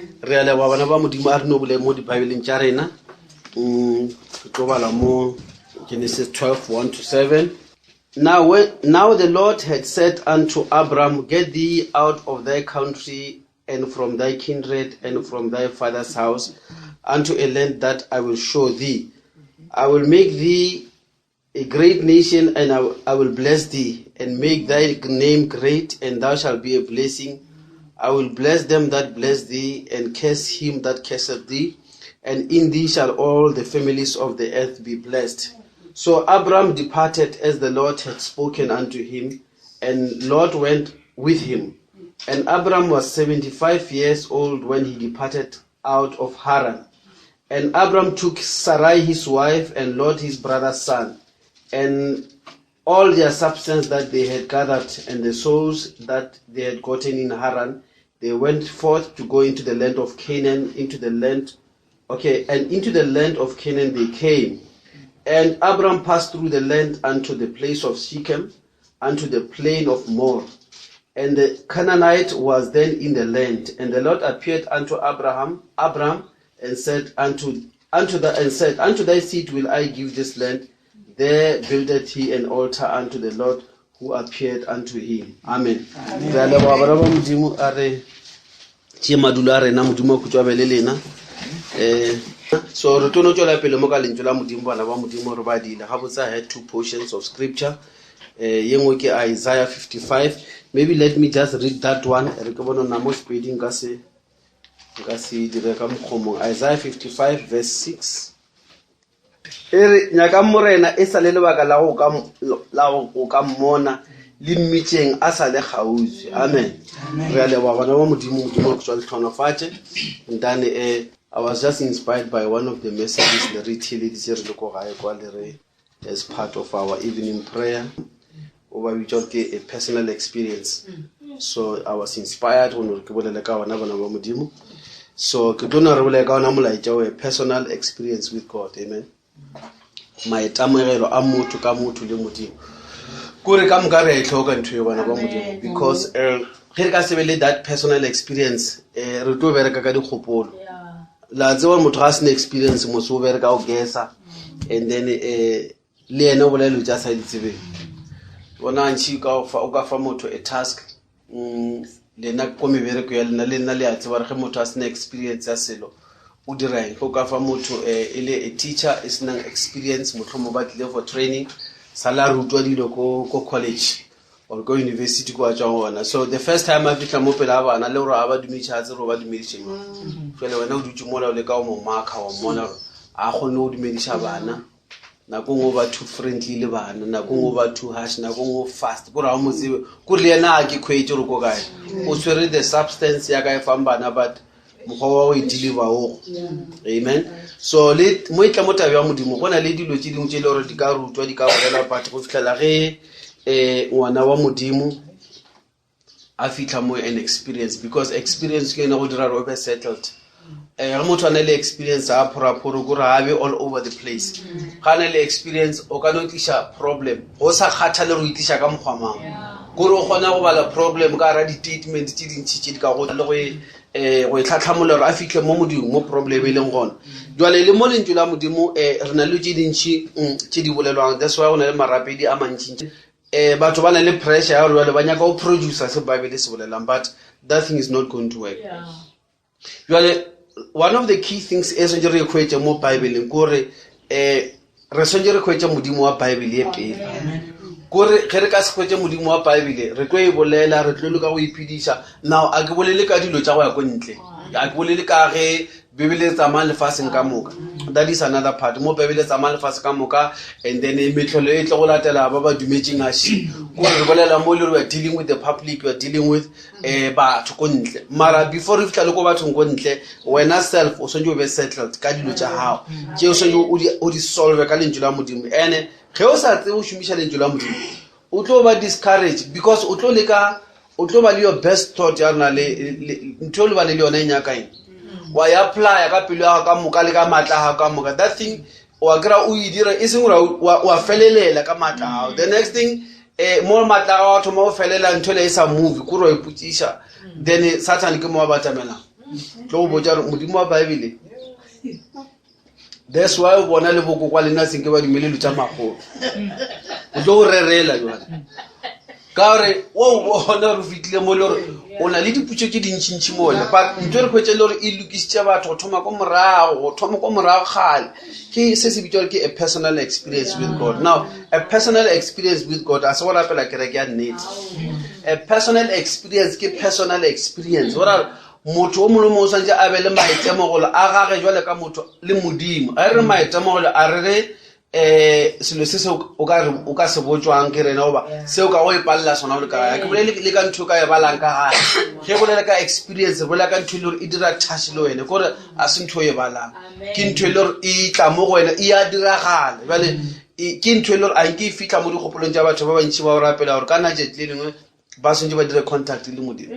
Re a leboga bana ba Modimo, a re no boleng mo dibaebeleng tša rena. Re tlo bala mo Genesis 12, 1 to 7. Now, when, now the Lord had said unto Abram, Get thee out of thy country and from thy kindred and from thy father's house unto a land that I will show thee. I will make thee a great nation, and I, I will bless thee, and make thy name great, and thou shalt be a blessing. I will bless them that bless thee, and curse him that curseth thee, and in thee shall all the families of the earth be blessed. So Abram departed as the Lord had spoken unto him, and Lot went with him. And Abram was 75 years old when he departed out of Haran. And Abram took Sarai his wife and Lot his brother's son, and all their substance that they had gathered, and the souls that they had gotten in Haran, they went forth to go into the land of Canaan, into the land, okay, and into the land of Canaan they came. And Abram passed through the land unto the place of Shechem, unto the plain of More. And the Canaanite was then in the land. And the Lord appeared unto Abraham, Abram, and said unto unto the and said, Unto thy seed will I give this land. There builded he an altar unto the Lord who appeared unto him. Amen. Re a leboga bana ba Modimo a re tšee madulo a rena Modimo a khutšo a be le lena. Eh so re tlo no tšwela pele mo ka lentšu la Modimo bana ba Modimo re badile gabotse I had two portions of scripture eh ye nngwe ke Isaiah 55 maybe let me just read that one re ke bona nna mo sepeding ka se nka se dire ka mokgomong Isaiah 55 verse 6 E re, Nyakang Morena e sa le lebaka la go ka, la go ka mmona, le mmitšeng a sa le kgauswi. Amen. Re a leboga bana ba Modimo, Modimo a go tswa letlhonofatše. Ntane eh, I was just inspired by one of the messages le re theeleditše re le ko gae kwa le re as part of our evening prayer o ba bitša gore ke a personal experience so i was inspired go no ke bolele ka ona bana ba modimo so ke tlo no re bolele ka ona molaetša o a personal experience with god amen maitemogelo a motho ka motho le modimo kore ka moka re a e tlhoka ntho e bana ba modimo because eh, ge re ka se be le that personal experience um re tlo bereka ka dikgopolo la tseba motho ga a sena experience mose o bereka o gesa and then um le yena o bolela dilo tša sa di tsebeng bona ntšhi o ka fa motho a task mm, lena ko mebereko ya lena le nna le a tseba gore ge motho a sena experience ya selo o dira eng o ka fa motho eh, e le a teacher e senang experience motlhomo ba tlile for training sa la rutwa dilo ko college or ko university ko a tswang gona so the first time a fitlha mo pele a bana le gore a ba dumediša a tsere o ba dumedišeng jale wena o dutse mola o leka o mo marka wa mmona gore a kgone go dumediša bana nako nngwe o ba too friendly le bana nako nngwe o ba too harsh nako nngwe o fast kore ga o mo tsebe kore le yena a ke kgwetse gore ko kae o tshwere the substance ya ka e fang bana but mokgwa wa go e deliver ogo amen so le mo e tla mo tabe ya modimo go na le dilo tse dingwe tse e le gore di ka rutwa di ka bolela but go fitlhela ge um ngwana wa modimo a fitlha mo an experience because experience ke yone go dira gore o be settled um ge motho a na le experience a phoraphoro kore a be all over the place ga a na le experience o ka no tliša problem go sa kgathale gore o itliša ka mokgwa mang kore o kgona go bala problem ka gara di-statement tse dintšhi tse di ka go le go e um go e tlhatlhamola gore a fitlhe mo modimo mo problem e leng gona jale le mo lentšu la modimo um re na le tse dintšhi mm, tse di bolelwang that's why go na le marapedi a mantšintši um batho ba na le pressure ya gore jale ba nyaka go producer se bible se bolelang but that thing is not going to work jale one of the key things e swantse re e kgwetse mo bibleng kore um re swantse re kgwetse modimo wa bible ye pele kore ge re ka se kgwetse modimo wa bible re tlo e bolela re tlo leka go iphediša now a ke bolele ka dilo tša go ya ko ntle a ke bolele ka ge bibele e tsamaya lefaseng ka moka that is another part mo bibele e tsamaya lefase ka moka and then metlholo e tle go latela ba ba dumetseng ashi kore re bolela mo le re we are dealing with the public we are dealing with um batho ko ntle mara before re fitlha le ko bathong ko ntle wena self o swantse o be settled ka dilo tša gago tše o swantse o di solve ka lentšu la modimo ande ge o sa tsebe o šomiša lentšu la modimo o tlo ba discourage because o tlo leka o tlo ba le your best thought ya rena le ntho e lebane le yone e nyakaeng wa e applya ka pelo ya gago ka moka le ka maatla a gago ka moka that thing wa kry-a o e dira e seng gore wa felelela ka maatla gago the next thing um mo maatla gago a thoma go felela ntho le e sa move kore wa ipotsiša then satan ke mo wa batamelang. Tlo go botša gore Modimo wa Baebele. That's why o bona le bokokwa lena senke ba dumele dilo tša magolo. O tlo go rerela jwale. Ka gore o bona gore o fitlile mo le gore o na le diputso tše dintšintši mole. But ntho e re hwetša e le gore e lokisitše batho go thoma ko morago, go thoma ko morago kgale. Ke se se bitšwa gore ke a personal experience with God. Now, a personal experience with God a se go rapela kereke ya nnete. A personal experience ke personal experience. Go ra motho o mongwe le mongwe o swanetše a be le maitemogelo a gage jwale ka motho le modimo a re re maitemogelo a re re um selo se se o ka re o ka se botšwang ke rena goba se o ka go ipalela sona o le ka gae ke bolele le ka ntho o ka e balang ka gae ge bolele ka experience bolela ka ntho e le gore e dira touch le wene kore a se ntho o e balang ke ntho e le gore e tla mo go wena e a diragala jale ke ntho e le gore a nke e fitlha mo dikgopolong tša batho ba bantši ba go rapela gore ka natšatši le lengwe ba swantse ba dire contact le modimo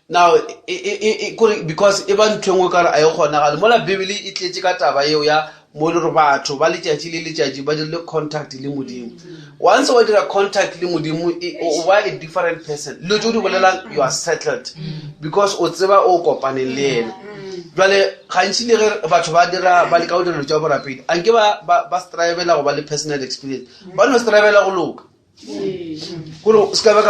now e, e, e, kore because e ba ntho e nngwe kare a e kgonagale mola bibele e tletse ka taba eo ya mo le gore batho ba letšatši le letšatši ba dirile contact le modimo once wa dira contact le modimo o ba a different person dilo tse o di bolelang you are settled because o tseba o kopaneng le ena jale gantši le ge batho ba dira ba leka go dira dilo tša borapedi anke ba strivela go ba le personal experience ba no strivela go loka kore se ka ba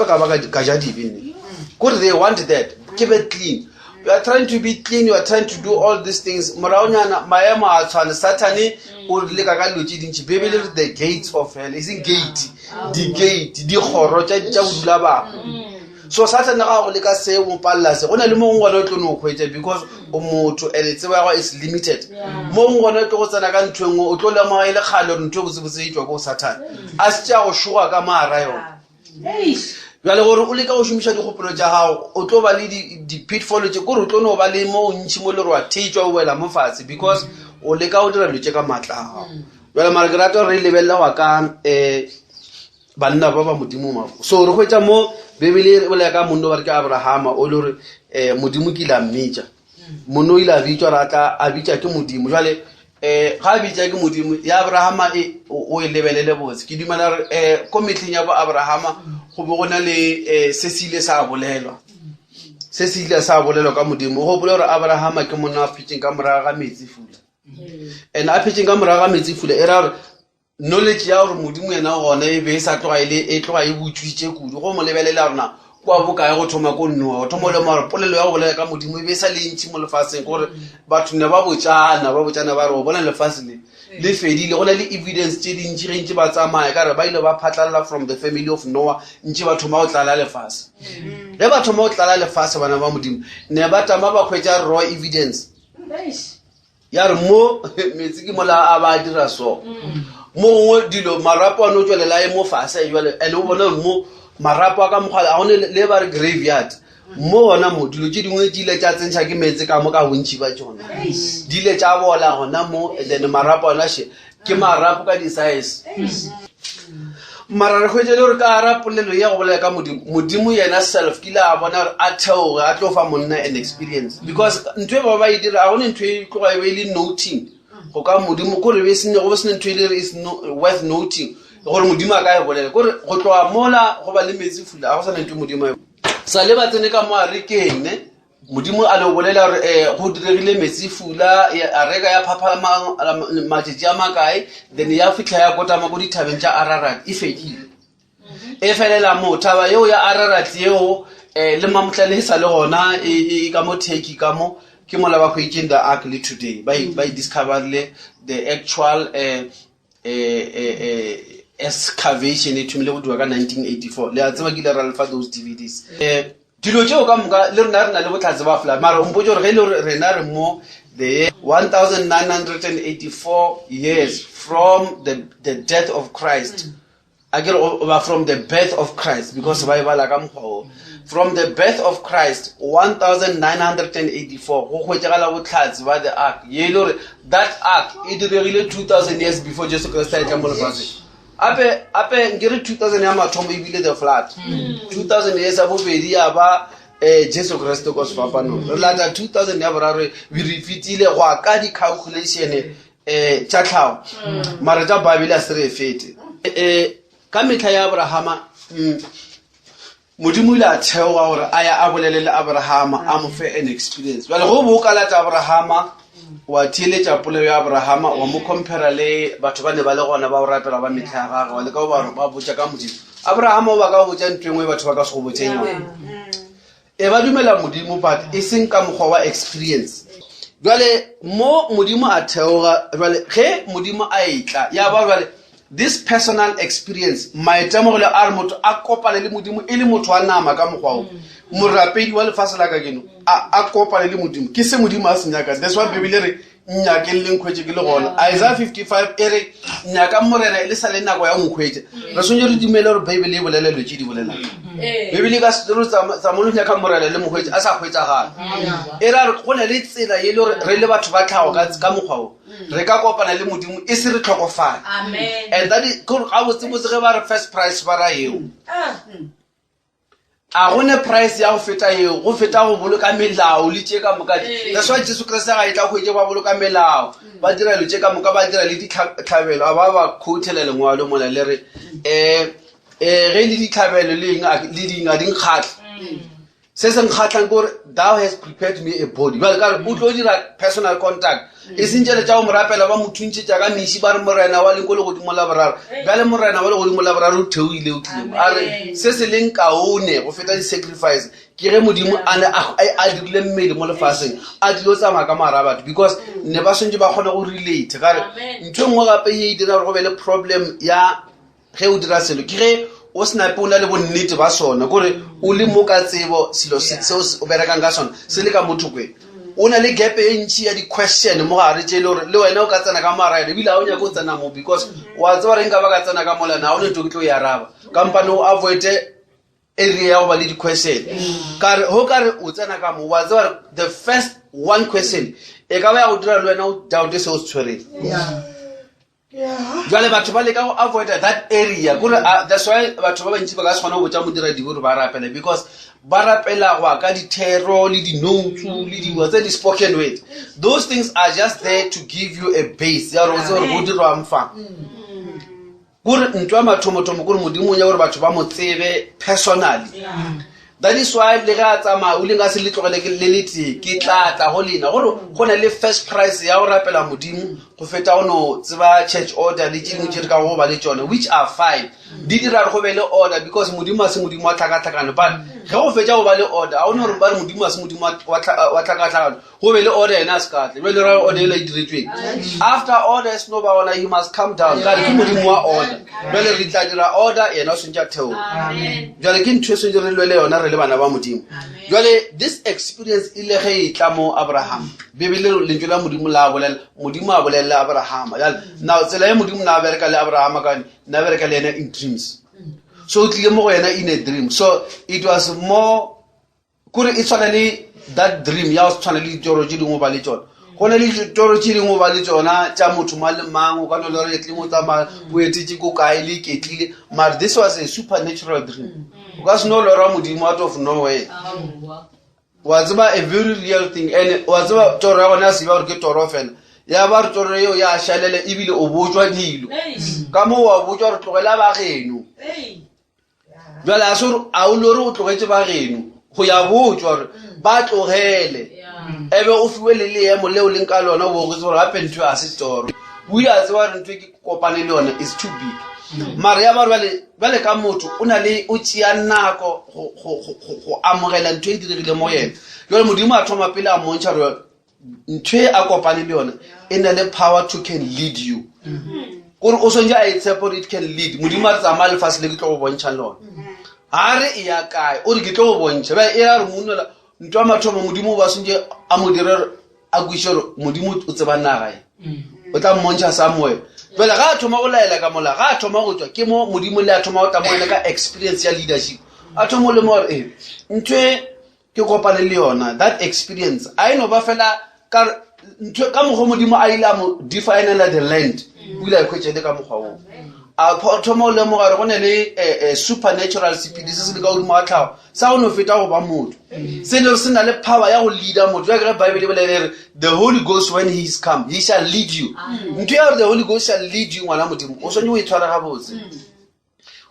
ka ba ka ja dibe nne kore they want that ke be clean you are trying to be clean you are trying to do all these things moraonyana maemo a tshwane sathane o re leka ka dilo tse dintši bebele re the gates of hell e seng gate di-gate dikgoro tša bodula bago so sathane ga go leka se o palela se go na le mongwe gone o tlo no hwetša because o motho and tsebo ya gago is limited mo gongwe gone o tlo go tsena ka ntho e nngwe o tlo lemoga e le kgale gore ntho e botsebotse e tswa ko sathane a se tša go šoga ka maara yona bjale gore o leka go šomiša dikgopolo tša gago o tlo ba le di-pitfall tše kore o tlo no ba le mo ntšhi mo le re wa thetšwa o wela mo fatshe because o leka go dira dilo tše ka maatla a gago bjale mara ke rata gore re lebelele go ka um banna ba ba modimo mafo so re hwetša mo bebele e bolela ka monno ba re ke abrahama o le gore um modimo ke ile a mmitša monno o ile a bitšwa ra tla a bitša ke modimo jale um ga a bitša ke modimo ya abrahama e o e lebelele botse ke dumela gore um ko metlheng ya bo abrahama go be go na le um se se ile sa bolelwa se se ile sa bolelwa ka modimo o gopole gore abrahama ke monna a phetseng ka morago ga metsi fula and a phetseng ka morago ga metsi fula e ra gore Knowledge ya gore Modimo yena gona e be e sa tloga e le e tloga e butšwitše kudu go mo lebelela rona kwa bokae go thoma ko nnoa go thoma o lemoga gore polelo ya go bolela ka Modimo e be e sa le ntši mo lefaseng gore batho ne ba botšana ba botšana ba re o bona lefase le le fedile go na le evidence tše dintši ge ntše ba tsamaya ka re ba ile ba phatlalela from the family of Noah ntše ba thoma go tlala lefase ge ba thoma go tlala lefase bana ba Modimo ne ba tama ba hwetša raw evidence Ya re mo metsi ke mola a ba dira so mo gongwe dilo marapo a no tswelela e mo fase jale and o bona gore mo marapo a ka mokgwa a gone le ba re graveyard mo gona mo dilo tše dingwe di ile tša tsentšha ke meetse ka mo ka bontši ba tšona di ile tša bola gona mo and then marapo ona še ke marapo ka di-size mara re hwetše le gore ka gara polelo ya go bolela ka modimo modimo yena self ke ile a bona gore a theoge a tlo fa monna an experience because ntho e ba ba e dira ga gone ntho e tloga e be e le noting go ka modimo kore be sene go be sene ntho e le is no, worth noting gore modimo a ka e bolela kore go tloga mola go ba le metsi fula ga go sa ntho modimo e sa le ba tsene ka mo a re keng ne Modimo a no bolela gore um go diregile metsifula areka ya phapha matšatši a makae then ya fitlha ya kotama ko dithabeng tša ararat e fedile e felela moo thaba yeo ya ararat yeo um le mamotlane e sa le gona e, e ka mo turkey ka mo ke mola ba hwetšeng the ark le today ba e discoverile the actual um excavation e thomile go diriwa ka 1984 le a tseba ke ile ra lefa those dvds um dilo tšeo ka moka le rena re na le botlhatse ba fla mara o mpotse gore ge e le gore rena re mo the year 1984 years from the, the death of christ mm. A ke re ba from the birth of Christ because ba e bala ka mokgwa o from the birth of Christ 1984 go hwetšagala bohlatse ba the ark ye e le gore that ark e diregile 2000 years before Jesu Kriste a etla mo lefaseng ape ape nkere 2000 ya mathomo ebile the flood 2000 years ya bobedi ya ba um Jesu Kriste ko sefapanong re lata 2000 ya boraro be re fetile go ya ka di-calculation um tša tlhago mara tša babele a se re e fete um ka metlha ya abrahama mm, Modimo o ile a theoga gore a ya a bolele le Abrahama, a mo fe an experience. Bjale go bo o ka lata Abrahama, wa theeletša polelo ya Abrahama, wa mo compara le batho ba ne ba le gona ba go rapela ba mehla ya gagwe, wa leka go ba ba botša ka Modimo. Abrahama o ba ka go botša ntho e nngwe batho ba ka se go botšeng yona. E ba dumela Modimo but e seng ka mokgwa wa experience. Bjale mo Modimo a theoga, bjale ge Modimo a etla, ya ba bjale this personal experience, maitemogelo a re motho a kopane le Modimo e le motho wa nama ka mokgwa o. Morapedi wa lefase la kajeno a, a kopane le Modimo. Ke se Modimo a se nyakang. That's why Bibele e re nnyakeng le nkhwetše ke le gona. Isaiah 55 e re nyakang Morena e le sa le nako ya go nkhwetša. Re swanetše re dumele gore Bibele e bolela dilo tše di bolelang. Bibele e ka se re tsamaya o nyaka Morena le mo hwetše a sa hwetšagale. E ra re go na le tsela ye le gore re le batho ba tlhago ka mokgwa o re ka kopana le Modimo e se re tlhokofale. And that is gore gabotsebotse ge ba re first price ba ra eo. A go ne price ya go feta yeo, go feta go boloka melao le tše ka moka di. That's why Jesu Kriste ga e tla hwetše ba boloka melao, ba dira dilo tše ka moka, ba dira le ditlhabelo, a ba ba quotela lengwalo mola le re, um um ge le ditlhabelo le eng, le ding a di nkgatle. Se se nkgatlang ke gore thou has prepared me a body. Bjale ka re o tlo dira personal contact. E seng tšele tša go mo rapela ba mo thuntšhetša ka meši ba re morena wa leng ko legodimo la boraro. Bjale morena wa legodimo la boraro o theohile o tlile mo. A re se se leng kaone go feta di-sacrifice ke ge Modimo a ne a dirile mmele mo lefaseng a tlilo tsamaya ka mogare a batho because ne ba swantše ba kgone go relate. Ka re ntho e nngwe gape ye e dira gore go be le problem ya Ge o dira selo ke ge o se nape o na le bonnete ba sona, kore o le mo ka tsebo selo seo o berekang ka sona se le ka mo thokong. O na le gap e ntši ya di-question mo gare tše e le gore le wena o ka tsena ka mogare yone ebile ga o nyake o tsena mo because wa tseba gore nka ba ka tsena ka mola na o ne nto ke tlo e araba kampane o avoide area ya go ba le di-question. Ka re go ka re o tsena ka mo wa tseba gore the first one question e ka ba ya go dira le wena o doubte se o se tshwereng. Jwale batho ba leka go avoida that area kore that's why batho ba bantši ba ka se kgone go botša modiradibe gore ba rapele because ba rapela go ya ka dithero le di-notes le dingwe tse di-spoken word. Those things are just there to give you a base ya gore o tsebe gore go dirwang fa. Kore ntwa mathomothomo kore Modimo o nyaka gore batho ba mo tsebe personally. That is why le ge a tsamaya o ile nka se le tlogele ke le letee, ke tla tla go lena. Gore go na le first price ya go rapela Modimo go feta go no tseba church order le tše dingwe tše re ka go ba le tšona, which are fine. Di dira gore go be le order because Modimo a se Modimo wa tlhakatlhakano. But ge go fetša go ba le order, ga o no gore ba re Modimo a se Modimo wa tlhakatlhakano. Go be le order yena a se ka tla. Bjale ra order ela e diretšweng. After order e seno ba gona, he must come down. Ka re ke Modimo wa order. Bjale re tla dira order, yena o swantše a theoge. Bjale ke ntho e swantše re lwele yona re le bana ba Modimo. Bjale this experience e ile ge e tla mo Abraham. Bibele lentšu la Modimo la bolela, Modimo a bolela le Abraham. Bjale now tsela ye Modimo na bereka le Abraham ka yone, na bereka le yena in dreams. So o tlile mo go yena in a dream. So it was more kore e tshwana le that dream ya go tshwana le ditoro tše dingwe ba le tšona. Go na le ditoro tše dingwe ba le tšona tša motho mang le mang, o ka no le re tleng o tsamaya o etetše ko kae le iketlile, mare this was a supernatural dream. O ka se no lora Modimo out of nowhere. Wa tseba a very real thing, and wa tseba toro ya gona ya se ba gore ke toro fela, ya ba re toro yeo ya šalela ebile o botšwa dilo ka moo, wa botšwa gore tlogela ba geno. Bjale a se gore a o lore o tlogetše ba geno, go ya botšwa gore ba tlogele, ebe o fiwe le leemo leo leng ka lona, o bo go gore gape ntho a se toro. O ile a tseba gore ntho e ke kopane le yona is too big. Mara ya ba re bjale ka motho o na le o tšea nako go amogela ntho e diregile mo yena. Jwale Modimo a thoma pele a mmontšha gore ntho e a kopane le yona e na le power to can lead you. Kore o swantse a e tshepa gore it can lead. Modimo a re tsamaya lefase le ke tlo go bontšhang lona. Ga re e ya kae, o re ke tlo go bontšha. Bjale e ra re monna ntho ya mathomo Modimo o ba swantse a mo dire gore a kweše gore Modimo o tseba naga e. O tla mmontšha somewhere. Bjale ga a thoma go laela ka mola, ga a thoma go tšwa, ke mo Modimo le a thoma go tla mo ene ka experience ya leadership. A thoma go lemoga gore ee, ntho e ke kopane le yona, that experience a e no ba fela ka ntho ka mokgwa Modimo a ile a mo definela the land, o ile a ikhwetša le ka mokgwa oo. A thoma go lemoga gore go ne le supernatural sephedi se se le ka godimo ga tlhago sa go no feta go ba motho, se le se na le power ya go leader motho. Jwale ge Bible e bolela e re the Holy Ghost when he is come he shall lead you. Ntho ya gore the Holy Ghost shall lead you, ngwana Modimo, o swanetše o e tshware gabotse.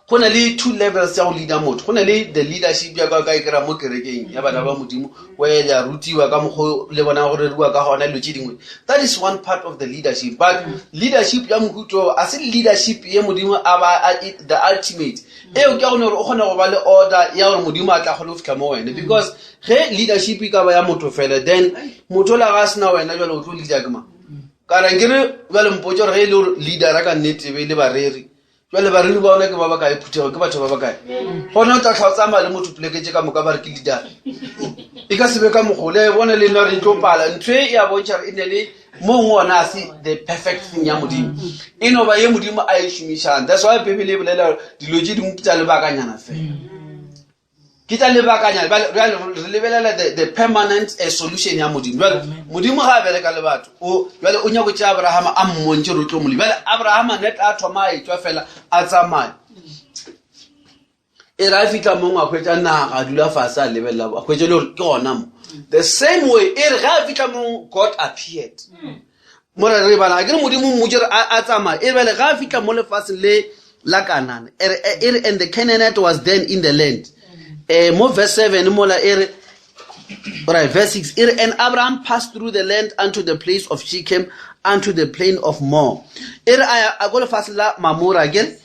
Go na le two levels tša go leader motho. Go na le the leadership ya ka ka e kry-a mo kerekeng ya bana ba Modimo, where le a rutiwa ka mokgo le bona go reriwa ka gona dilo tše dingwe. That is one part of the leadership. But leadership ya mohuto a se leadership ye Modimo a ba a, the ultimate. Eo ke ya gone gore o kgone go ba le order ya gore Modimo a tla kgone go fitlha mo wena. Because ge leadership e ka ba ya motho fela, then motho ola ga a sena wena jwale o tlo leader ke mang? Ka re nkere bjale mpotse gore ge e le gore leadera ka nnete e be e le bareri, jale bareri ba ona ke ba bakae phuthego ke batho ba bakae gona o tla tlha o tsamaya le motho poleke tse ka moka ba re ke leader e ka sebe ka mogole e bone le nna re tlo pala ntho e ya bontšha gore e ne le mongwe ona a se the perfect thing ya modimo e no ba ye modimo a e šomišang that's why bibele e bolela dilo tse dingwe ke tsa lebakanyana fela Ke tša lebakanyana. Bjale, bjale re lebelela the, the permanent uh, solution ya Modimo. Bjale, Modimo ga a bereka le batho, o, bjale o nyako tša Abrahama a mmontše gore o tlo molemo. Bjale Abrahama net a thoma a etšwa fela a tsamaya. E re a fitlha mong a hwetša naga a dula fase a lebelela a hwetša le gore ke gona mo. The same way e re ge a fitlha mong God appeared. Mora re bala a ke re Modimo mmotše gore a tsamaya. E re bjale ge a fitlha mo lefatsheng le la Kanana e re e re and the Canaanite was then in the land. Eh mo verse 7 mola e re right verse 6 e re and Abraham passed through the land unto the place of Shechem unto the plain of More. E re a ya a ko lefatshe la Mamora again.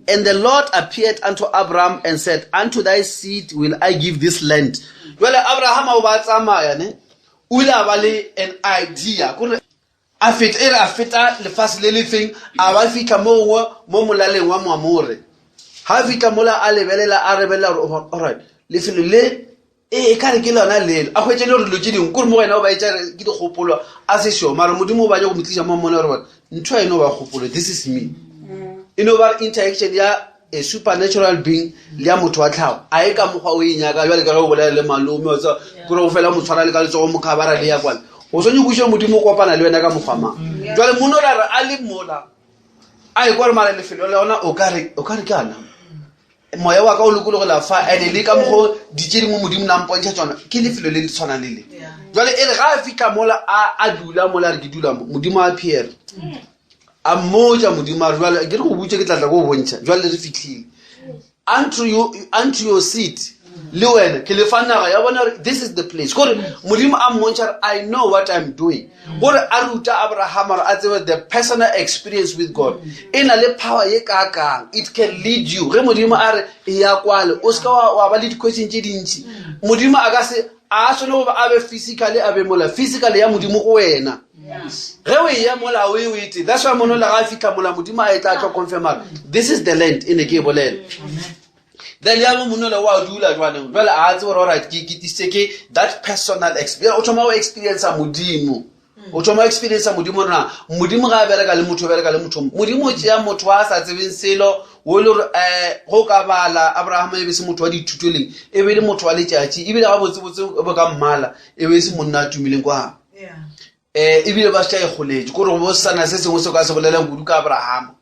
And the Lord appeared unto Abraham and said, Unto thy seed will I give this land. Jwale Abraham o ba tsamaya ne. O ile a ba le an idea kore a feta e re a feta lefase le le feng a ba fitlha mo gongwe mo molaleng wa moamore ga a fitlha mola a lebelela a rebelela gore alright lefelo le e ka re ke lona lelo a hwetše le gore dilo tše dingwe kore mo wena o ba etša ke dikgopolo a se sure mara modimo o banya go mo tliša mo mmone gore ntho e no ba kgopolo this is me e no ba interaction ya a supernatural being le ya motho wa tlhago a e ka mokgwa o e nyaka jale ka ge o bolela le malome wa tseba kore go fela motshwana le ka letsogo mokhabara le ya kwane o tshwanetse go modimo o kopana le wena ka mokgwa mang jale mono ra re a le mola a e kwa re mara lefelo le ona o ka re ke ana moya wa ka o lokologela fa ande le ka mokgwa ditše dingwe modimo na mpontšha tsona ke lefelo le le tshwanang le le jale e re ga a fitlha mola a dula mola a re ke dula mo modimo a appear a mmotša modimo a re jale ke re go butše ke tlatla ko go bontšha jale re fitlhile unto you, unto your seat le wena ke lefa naga ya bona gore this is the place kore modimo a mmontšha gore i know what i'm doing gore a ruta abrahama gore a tsebe the personal experience with god e na le power ye kaakang it can lead you ge modimo a re e ya kwale o seka wa ba le di-question tše dintši modimo a ka se a swane go a be physically a be mola physically ya modimo go wena ge o eya mola o e o ete that's why mono le ga a fitlha mola modimo a e tla tlo confirma this is the land e ne ke e bolela then ya mo monna wa dula jwaneng jwale a tse gore alright ke ke tisitse ke that personal experience o thoma go experience modimo o thoma experience modimo rena modimo ga a bereka le motho o bereka le motho modimo o tšea motho wa a sa tsebeng selo o e le gore um go ka bala abrahama e be se motho wa dithuto leng e be e le motho wa letšatši ebile ga botsebotse bo ka mmala e be e se monna a tumileng kwa um ebile ba šetša e goletše kore go bo sana se sengwe se ka se bolelang kudu ka abrahama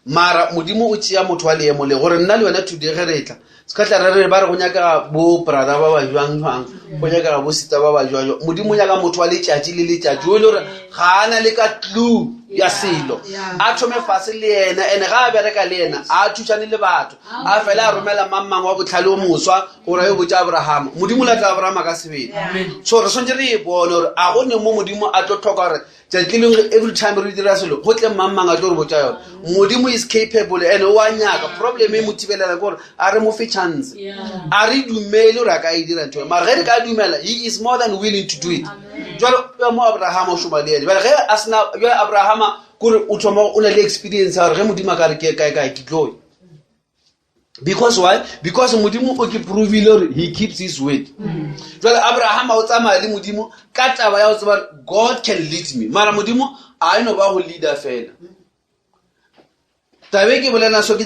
mara modimo o tšea motho wa leemo le gore nna le wena today ge re tla se ka tla re re ba re go nyakega bo brother ba ba jwang jwang go nyakega bo sister ba ba jwang jwang modimo o nyaka motho wa letšatši le letšatši o e le gore ga a na le ka clue ya selo a thome fase le yena ene ga a bereka le yena a thušane le batho a fela a romela mang mang wa botlhale o moswa gore a yo botša abrahama modimo o lata abrahama ka sebele so re tshwanetse re e bone gore a go ne mo modimo a tlo tlhoka gore tšatši lengwe every time re dira selo go tle mang mang a tlo re botša yone modimo is capable and o a nyaka problem e mo thibelela ke gore a re mo fe chance a re dumele gore a ka e dira ntho mara ge re ka dumela he is more than willing to do it jalo mo abrahama o šoma le ene jale ge a sena jale abrahama kore o thoma o na le experience ya gore ge modimo a ka re ke kae kae ke tloye because why because modimo o ke provile gore he keeps his word jale abrahama o tsamaya le modimo ka taba ya go tseba god can lead me mara modimo a e no ba go leader fela tabe ke bolela so ke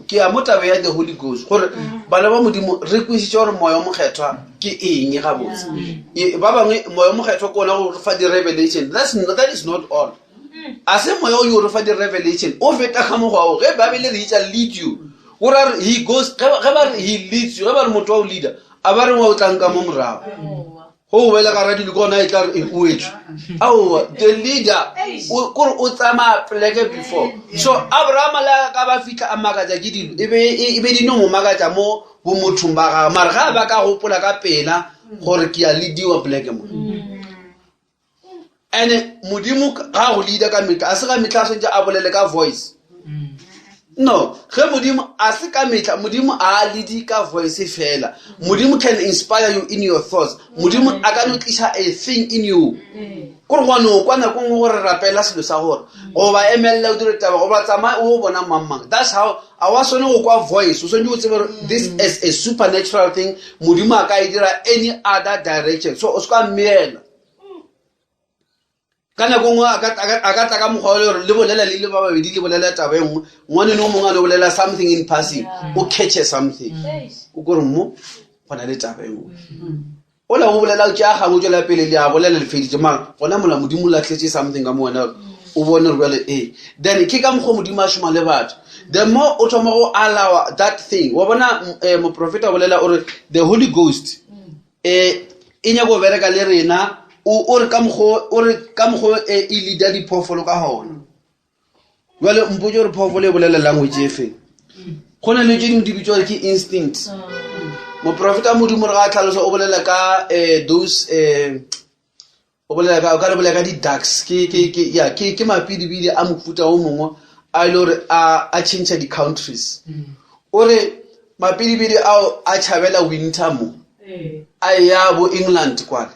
ke ya mo tabe ya the holy ghost gore bana ba modimo re kwisitse gore moya o mokgethwa ke eng gabotse ba bangwe moya o mokgethwa ke ona go fa di-revelation that is not all a se moya o yo re fa di-revelation o feta ka mokgwa o ge babele re itša lead you o ra re he goes ge ba re he leads you ge ba re motho wa o leader a ba re wa o tlang ka mo morago. Go boela ka radio le gona e tla re e wetšwe. Aowa, the leader kore o tsamaya pleke before. So Abraham le a ka ba fitlha a makatša ke dilo, e be e be di no mo makatša mo bomothong ba gagwe. Mara ga ba ka gopola ka pela gore ke a leadiwa pleke mo. And Modimo ga go leader ka metlha, a se ka metlha a swantse a bolele ka voice. No, ge Modimo a se ka metlha, Modimo a lead ka voice fela. Modimo can inspire you in your thoughts. Modimo a ka no tliša a thing in you. Kore gwa no kwa nako nngwe gore rapela selo sa gore goba emelela o dire taba goba tsamaya o bona mang mang. That's how a wa swane go kwa voice, o swanetše o tsebe gore this is a supernatural thing. Modimo a ka e dira any other direction. So o se ka mmeela. Ka nako nngwe a ka tla ka mokgwa o le gore le bolela le le ba babedi le bolela taba e nngwe, ngwaneno o mongwe a no bolela something in passing, o catche something, o kore mo go na le taba e nngwe. O la o bolela o tšea gangwe o tšwela pele le a bolela le feditše, mara gona mola Modimo o latlhetše something ka mo wena gore o bone gore bjale ee. Then ke ka mokgwa Modimo a šoma le batho. The more o thoma go allowa that thing, wa bona moprofeta o bolela o re the Holy Ghost e e nyaka go bereka le rena, o re ka mokgo, o re ka mokgo e e leader diphoofolo ka gona. Jwale mpotse gore phoofolo e bolela language e feng. Go na le tse dingwe di bitswa gore ke instinct. Moprofeta Modimo re ga a tlhalosa o bolela ka those o bolela ka o ka re bolela ka di-ducks ke ke ke ya ke ke mapidibidi a mofuta o mongwe a e le gore a a change di-countries. O re mapidibidi ao a tšhabela winter mo a ya bo England kwale,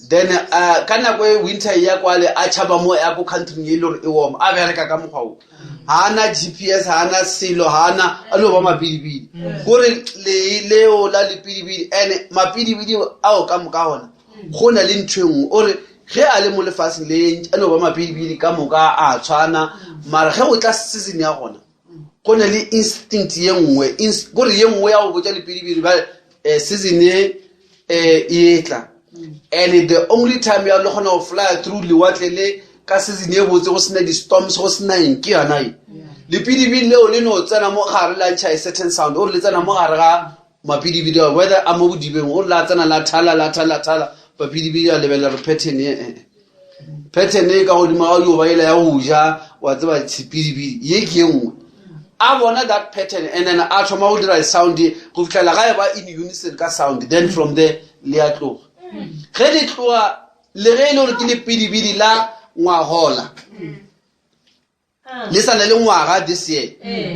then ka nako e winter e ya kwale a tšhaba mo ya ko country e le gore e warm, a bereka ka mokgwa o ga ana G_P_S, ga ana selo, ga ana a no ba mapidibidi kore le leo la lepidibidi. And mapidibidi ao ka moka gona go na le ntho e nngwe o re ge a le mo lefaseng le a no ba mapidibidi ka moka a tshwana, mara ge go tla season ya gona go na le instinct ye nngwe, kore ye nngwe ya go botša lepidibidi ba season e e tla. And the only time ya le kgona go fly through lewatle le ka season e botse go sena di-storms go sena eng ke yona e. Lepidibidi leo le no tsena mo gare la ntšha a certain sound, o re le tsena mo gare ga mapidibidi ao whether a mo bodibeng, o re la tsena la thala la thala thala mapidibidi a lebelela re pattern e pattern e ka godimo ga yo ba ela ya go ja wa tseba tshipidibidi ye ke ye nngwe. A bona that pattern and then a thoma go dira sound e go fitlhela ga e ba in unison ka sound, then from there le a tloga. Ge le tloga le ge e le gore ke lepidibidi la ngwagola le sa na le ngwaga this year,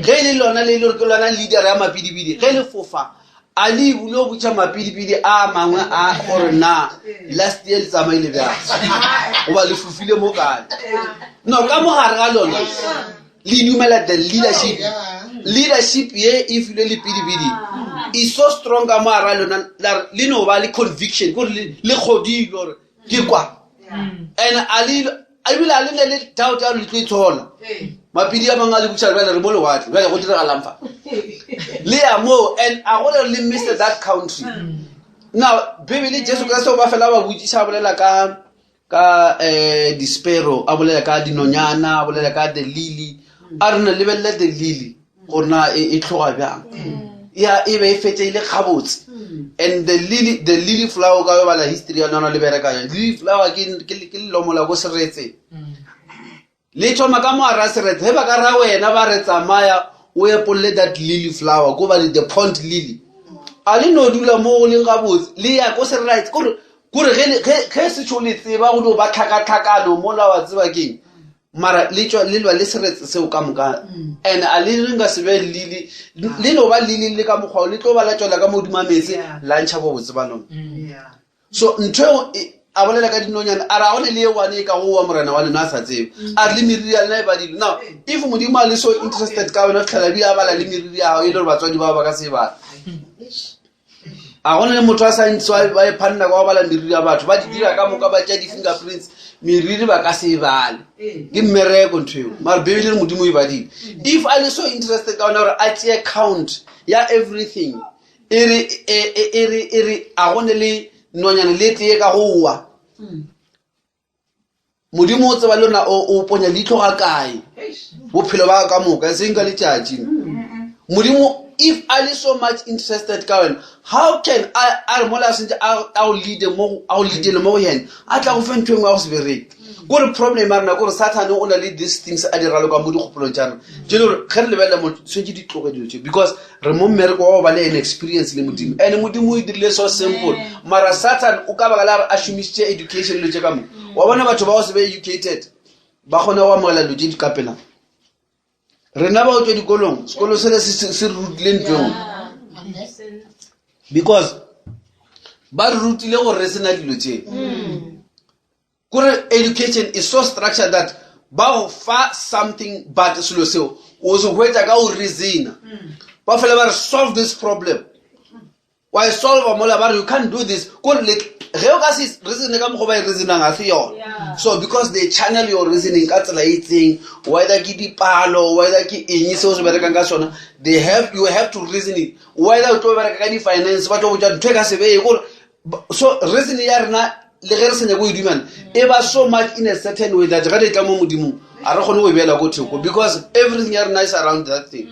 ge e le lona le e le gore ke lona leader ya mapidibidi, ge le fofa a le ebule o botša mapidibidi a mangwe a gore na last year le tsamaile bjang goba le fofile mo kae. No, ka mogare ga lona le dumela the leadership, leadership ye e filwe lepidibidi is so strong ka mo gara lona le no ba le conviction kore le kgodile gore ke kwa. And a le ebile a le ne le doubt ya le tlo itshola mapidi a mangwe a le butša bjale re mo lewatle bjale go diragalang fa le ya mo and a go le le miss that country. Now Bibele Jesu Kriste o ba fela ba botšiša a bolela ka ka di-sparrow, a bolela ka dinonyana, a bolela ka the lily, a re na lebelele the lily gore na e tlhoga bjang, ya e be e fetše e le gabotse. And the lily, the lily flower ka bala history ya nona le bereka yone. Lily flower ke ke ke lelomo la ko seretseng, le thoma ka mo hara seretse. Ge ba ka ra wena ba re tsamaya o epolle that lily flower ko ba the pond lily, a le no dula mo go leng gabotse le ya ko seretse kore kore ge ge ge se tsho le tseba go no ba tlhakatlhakano mola wa tseba keng, mara le tswa le lwa le seretse seo ka moka. And a le re nka se be lily, le no ba lily le ka mokgwa o le tlo ba la tswela ka modimo a meetse la ntšha bo botse ba lona. So ntho eo a bolela ka dinonyana a re a gone le e one e ka go wa morena wa lena a sa tsebe, a re le meriri ya lena e badile. Now if Modimo a le so interested ka wena fitlhela ebile a bala le meriri ya gago e le gore batswadi bao ba ka se e bala. A gone le motho a science ba e phanna ka go bala meriri ya batho ba di dira ka moka ba tša di-fingerprints, meriri ba ka se e bale, ke mmereko ntho eo. Mara Bibele re Modimo e badile. If a le so interested ka wena gore a tšee count ya everything, e re e re e re a gone le nonyane le tee ka go wa Modimo o tseba le rona o ponya leitlho ga kae bophelo ba ka moka seng ka letšatši. Modimo if a le so much interested ka wena, how can a a re mola a sentse a a o leade mo a o leadele mo go yena, a tla go fe ntho e nngwe ya go se bereke. Kore problem ya rena kore Sathane o na le these things a di raloka mo dikgopolong tša rena. Tše le gore ge re lebelela mo tshwentse di tloge dilo tše because re mo mmereko wa go ba le an experience le Modimo. And Modimo o e dirile so simple. Mara Satan o ka baka la gore a šomišitše education dilo tše ka moka. Wa bona batho ba go se be educated ba kgona go amogela dilo tše di ka pela. Rena ba go tšwa dikolong, sekolo sele se re rutile ntho e nngwe. Because ba re rutile gore re sena dilo tše. Kore education is so structured that ba go fa something but selo seo o se hwetša ka go reasona. Ba fela ba re solve this problem. Wa e solva mola ba re you can't do this. Kore le ge o ka se reasone ka mokgwa ba e reasonang ga se yona. So because they channel your reasoning ka tsela e itseng, whether ke dipalo, whether ke eng seo se berekang ka sona, they have, you have to reason it. Whether o tlo bereka ka di-finance, ba tlo botša ntho e ka se beye. Kore so reason ya rena le ge re sa nyako e dumela e ba so much in a certain way that ge re tla mo modimong a re kgone go e beela ko thoko because everything ya rena is around that thing.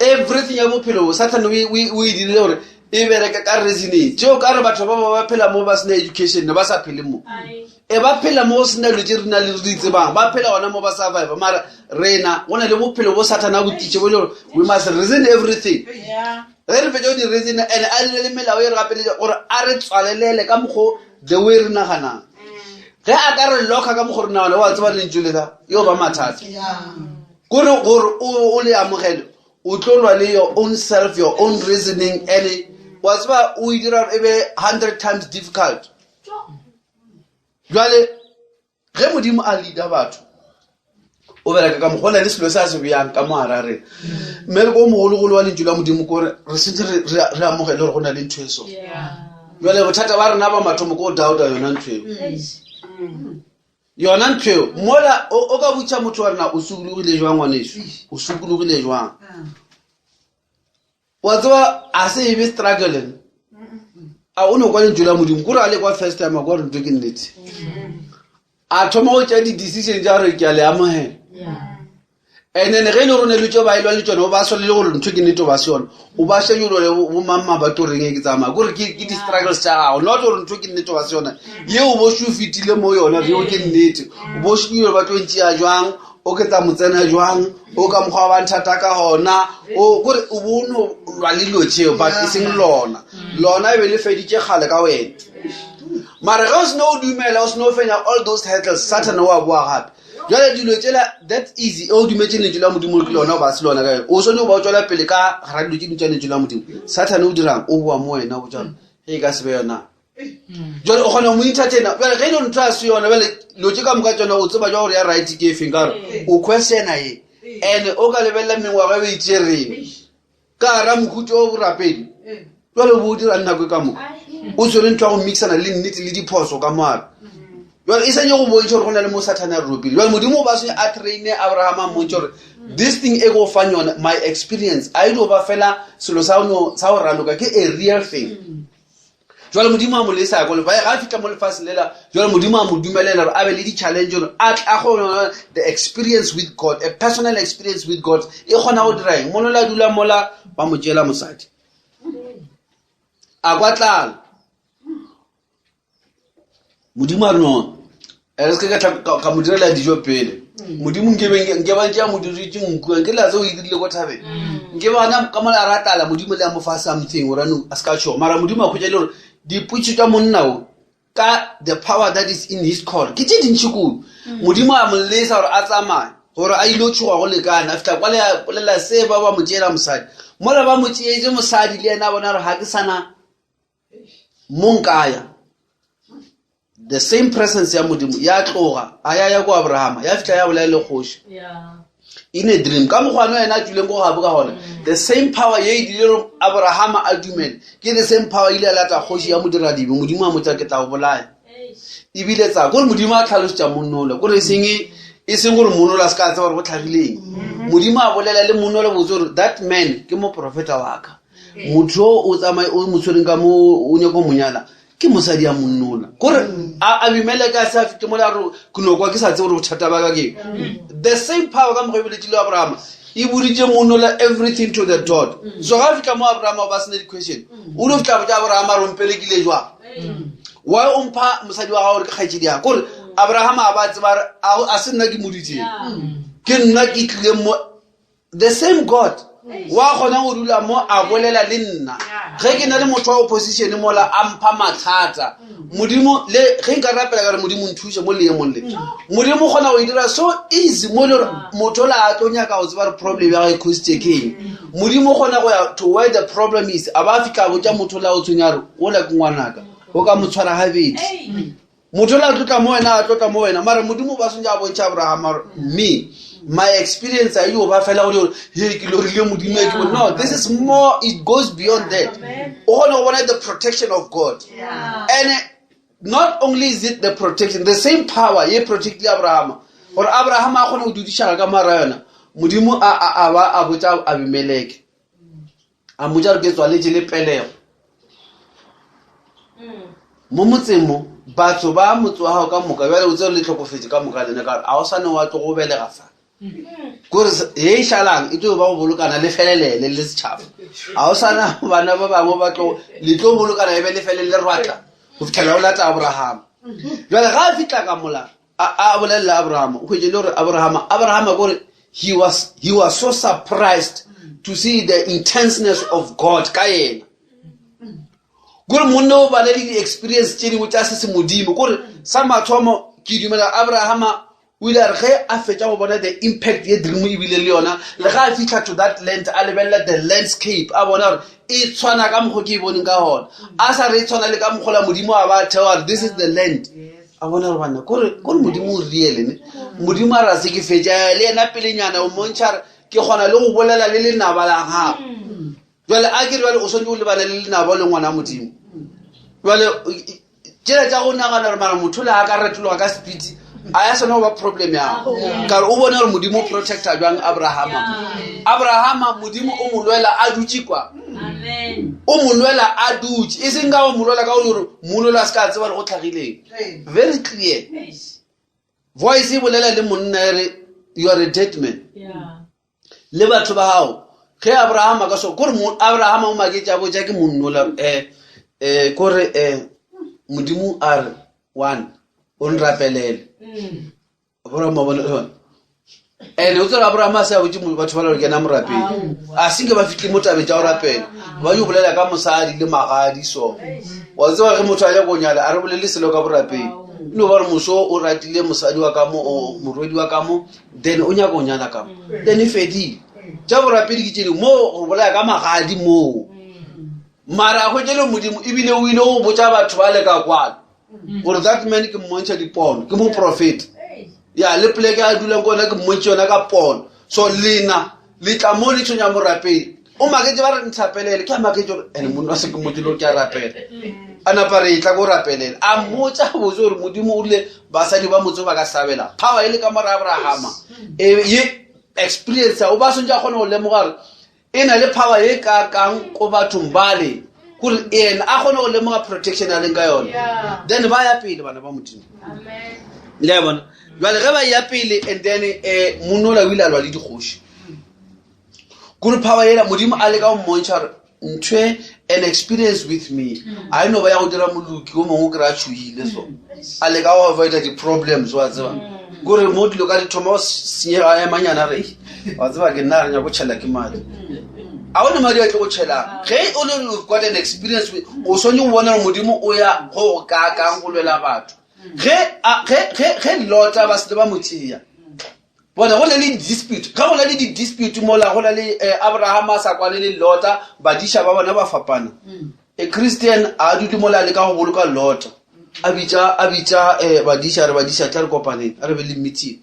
Everything ya bophelo Satan o e dirile gore e bereke ka reasoning. Tšeo ka re batho ba ba ba phela mo ba sena education ne ba sa phele mo. E ba phela mo go sena dilo tše re na le re di tsebang, ba phela gona mo ba survive. Mara rena go na le bophelo bo Satan a bo titše bo e le gore we must reason everything. Ge re fetša go di reason and a dire le melao e re gapeletša gore a re tswalelele ka mokgo the way re naganang. Ge a ka re locka ka mokgo re nagana, wa tseba lentšu lela yo ba mathata. Kore gore o le amogele o tlo lwa le your own self, your own reasoning, and wa tseba o e dira gore e be 100 times difficult. Jwale ge Modimo a leader batho o bereka ka mokgwa o na le selo se a se beyang ka mo gare a rena. Mmereko o mogologolo wa lentšu la Modimo ke gore re sentse re amogele gore go na le ntho e so. Jwale bothata ba rena ba mathomo ke go doubta yona ntho eo. Yona ntho eo mola o ka botša motho wa rena o sokologile jwang ngwaneso, o sokologile jwang. Wa tseba a se ebe struggle a o no kwa lentšu la Modimo kore a le kwa first time a kwa gore ntho ke nnete. A thoma go tšea di-decision tša gore ke a le amogela. And then ge e le gore o ne le tšeo ba elwa le tšone o ba swanele gore ntho ke nnete o ba se yone, o ba šetše gore bo mamma ba tlo reng e ke tsamaya kore ke di-struggles tša gago, not gore ntho ke nnete o ba se yona. Yeo bo še o fetile mo yona yeo ke nnete, o bo šetše gore ba tlo ntšea jwang, o ke tla mo tsena jwang, o ka mokgwa wa ba nthata ka gona, o kore o bo no lwa le dilo tšeo, but e seng lona. Lona e be le feditše kgale ka wena. Mara ge o seno o dumela, o seno o fenya all those hurdles, Satan o a boa gape. Jwale dilo tšela that easy, o dumetse lentšu la Modimo ke lona o ba se lona ka yona, o swanetše go ba o tšwela pele ka gara dilo tše dingwe tša lentšu la Modimo. Satan o dirang? O boa mo wena o botša gore ge e ka se be yona. Jwale o kgona go mo entertaina. Jwale ge e le ntho ya se yona, jwale dilo tše ka moka tšona o tseba jwa gore ya right ke efeng, ka gore o questiona ye. And o ka lebelela mengwaga e o e tšereng ka gara mohuta o borapedi, jwale o bo o dira nako e ka moka o tshwere ntho ya go mixana le nnete le diphoso ka moare. Jwale e sanye go bontšha gore go na le mo Sathane a re ropile. Jwale Modimo o ba senya a traine Abraham a mmontšha gore this thing e go fang yona, my experience a e dio ba fela selo sa go raloka, ke a real thing. Jwale Modimo a mo lesa ya ko lefatshe, ga a fihla mo lefatsheng lela, jwale Modimo a mo dumelela gore a be le di-challenge gore a tla go the experience with God, a personal experience with God e kgona go dira eng. Monola a dula mola ba mo tšeela mosadi, a kwa tlala. Modimo a re no, re se ke ka mo direla dijo pele. Modimo nke ba ntše a mo diritše nku, nke le a tseo e dirile ko thabeng. Nke bana ka mola a ratala, Modimo le a mo fa something gore a se ka tšhoga. Mara Modimo a hwetša e le gore dipotšišo tša monna o ka the power that is in his call ke tše dintši kudu. Modimo a mo lesa gore a tsamaye gore a ile tšhoga go lekana, a fihla kwa le a bolela se ba ba mo tšeela mosadi. Mola ba mo tšeetše mosadi le yena a bona gore ga ke sana mo nkaya. The same presence ya Modimo ya tloga a ya ya ko Abrahama, ya fihla ya bolela le kgoši in a dream. Ka mokgwa no yena a tšwileng ko gabo ka gona, the same power ye e dirile gore Abrahama a dumele ke the same power ile ya lata kgoši ya mo dira dibe. Modimo a motša ke tla go bolaya. Ebile tsa kore Modimo a tlhalosetša monnola kore e seng gore monnola a se ka tseba gore go tlhagileng. Modimo a bolela le monnola botse gore that man ke moprofeta wa ka. Motho o tsamaye o mo tshwereng ka mo o nyaka go mo nyala ke mosadi ya monnola. Kore Abimeleke a se a fete mola a re ke no kwa ke sa tsebe gore bothata ba ka ke eng. The same power ka mokgwa e boletše le Abrahama. E boditše monola everything to the dot. So ga fihla mo Abrahama o ba sena di-question. O no fihla botša Abrahama re o mpelekile jwang? Why o mpha mosadi wa gago gore ke kgaetšedi ya kore Abrahama a ba tseba re a se nna ke moditseng. Ke nna ke tlileng mo the same God wa kgona go dula mo a bolela le nna ge ke na le motho wa opposition mola a mpha mathata modimo le ge nka rapela ka re modimo nthuše mo leemong le modimo kgona go e dira so easy mo le gore motho la a tlo nyaka go tseba re problem ya gae cositse ke eng. Modimo kgona go ya to where the problem is, a ba fitlha a botša motho la o tshwenya re ola ke ngwanaka o ka mo tshwara gabedi. Motho la tlotla mo wena, a tlotla mo wena, mara modimo ba swantse a bontšha Abraham gore me my experience a yo ba fela gore he ke lorile modimo ke bone. No, this is more, it goes beyond that. O kgona go bona the protection of God. And not only is it the protection, the same power ye protectile Abraham gore Abraham a kgone go dudišaga ka mara yona. Modimo a ba a botša Abimeleke, a mmotša gore ke tswaletše le pelego mo motseng mo, batho ba motse wa gago ka moka bjale o tsere le tlhokofetse ka moka lena, ka gore a o sane wa tlo go belega fa, kore ye e šalang e tlo ba go bolokana le felelele le setšhaba. A o sana bana ba bangwe ba tlo le tlo bolokana e be le felele rwatla go fitlhela o lata Abrahama. Jale ga a fitlha ka mola a bolelela Abrahama, o hwetše le gore Abrahama, Abrahama kore he was so surprised to see the intenseness of God ka yena. Kore monna o bale le di-experience tše dingwe tša se se modimo. Kore sa mathomo ke dumela Abrahama o ile a re ge a fetša go bona the impact ye dream e bile le yona, le ge a fitlha to that land a lebelela the landscape, a bona gore e tshwana ka mokgwa ke e boneng ka gona, a sa re e tshwana le ka mokgwa la modimo a ba thewa gore this is the land. A bona gore banna kore modimo o reele ne modimo a re a se ke fetša le yena pelenyana o mmontšha re ke kgona le go bolela le lenaba la gago. Jwale a ke re jwale o swanetše go lebana le lenaba o le ngwana modimo. Jwale tšela tša go nagana gore mara motho le a ka retologa ka speed a ya swana go ba problem ya gago, ka re o bone gore modimo o protecta jwang Abrahama. Abrahama modimo o mo lwela a dutše kwa, o mo lwela a dutše, e seng ka go mo lwela ka gore mmono a se ka tseba le go tlhagileng. Very clear voice e bolela le monna e re you are a dead man le batho ba gago. Ge Abrahama ka so kore Abrahama o maketše a botša ke monnola kore modimo a re one o nrapelele. Abraham wa bona yona. And o tsere Abraham a se a botše batho ba le gore ke ena morapedi, a se nke ba fihle mo tabeng tša go rapela, ba yo bolela ka mosadi le magadi. So wa tseba ge motho a nyaka go nyala a re bolele selo ka borapedi, no ba re moso o ratile mosadi wa ka mo, o morwedi wa ka mo, then o nyaka go nyala ka mo, then e fedile. Tša borapedi ke tše dingwe mo go bolaya ka magadi moo, mara a hwetše le modimo ebile o ile go botša batho ba le ka kwano gore that man ke mmontšha dipono, ke moprofeta ya le poleke a dulang ko yona ke mmontšhe yona ka pono. So lena le tla mo le tshwenya morapedi, o maketse ba re nthapelele, ke a maketse gore ene monna se ke mmotse le gore ke a rapela, a napa re tla ko rapelela, a mmotsa botse gore modimo o rile basadi ba motse ba ka sabela power e le ka mora Abrahama ye experience o ba swantse a kgone go lemoga gore e na le power ye ka kang ko bathong bale, gore ena a kgone go lemoga protection a leng ka yona. Then ba ya pele bana ba modimo, le a bona jale ge ba ya pele, and then monola o ile a lwa le dikgoši, kore power yela modimo a leka go mmontšha gore nthwe an experience with me a e no ba ya go dira moloki o mongwe o kry-a tšhohile, so a leka go avoida di-problems. Wa tseba kore mo dilo ka di thoma go senyega emanyana re wa tseba ke nna re nyako tšhela ke madi, a o ne madi a tlo go tšhelang. Ge o le you've got an experience with, o swanetse go bona gore modimo o ya go go kaakang go lwela batho. Ge Lota ba sele ba mo tšea bona go na le dispute, ge go na le di-dispute mola go na le Abraham a sa kwane le Lota, badiša ba bona ba fapana. A Christian a dule mola a leka go boloka Lota, a bitša badiša, re badiša tla re kopaneng a re be le meeting.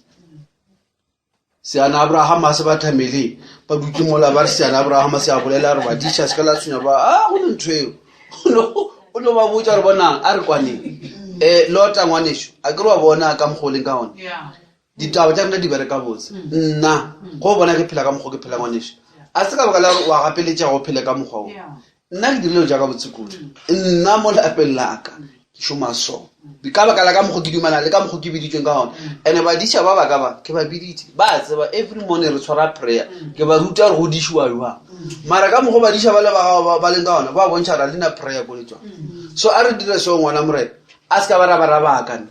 Seana Abraham a se ba thameleng ba dutse mola ba re seana Abraham se a bolela re badiša se ka la tshwenya ba a go ne ntho eo. O no ba botša re bonang a re kwaneng. Lota ngwaneso a ke re wa bona ka mokgwa o leng ka gona, ditaba tša rena di bereka botse. Nna go bona ke phela ka mokgwa ke phela ngwaneso, a se ka baka la gore wa gapeletša go phela ka mokgwa o. Nna ke dirile jaaka botse kudu nna mo lapeng laka. Ke šoma so ka baka la ka mokgo ke dumelang le ka mokgo ke biditsweng ka gona. And-e badiša ba baka ba ke ba biditše, ba tseba every morning re tshwara prayer, ke ba ruta gore go dišiwa jwang. Mara ka mokgo badiša ba le ba gago ba leng ka gona, ba bontšha gore a le na prayer ko le tswang. So a re dire so ngwana morena, a se ka ba ra ba ra baka ne.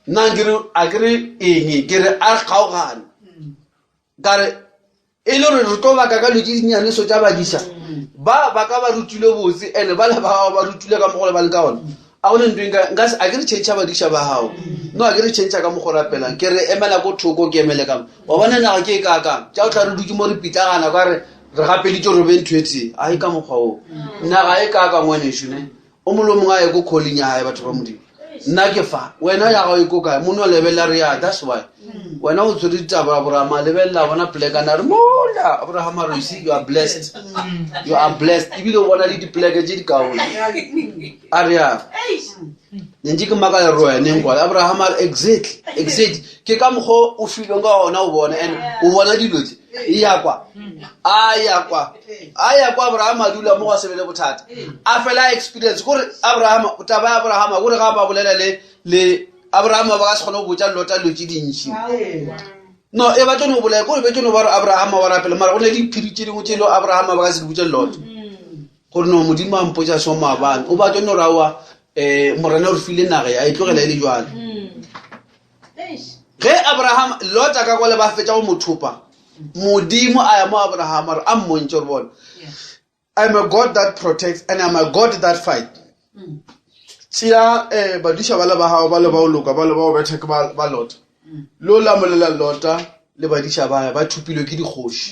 Nna ke re a ke re eng, ke re a re kgaogane. Ka re e le gore re tlo baka ka dilo tše dinnyane so tša badiša ba ba ka ba rutilwe botse and ba le ba gago ba rutilwe ka mokgwa ba le ka gona a gone ntho nka a ke re change badiša ba gago no a ke re change ka mokgwa rapelang ke re emela ko thoko ke emele ka wa bona naga ke e kakang tša o tla re dutse mo re pitlagana ka re re gapeditse gore be ntho e tee a e ka mokgwa oo naga e kaka ngwaneso ne o mongwe le mongwe a ye ko calling ya gae batho ba modimo nna ke fa wena ya gago e ko kae mono lebelela re ya that's why wena o tshwere ditaba abrahama lebelela bona plekana re mola abrahama re see you are blessed you are blessed ebile o bona le dipleke tse di kaone a re ya ne ntse ke makala re wena kwa abrahama re exactly exactly ke ka mokgwa o filweng ka ona o bona and o bona dilo tse e ya kwa a ya kwa a ya kwa abraham a dula mo go se be le bothata a fela experience kore abraham taba ya abraham kore ga ba bolela le le abraham ba ka se kgone go botsa lota dilo tse dintši no e ba tlo no bolaya kore be tlo no ba re abraham wa rapela mara go ne diphiri tse dingwe tse e le abraham ba ka se di botse lota gore no modimo a mpotsa so maabane o ba tlo no rawa um morena o re file naga a e tlogela e le jalo Ge Abraham, Lota ka kwale ba fetša go mo thopa, Modimo a ya mo Abraham gore a mmontšhe gore bona, I'm a God that protects and I'm a God that fight. Tšea eh, badiša ba le ba gago ba le ba o loka ba le ba o betha ke ba ba Lota. Lo lamolela Lota le badiša ba ba thopilwe ke dikgoši.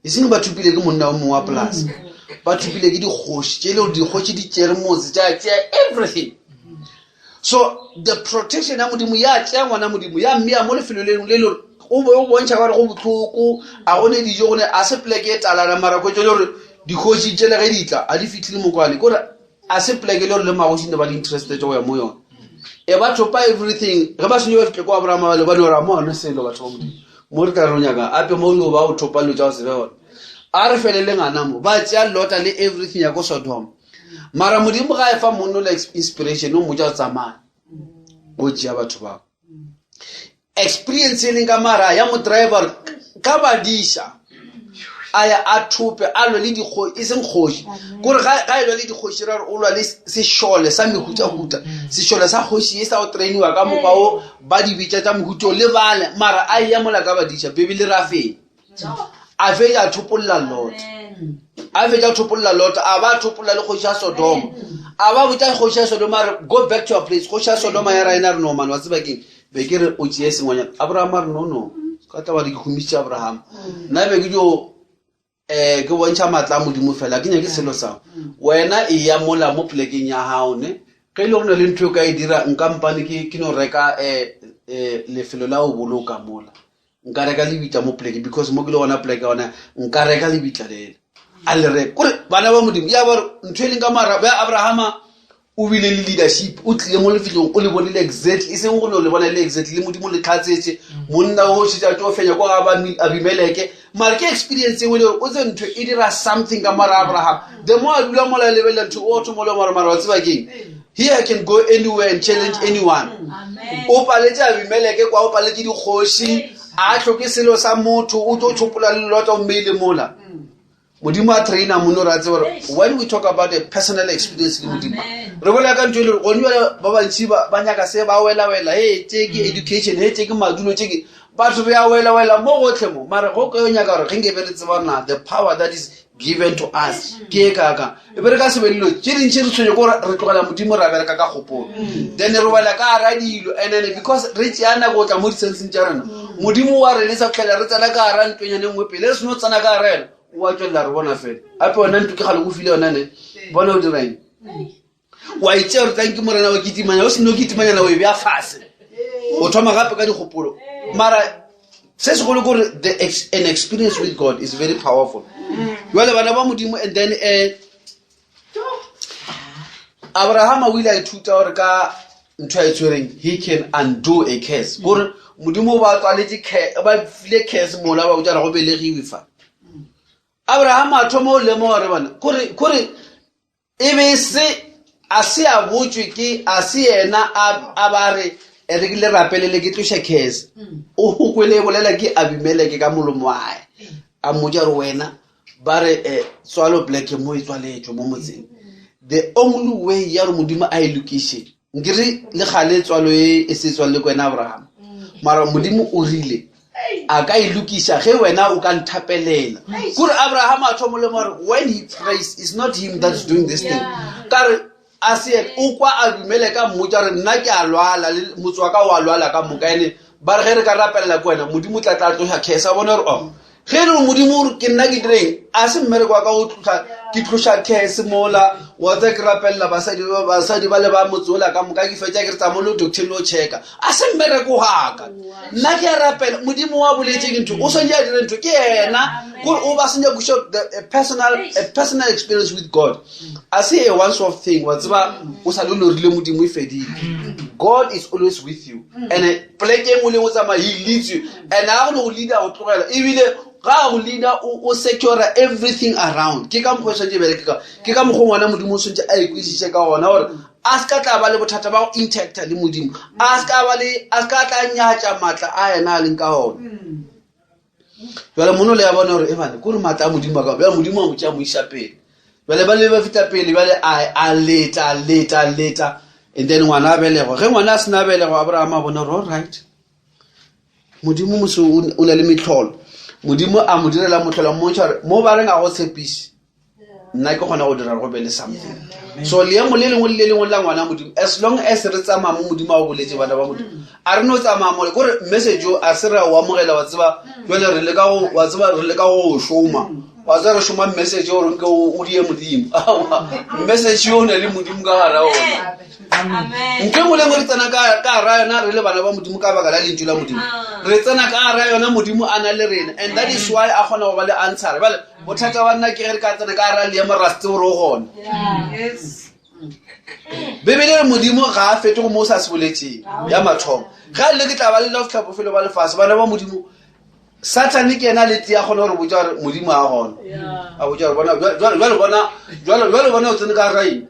E seng ba thopile ke monna o mongwe wa polase. Ba thopile ke dikgoši tše e le gore dikgoši di tšere motse tša tšea everything. So the protection ya Modimo ya tšea ngwana Modimo ya mmea mo lefelo le lengwe le le gore o be o bontšha gore go bohloko a go ne dijo go ne a se poleke e talana mara kgwetso le gore dikgoši tšele ge di tla a di fitlhile mokwane kore a se poleke le gore le magoši ne ba le interested go ya mo yone e ba thopa everything ge ba senye ba fitlhe ko abrahama ba le ba no ra mo gone selo batho ba modimo mo re tla re o nyaka ape mo no ba o thopa dilo tša go se be gona a re felele ngana mo ba tšea lota le everything ya ko sodoma mara modimo ga e fa monno le inspiration o mmotsa go tsamaya o tšea batho bao experience e leng ka mara ya mo driver ka badiša a ya a thope a lwe le dikgoši e seng kgoši kore ga e lwa le dikgoši ra gore o lwa le sešole sa mehutahuta sešole sa kgoši e sa go trainiwa ka mokgwa o ba di bitša tša mohuto le bale mara a ya mola ka badiša bebele ra fenya a fetša a thopolola Lota a fetša a thopolola Lota a ba thopolola le kgoši ya Sodoma a ba botša kgoši ya Sodoma a re go back to your place kgoši ya Sodoma ya ra ena re no man wa tseba keng be ke re o tšee sengwanyana Abraham a re no no ka taba re ke humisitše Abraham nna be ke dio um ke bontšha maatla a modimo fela ke nyake selo sa wena e ya mola mo polekeng ya gago ne ge e le go na le ntho e ka e dira nka mpane ke no reka um um lefelo la go boloka mola nka reka lebitla mo poleke because mo ke le gona poleke gona nka reka lebitla lela a le reka kore bana ba modimo ya ba ntho e leng ka mara ba abrahama o bile le leadership o tlile mo lefelong o le bonile exactly e seng go no le bona le exactly le modimo le tlhatsetse monna o šetše a tlo fenya kwa ga ba abimeleke mara ke experience engwe le gore o tse ntho e dira something ka mara abraham the more a dula mola lebelela ntho o thoma le mara mara wa tseba keng here i can go anywhere and challenge anyone o paletse abimeleke kwa o paletse dikgoši a tlhoke selo sa motho o tlo tshopola le lota o mmeile mola modimo a traina mone re a tseba gore when we talk about a personal experience le modimo re bolela ka ntho e le gore gone jale ba bantši ba nyaka se ba welawela he tse ke education he tse ke madulo tse ke batho re a welawela mo gotlhe mo mara go ka yo nyaka gore ge nke be re tseba na the power that is given to us ke e kaka e be re ka se be dilo tše dintši re tshwenye kore re tlogela modimo ra bereka ka kgopolo then re wela ka gara dilo and then because re tšea nako go tla mo disenseng tša rena modimo wa re lesa fitlhela re tsena ka gara ntwenyane nngwe pele re seno tsena ka gara ena o a tswelela re bona fela ape yona ntlo ke gale go file yona ne bona o dirang wa itsea gore tlang ke morena wa kitimanya o seno kitimanyana o e bea fase o thoma gape ka dikgopolo mara se segolo kore the ex, an experience with god is very powerful jale bana ba modimo and then um abrahama o ile a ithuta gore ka ntho a e tshwereng he can undo a curse kore modimo o ba tswaletše ba file curse mola ba botsa go belegiwe fa abrahama a thoma o lemoga gore bana kore e be e se A se a botšwe ke, a se yena a, a ba re, E re ke le rapelele ke tloše curse. O kwele e bolela ke Abimeleke ka molomo wa hae. A mmotša gore wena ba re eh, tswalo pleke mo e tswaletšwe mo motseng. The only way ya gore Modimo a e lokiše, nkere le gale tswalo e e se tswalele ko wena Abraham. Mara Modimo o rile a ka e lokiša ge wena o ka nthapelela. Kore Abraham a thoma le gore when he prays, it's not him that's doing this thing. Ka re a se yena o kwa a dumele ka mmotša gore nna ke a lwala le motse wa ka o a lwala ka moka ene ba re ge re ka rapelela ke wena modimo o tla tla tloša curse a bone gore oh ge e le gore modimo o re ke nna ke direng a se mmereko wa ka o tloša ke tloša curse mola wa tsa ke rapelela basadi ba basadi ba le ba motse ola ka moka ke fetša ke re tsamaya le doctor le o checka a se mmereko wa ka nna ke a rapela modimo wa boletse ke ntho o swantse a dire ntho ke yena kore o ba senya kuša a personal a personal experience with god a se a once off thing wa tseba o sa le lorile modimo e fedile god is always with you and eh, poleke e nngwe le nngwe tsamaya he leads you and ga go ne go leader go tlogela ebile ga go leader o secure everything around ke ka mokgwa e tshwanetse e bereke ka ke ka mokgwa ngwana modimo o tshwanetse a ikwešiše ka gona gore a se ka tla ba le bothata ba go intacta le modimo a se ka ba le a se ka tla nyatša maatla a yena a leng ka gona jale mono le ya bona gore ebane kore maatla a modimo a ka bjale modimo a mo tšea mo iša pele bjale ba le ba fihla pele bjale a leta a leta a leta and then ngwana a belegwa ge ngwana a sena a belegwa abraham a bona gore all right modimo mose o na le metlholo modimo a mo direla motlholo mmontšha gore mo ba reng a go tshepiše nna ke kgona go dira go be le something so leemo le lengwe le le lengwe la ngwana modimo as long as re tsamaya mo modimo a o boletse bana ba modimo a re no tsamaya mole kore message o a se re o amogela wa tseba jale re leka go wa tseba re leka go šoma wa tseba re šoma message gore nke o die modimo aowa message o ne le modimo ka gara ona ntho e nngwe le nngwe re tsena ka gara yona re le bana ba modimo ka baka la lentšu la modimo re tsena ka gara yona modimo a na le rena and that is why a kgona go ba le answer bale bothata ba nna ke ge re ka tsena ka gara leemo ra se tsebe gore o gona bebele re modimo ga a fete go mo o sa se boletseng ya mathomo ge a le ke tla ba le la fitlha bofelo ba lefase bana ba modimo sathane ke ena le tee a kgone gore botsa gore modimo a gona a botsa gore bona jale bona jale bona o tsene ka gara eng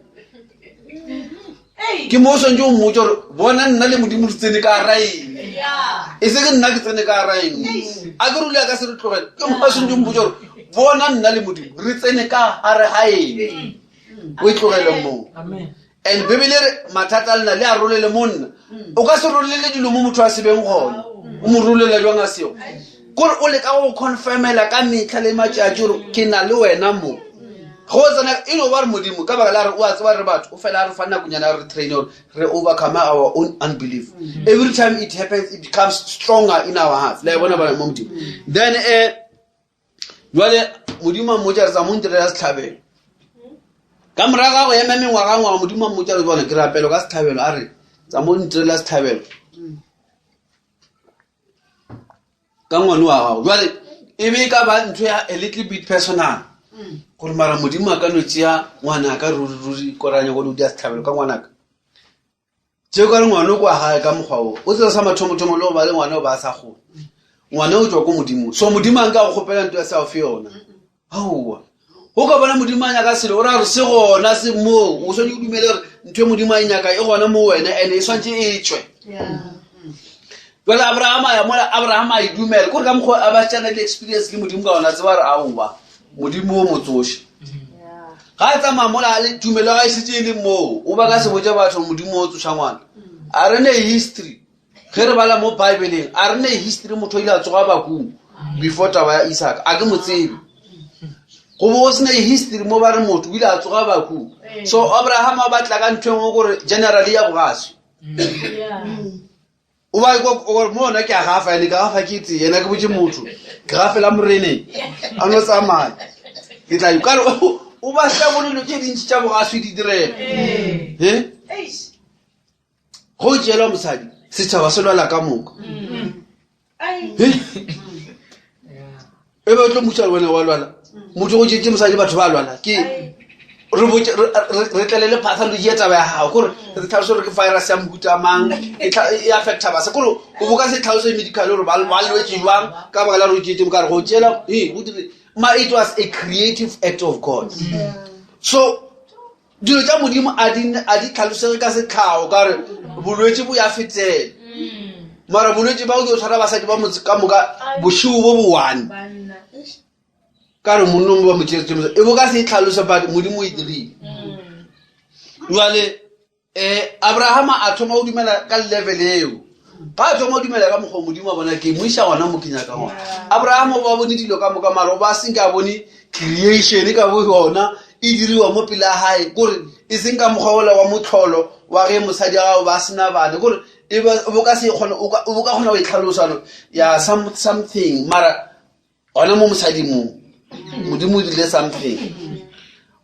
ke mo o swantse o mmotsa gore bona nna le modimo re tsene ka gara eng e se ke nna ke tsene ka gara eng a ke rule a ka se re tlogele ke mo a swantse o mmotsa gore bona nna le modimo re tsene ka gare ga eng o e tlogele moo and bebele re mathata a lena le a rolele mo nna o ka se rolele dilo mo motho a sebeng gone o mo rolela jwang a seo kore o leka go confirmela ka metlha le matšatši gore ke na le wena mo go tsena e no ba re modimo ka baka la re o a tseba re batho o fela a re fa nakonyana ya re train gore re overcome our own unbelief every time it happens it becomes stronger in our hearts la e bona bana mo modimo then um jale modimo a mmotsa re tsa mo ntirela setlhabelo ka morago ga go ema mengwagangwaga modimo a mmotsa re bone ke rapelo ka setlhabelo a re tsa mo ntirela setlhabelo ka ngwane wa gago jale e be e ka ba ntho ya a little bit personal gore mara modimo a ka no tšea ngwana ka ruri koranya go le o dia setlhabelo ka ngwanaka tšeo ka re ngwana o kwa gae ka mokgwa o o tsela sa mathomothomo le go ba le ngwana o ba a sa kgone ngwana o tswa ko modimo so modimo a nka go kgopela nto ya sa ofe yona aowa o ka bona modimo a nyaka selo o ra gore se gona se moo o swanetse o dumele gore ntho e modimo a e nyaka e gona mo wena and e swantse e tswe jale abraham a ya mola abraham a e dumela kore ka mokgwa a ba tšana le experience le modimo ka ona tseba gore aowa modimo o motsoše ga a tsamaya mola le tumelo ga e setse e le moo o ba ka se botsa batho modimo o tsoša ngwana a re ne history ge re bala mo bibleng a re ne history motho o ile a tsoga bakung before taba ya isaka a ke mo tsebe go bo go sena history mo ba re motho o ile a tsoga bakung so abraham a batla ka ntho e nngwe gore generally ya bogaswi o ba gore mo ona ke a gafa ene ke gafa ke tee yena ke botse motho ke gafela moreneng a no tsamaya ke tla kare o ba sa bone dilo tse dintsi tša bogaswi di direga e go tšeelwa mosadi setšhaba se lwala ka moka e be o tlo mmuša le wena wa lwala motho go tšetse mosadi batho ba lwala ke re tlele le pathology ya taba ya gago kore re tlhalose gore ke virus ya mohuta mang e, e affecta basa kore o bo ka se tlhalose medical gore ba lwetse jwang ka baka la gore o tšetse mokare go tšela ee go dire ma it was a creative act of god so. Dilo tša Modimo a di a di tlhalosege ka setlhago ka gore bolwetši bo ya fetela. Mara bolwetši ba go dio tshwara basadi ba motse ka moka bošego bo bo one. Ka re monnong ba mo tšeretse e bo ka se e tlhalose but Modimo o e dirile. Jwale um Abrahama a thoma go dumela ka level eo. Ga a thoma go dumela ka mokgwa Modimo a bona ke mo iša gona mo ke nyaka gona. Abrahama o ba bone dilo ka moka mara o ba senke a bone creation ka bo yona e diriwa mo pele ga gae kore e seng ka mokgwa ola wa motlholo wa ge mosadi wa gago ba sena bana kore e bo ka se kgone o ka kgona go e tlhalosa ya something mara gona mo mosading mo modimo o dirile something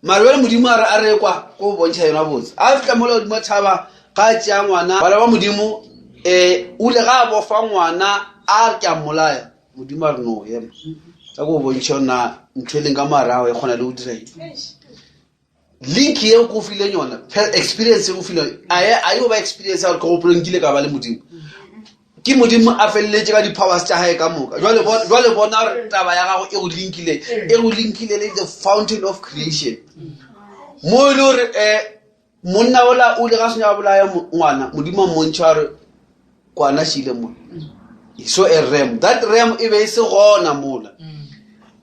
mare bjale modimo a re a re kwa ko bontšha yona botse a fitlha mola godimo thaba ga a tšea ngwana bana ba modimo um o ile ga a bofa ngwana a re ke a mmolaya modimo a re no ema ka ko bontšha yona ntho e leng ka morago e kgona le go dira eng link ye o ko fileng yona experience e o fileng a yo ba experience ya gore ke gopolo nkile ka ba le modimo ke modimo a feleletše ka di-powers tša gae ka moka jwale bona gore taba ya gago e go linkile e go linkile le the fountain of creation mo e le gore um monna ola o ile ga senya bolaya ngwana modimo a mmontšha gore kwana šile mo so a ram that ram e be e se gona mola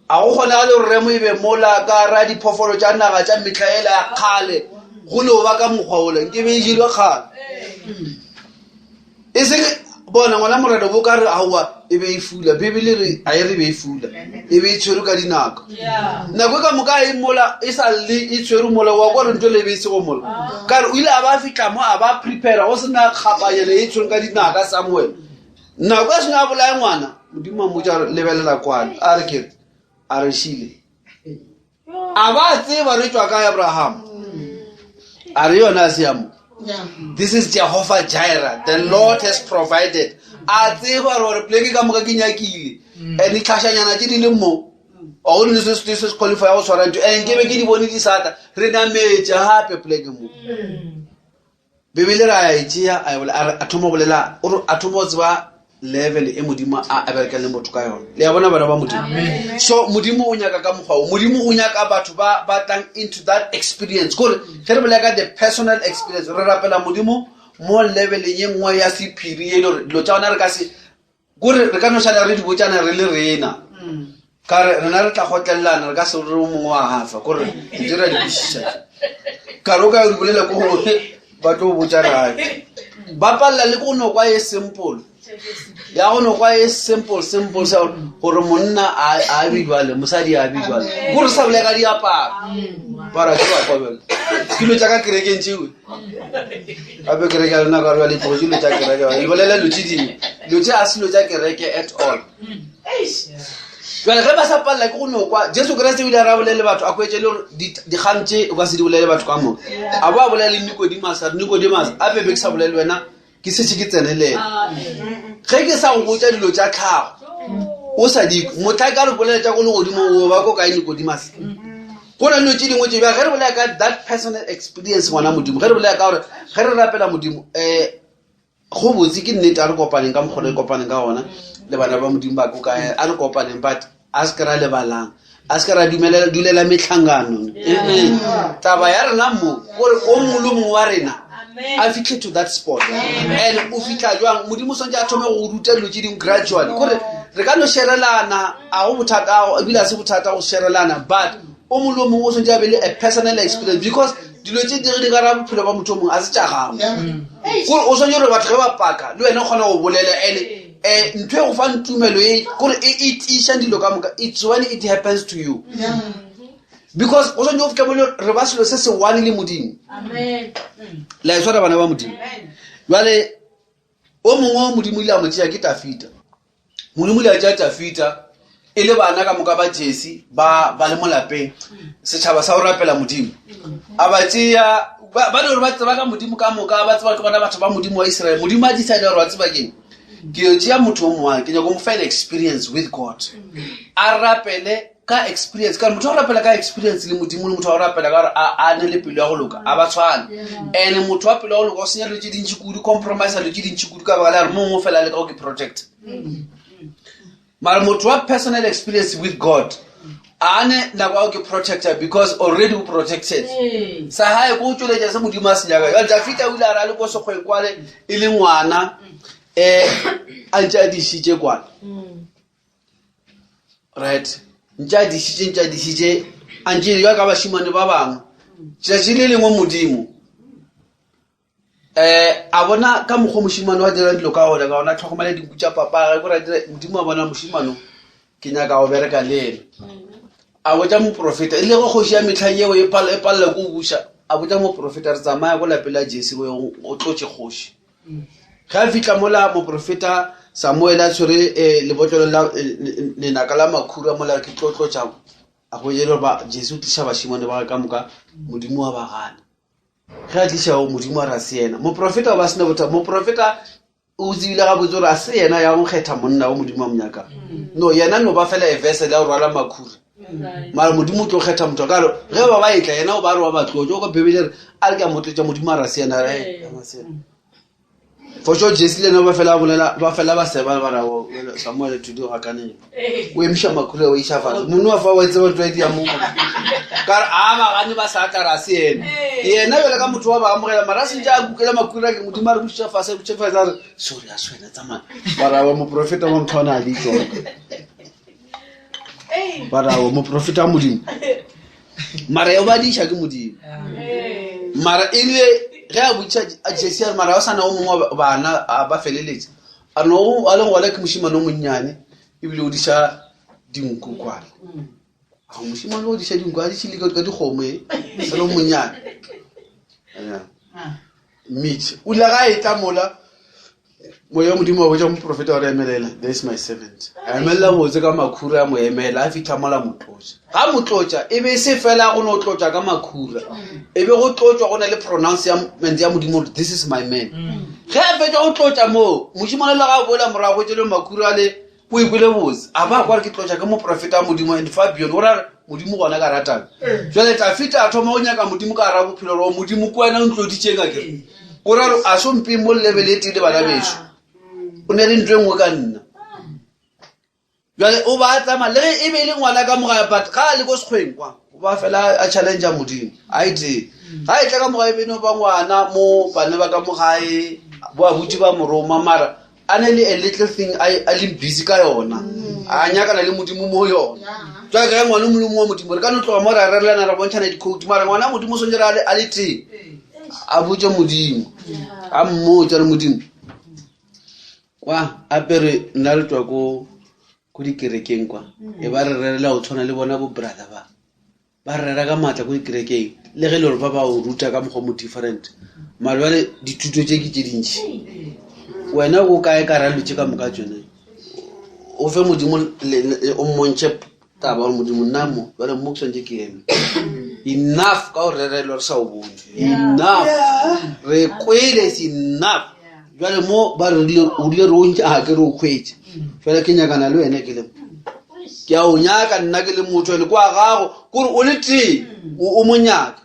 a go kgonagale gore remo e be mola ka ra diphoofolo tša naga tša metlha ela ya kgale go no ba ka mokgwa ola nke be e jelwe kgale e seng bona ngwana morena bo ka re aowa e be e fula bibele re a e re be e fula e be e tshwerwe ka dinako nako e ka moka e mola e sa le e tshwerwe mola wa kwa re ntho le e be e sego mola ka re o ile a ba fitlha mo a ba prepare go sena kgapanyana e tshwerwe ka dinaka samuel nako e sena a bolaya ngwana modimo a mmotsa gore lebelela kwane a re kere a re šile a ba tseba re tswa kae abraham a re yona a se ya mo this is jehovah jireh the lord has provided a tseba gore pleke ka moka ke nyakile mm. and ditlhašanyana tse di leng mo a go ne se se se qualify go tshwara ntho and ke be ke di bone di sata re nametše gape pleke mo mm. Bibele re a e tšea a thoma go bolela a thoma go tseba level e modimo a berekang le motho ka yone le ya bona bana ba modimo so modimo o nyaka ka mokgwa o modimo o nyaka batho ba ba tlang into that experience kore ge re bolela ka the personal experience re rapela modimo mo leveleng ye nngwe ya sephiri ye e le gore dilo tša gona re ka se kore re ka no šala re di botsana re le rena ka re rena re tla kgotlelelana re ka se re o mongwe wa gafa kore ntse re a di kwešiša ka re o ka di bolela ko gongwe ba tlo botsa rae ba palela le go nokwa e simple ya go nokwa e simple simple sa gore monna a be jwale mosadi a be jwale kore sa bolela ka diaparo para ke ba kwa bjale dilo tša ka kerekeng tšewe gape kereke ya lona ka re le tlogo dilo tša kereke le bolela dilo tše dingwe dilo tše a se dilo tša kereke at all jale ge ba sa palela ke go no kwa jesu kreste o ile a ra bolele batho a kwetse le gore dikgang tše o ka se di bolele batho ka moka a bo a bolela le nicodemas a re nicodemas a bebe ke sa bolele wena ke setse ke tsenelela ge ke sa go botsa dilo tša tlhago o sa di motla ka re bolela tša ko legodimo o ba ko kae nicodemas go na dilo tše dingwe tše bja ge re bolela ka that personal experience ngwana modimo ge re bolela ka gore ge re rapela modimo um go botse ke nnete a re kopaneng ka mokgwa re kopaneng ka gona le bana ba modimo ba ko kae a re kopaneng but a se ke ra lebalang a se ke ra dulela metlhangano taba ya rena mo kore o mongwe le mongwe wa rena a fitlhe to that spot and o fitlha jwang modimo o swantse a thome go ruta dilo tse dingwe gradually kore re ka no sherelana a go bothata ebile a se bothata go sherelana but o mongwe le mongwe o swantse a be le a personal experience because dilo tse di di ka ra bophelo ba motho o mongwe a se tša gago kore o swantse gore batho ge ba paka le wena o kgona go bolela and um ntho e go fang tumelo e kore e, e tiišang dilo ka moka it's when it happens to you because o swantse o fitlha mo re ba selo se se one le modimo la e tshwara bana ba modimo jale o mongwe modimo ile a mo tšea ke tafita modimo ile a tšea tafita e le bana ka moka ba jesi ba ba le mo lapeng setšhaba sa go rapela modimo a ba tšea ba le gore ba tseba ka modimo ka moka ba tseba ke bona batho ba modimo wa israele modimo a decide gore wa tseba keng ke yo tšea motho o mongwe ke nyako mo fa an experience with god a rapele ka experience ka motho wa go rapela ka experience le modimo le motho wa go rapela ka gore a ne le pelo ya go loka a ba tshwane and motho wa pelo ya go loka o senya dilo tse dintši kudu compromise dilo tse dintši kudu ka baka la gore mongwe fela le ka go ke project mara motho wa personal experience with god A ne nako ya go ke protector because already o protected. Sa gae ko o tšweletša se Modimo a se nyaka. Jwale Dafita o ile a re a le ko sekgweng kwale e le ngwana um a ntše a dišitše kwana. Right. Ntše a dišitše, ntše a dišitše, a ntše e ka bašimane ba bangwe. Tšatši le lengwe Modimo um a bona ka mokgwa mošimane wa dira dilo ka gona ka gona tlhokomela dinku tša papage ko ra dira modimo a bona mošimano ke nyaka go bereka le ena a botša moprofeta e le go kgoši ya metlha yeo e, e palela ko buša a botša moprofeta re tsamaya ko lapeng la jese o tlotše kgoši ge a fitlha mola moprofeta samuel a tshwere um lebotlolo la eh, lenaka la makhura mola ke tlo tlotša a go ele gore jesu o tliša bašimane ba ka moka modimo wa ba gana ge a tliša go modimo a ra se yena moprofeta o ba sena botha moprofeta o tsebile gabotse gore a se yena ya go kgetha monna wa modimo wa monyaka no yena no ba fela evesele ya go rwala makhura mara modimo o tlo kgetha motho karo ge ba ba etla yena o ba re wa batlotsa o ka bebele re a re ke a motlotsa modimo a ra se yena re for sure jesse le ena ba fela bolela ba fela ba seba ba ra samuel tudi ga kaneng o emiša makhura o iša fatshe monna wa fa wa tseba ntwa e di ya mo ka re a ba gane ba sa tla ra se yena yena jale ka motho wa ba amogela mara a sentse a kukela makhura ke modimo a re buša fase buša fase a re sorry a swena tsamaya ba ra wa moprofeta wa motho wa na le tsona ba ra wa moprofeta wa modimo mara yo ba diša ke modimo mara e rile ge a botša jesse a re mara o sa na o mongwe wa bana a ba feleletše a no a le gona ke mošimane o monnyane ebile o diša dinku kwana a mošimane o diša dinku a diše le ka dikgomo e sa le o monnyane mmitše o ile ga e tla mola moya wa modimo wa botša moprofeta gore emelela there is my servant a emelela botse ka makhura a mo emela a fitlha mola motlotša ga motlotša e be e se fela go no tlotša ka makhura e be go tlotšwa go na le pronouncement ya modimo gore this is my man ge a fetša go tlotša moo mošimane le ga a boela morago tše le makhura le o ikwele botse a ba kwa re ke tlotša ke moprofeta wa modimo and fabian o ra re modimo gona ka ratang jale tafita a thoma go nyaka modimo ka gara bophelo gore modimo ko wena o ntloditseng a kere o ra re a so mpeng mo level e tee le bana bešo o ne le ntho e nngwe ka nna jale o ba tsamaya le ge e be e le ngwana ka mogae but ga a le ko sekgweng kwa o ba fela a challengea modimo a e tee ga e tla ka mogae beno ba ngwana mo bana ba ka mogae bo abuti ba moroma mara a ne le a little thing a leng busy ka yona mm. a nyakana le modimo mo yona jale ka ngwana molimo wa modimo re ka no tloga mo ra rerelana ra bontšhana dikhoutu mara ngwana modimo o swantse a le tee a botse modimo a mmotse re modimo kwa apere nna re tswa ko ko dikerekeng kwa mm. e ba re rerela go tshwana le bona bo brother ba ba rera ka maatla ko dikerekeng le ge e le gore ba ba o ruta ka mokgwa mo different mare bjale dithuto tše ke tše dintši wena o kae ka ra dilo tše ka moka tsone o fe modimo o mmontšhe taba gore modimo nna mo jale mo ke tshwanetse ke eme enough ka go rerelwa re sa o bone enough re kwele is enough jale mo ba re rile o rile re o ntše a ke re o kgwetse fela ke nyakana le wena ke le ke a o nyaka nna ke le motho ene kwa gago kore o le tee o mo nyaka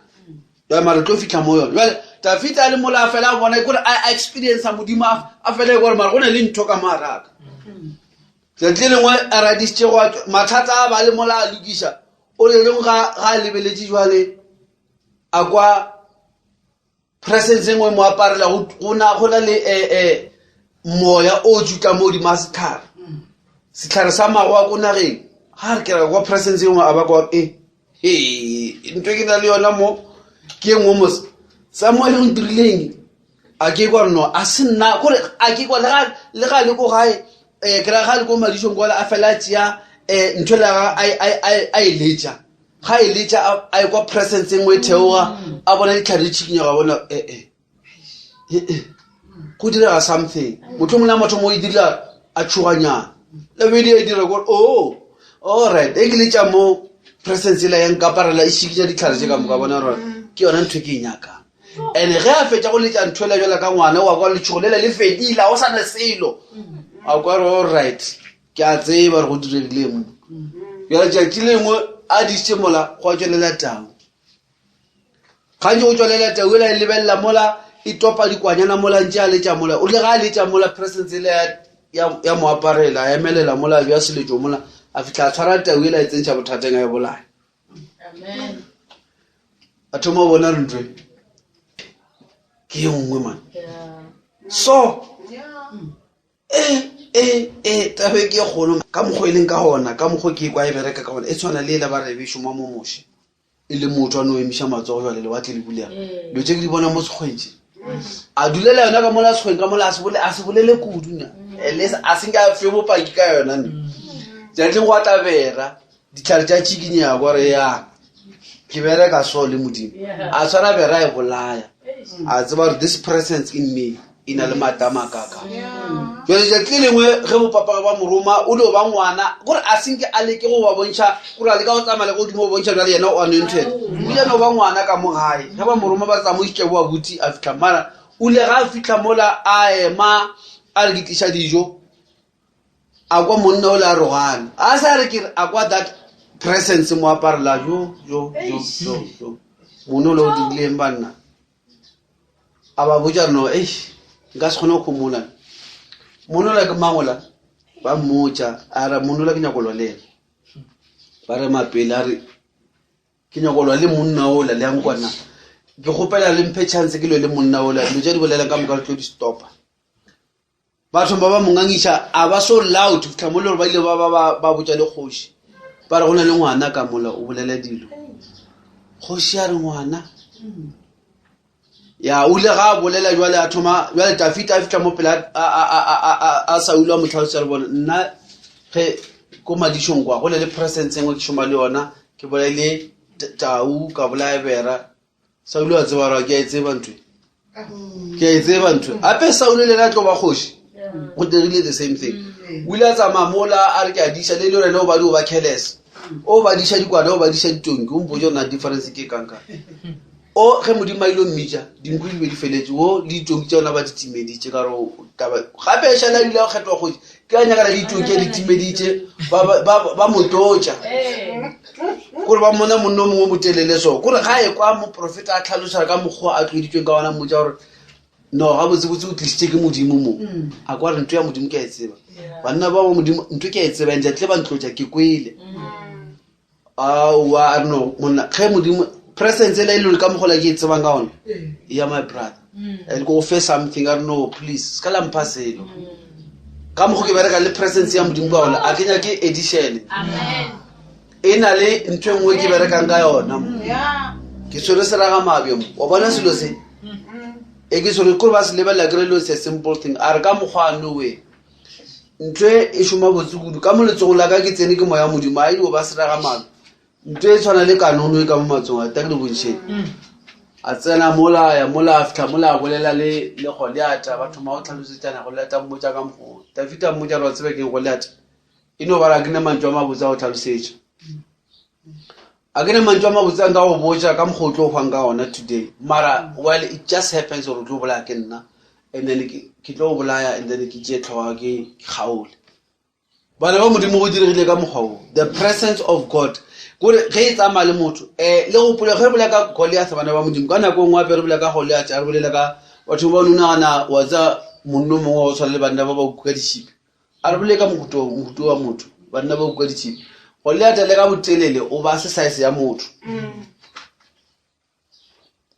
jale mare tlo fitlha mo yone jale tafita a le mola a fela a bona kore a experience modimo a fela e kore mare go ne le ntho ka moaraka tsatsi le lengwe a radisitše go mathata a ba le mola a lokiša o le leng ga a lebeletše jale a kwa presence e nngwe mo aparela go na go na le um moya o jutla mo godimo ga setlhare setlhare sa mago a ko nageng ga re kera kwa presence e nngwe a ba kwa e he ntho e ke na le yona mo ke e nngwe mos samuel o ntirileng a ke kwa no a se nna kore a ke kwa le ga le ko gae um ke ra ga le ko madišong kwala a fela a tšea um ntho le a e letša ga e letša a e kwa presence e nngwe e theoga a bona ditlhare di tšhikinyega bona ee eh, eh, eh, go direga something motho mongwe le motho mo e dira a tšhoganyana le bedi e dira kore o oh, all right e ke letša mo presence e la ya nkaparela e šikinya ditlhare tše ka moka bona gore ke yona ntho e ke e nyakang and ge a fetša go letša ntho ela jala ka ngwana wa kwa letšhogo lela le fedile ga o sa na selo a kwa re all right ke a tseba gore go diregile mo bjale tšatši lengwe a dišitše mola go a tšwelela tau gantši go tšwelela tau ela e lebelela mola e topa dikwanyana mola ntše a letša mola o rile ga a letša mola presence ele ya mo aparela a emelela mola bja seletšo mola. A fitlha a tshwara tau ela e tsentšha bothateng a e bolaya. A thoma go bona ntwe ke ye nngwe man. So e e e tabe ke kgolo ka mokgwa e leng ka gona ka mokgwa ke kwa e bereka ka gona e tshwana le ela ba re be šoma mo moshe e le motho a no emiša matsogo jale lewatle le bulega mm. dilo tse ke di bona mo sekgweng tse a dulela yona ka mola sekgweng ka mola a se bolele kudu na mm. a senke a fe bopaki ka yona ne mm. tšatšing go a tlabera ditlhare tša tšikinyega kore ya ke bereka so le modimo a tshwara bera e bolaya a tseba gore this presence in me e na le maatla a makaka jale tšatši le lengwe ge bopapage ba moroma o dio ba ngwana kore a senke a leke go ba bontšha kore a leka go tsamaya le godimo go bontšha jale yena o anointed o ile no ba ngwana ka mo gae ge ba moroma ba tsamaisitše bo abuti a fitlha mara o ile ga a fitlha mola a ema a re ke tliša dijo a kwa monna o le a rogana a sa re ke a kwa that presence mo aparela jo jo jo jo jo monna o le o dirileng banna a ba botša no eish nka se kgone go gomola monola ke mangola ba mmotša a re monola ke nyako lwa le ena ba re mapele a re ke nyako lwa le monna ola le yang kwana ke kgopela le mphe chance ke lwe le monna ola dilo tša di bolelang ka moka re tlo di stopa Batho ba ba mo ngangiša a ba so loud fitlha mo le gore ba ile ba ba ba botša le kgoši ba re go na le ngwana ka mola o bolela dilo kgoši a re ngwana ya o ile ga a bolela jwale a thoma jwale tafita a fitlha mo pele a saulo a mo tlhalosa re bona nna ge ko madišong kwa go le le presence engwe ke šoma le yona ke bolaile tau ka bolaya bera saulo a tseba gore ke a e tseba ntho ke a e tseba ntho gape saulo le ena a tlo ba kgoši go dirile the same thing o ile a tsamaya mola a re ke a diša le le rene o badi o ba careless o ba diša dikwana o ba diša ditonki o mpotse na difference ke kangkang o ge modimo a ile o mmitša dinku di be di feletse o le ditonki tša yona ba di timeditše ka gore taba gape e šala ebile go kgethwa kgoši ke a nyakana le ditonki a di timeditše ba mo tlotša kore ba mona monno mongwe motelele so kore ga e kwa moprofeta a tlhalosa ka mokgwa a tloditsweng ka ona mmotsa gore no ga botsebotse o tlisitse ke modimo mo mm. a kwa re ntho ya modimo ke a e tseba banna ba ba modimo ntho ke a e tseba ntse tle ba ntlotsa ke kwele mm. aowa a re no monna ge modimo presence ele e le ka mogola ke e tsebang ka ona ya my brother mm. and go fe something a re no please se ka la mpha selo ka mokgo ke bereka le presence ya modimo ka ona a ke nyake edition e na le ntho e nngwe ke berekang ka yona mo ke tshwere seraga mabjo mo wa bona selo se e ke tshwere kore ba se lebelela kere lo se simple thing a re ka mokgwa nowe ntho e e šoma botse kudu ka mo letsogong la ka ke tsene ke moya modimo a dio ba seraga mabjo ntho e tshwana le kanono e ka mo matsong a ta ke le bontšheng a tsena mola ya mola a fitlha mola a bolela le le goliata ba thoma go tlhalosetsana goliata mmotsa ka mokgwa tafita mmotsa re wa tseba keng goliata e no bara ke ne mantšu a mabotse a go tlhalosetša a ke ne mantšu a mabotse a nka go botša ka mokgwa o tlo hwang ka ona today mara well it just happens gore o tlo bolaya ke nna and then ke tlo bolaya and then ke tšee tlhoga ke kgaole bana ba modimo go diregile ka mokgwa o the presence of god kore ge e tsamaya le motho um le gopole ge re bolela ka goliath bana ba modimo ka nako e nngwe ape re bolela ka goliath a re bolela ka batho ba nonagana wa tsa monno mongwe wa go tshwana le banna ba ba kuka ditšhipi a re bolele ka mohuto mohuto wa motho banna ba kuka ditšhipi goliath le ka botelele o ba se size ya motho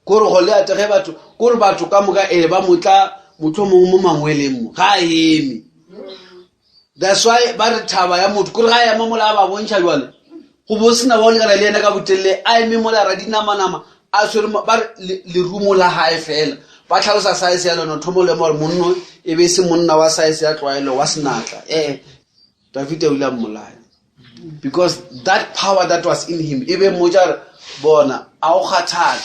kore goliath ge batho kore batho ka moka ee ba motla motlho mongwe mo mangweleng mo ga a eme that's why ba re thaba ya motho kore ga a ema mola a ba bontšha jale go bo sena ba o lekana le ena ka botelele a eme mola ra dinamanama a tshwere ba re lerumo la gae fela ba tlhalosa size ya lona thomo le gore monno e be e se monna wa size ya tlwaelo wa senatla ee dafita o ile a mmolaya because that power that was in him e be mmotsa gore bona a o kgathale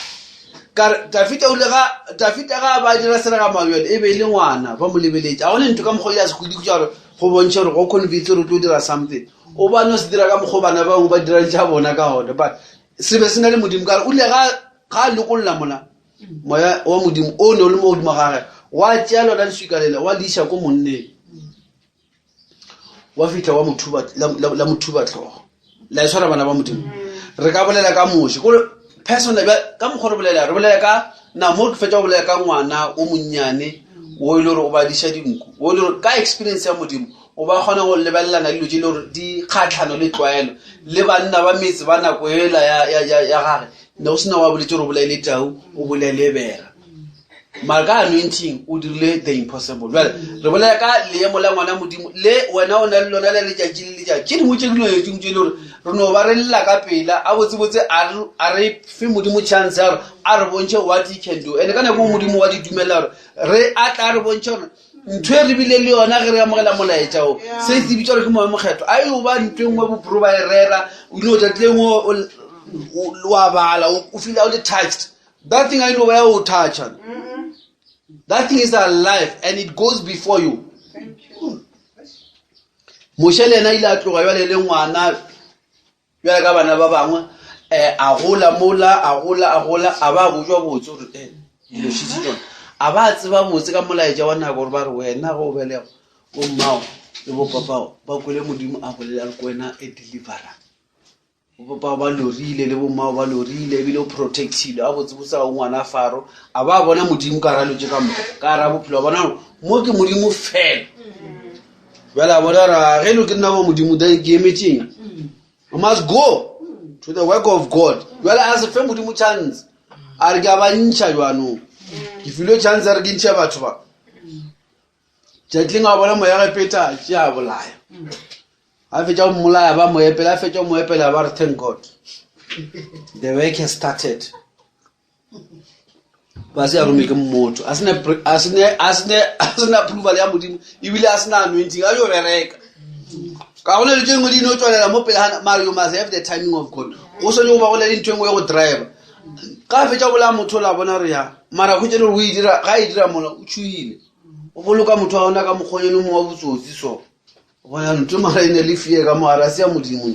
kare dafita o ile ga dafita ga ba dira seraga mabjale e be e le ngwana ba mo lebeletse a gone ntho ka mokgwa o ile a se godikutsa gore go bontšha gore go convince gore o tlo dira something o ba no se dira ka mokgwa bana ba bangwe ba dirang tša bona ka gone but se be se na le modimo kare o ile ga a lokolola mola moya wa modimo o ne o le mo godimo gage wa tšea lona leswika lela wa le iša ko monneng wa fitlha wa la mothuba tlhogo la e tshwara bana ba modimo re ka bolela ka moshe kore personal ka mokgwa re bolela re bolela ka na mo ke fetsa go bolela ka ngwana o monnyane o e le gore o badiša dinku o e le gore ka experience ya modimo O ba kgona go lebelelana le dilo tše e le gore di kgatlhano le tlwaelo le banna ba metse ba nako ela ya, ya, ya, ya gage. Ne go sena wa boletse gore o bolaile tau, o bolaile bera. Mara ka anointing o dirile the impossible. Jale re bolela ka leemo la ngwana Modimo le wena o na le lona la letšatši le letšatši. Tše dingwe tše dilo tše dingwe tše e le gore re no ba re lla ka pela a botsebotse a re fe Modimo chance ya gore a re bontšhe what he can do. And ka nako Modimo wa di dumela gore re a tla re bontšhe gore ntho e re bile le yona ge re amogela molaetša o se se bitsa gore ke moya mokgethwa a yo ba ntho e nngwe bopro ba e rera o ile o tšatši le nngwe wa bala o feel o le touched. That thing I know where o touch. That thing is alive and it goes before you. Moshe le yena ile a tloga jale le ngwana bjale ka bana ba bangwe um a gola mola a gola a gola a ba bojwa botse gore eh, dilo šitse tsone a ba tseba botse ka molaetša wa nako gore ba re wena ge o belego bommago le bopapago ba kwele modimo a bolela le ko wena a deliverer. Bopapa ba lorile le bommago ba lorile ebile o protectile a botse botse o ngwana faro a ba bona modimo ka ra lotse ka moka ka ra bophelo a bona gore mo ke modimo fela bjale a bona ra ge lo ke nna bo modimo then ke emetseng I must go to the work of God bjale a se fe modimo chance a re ke a ba ntšha jwanong ke filwe chance a re ke ntšhe batho ba tšatšing a bona moya gepeta tše a bolaya a fetša go mmolaya ba mo epela a fetša go mo epela ba re thank god the work has started ba se a rome ke motho a sena approval ya modimo ebile a sena anointing a yo bereka ka go le tse dingwe di no tswelela mo pele ga mare you must have the timing of god go swanetse go ba go le ntho e nngwe ya go driver ka a fetša go bolaya motho la bona gore ya mara kgwetše le gore o e dira ga e dira mola o tšhoile o boloka motho wa gona ka mokgonyane mongwe wa botsotsi so bona ntho mara e ne le fie ka mogare a se ya modimo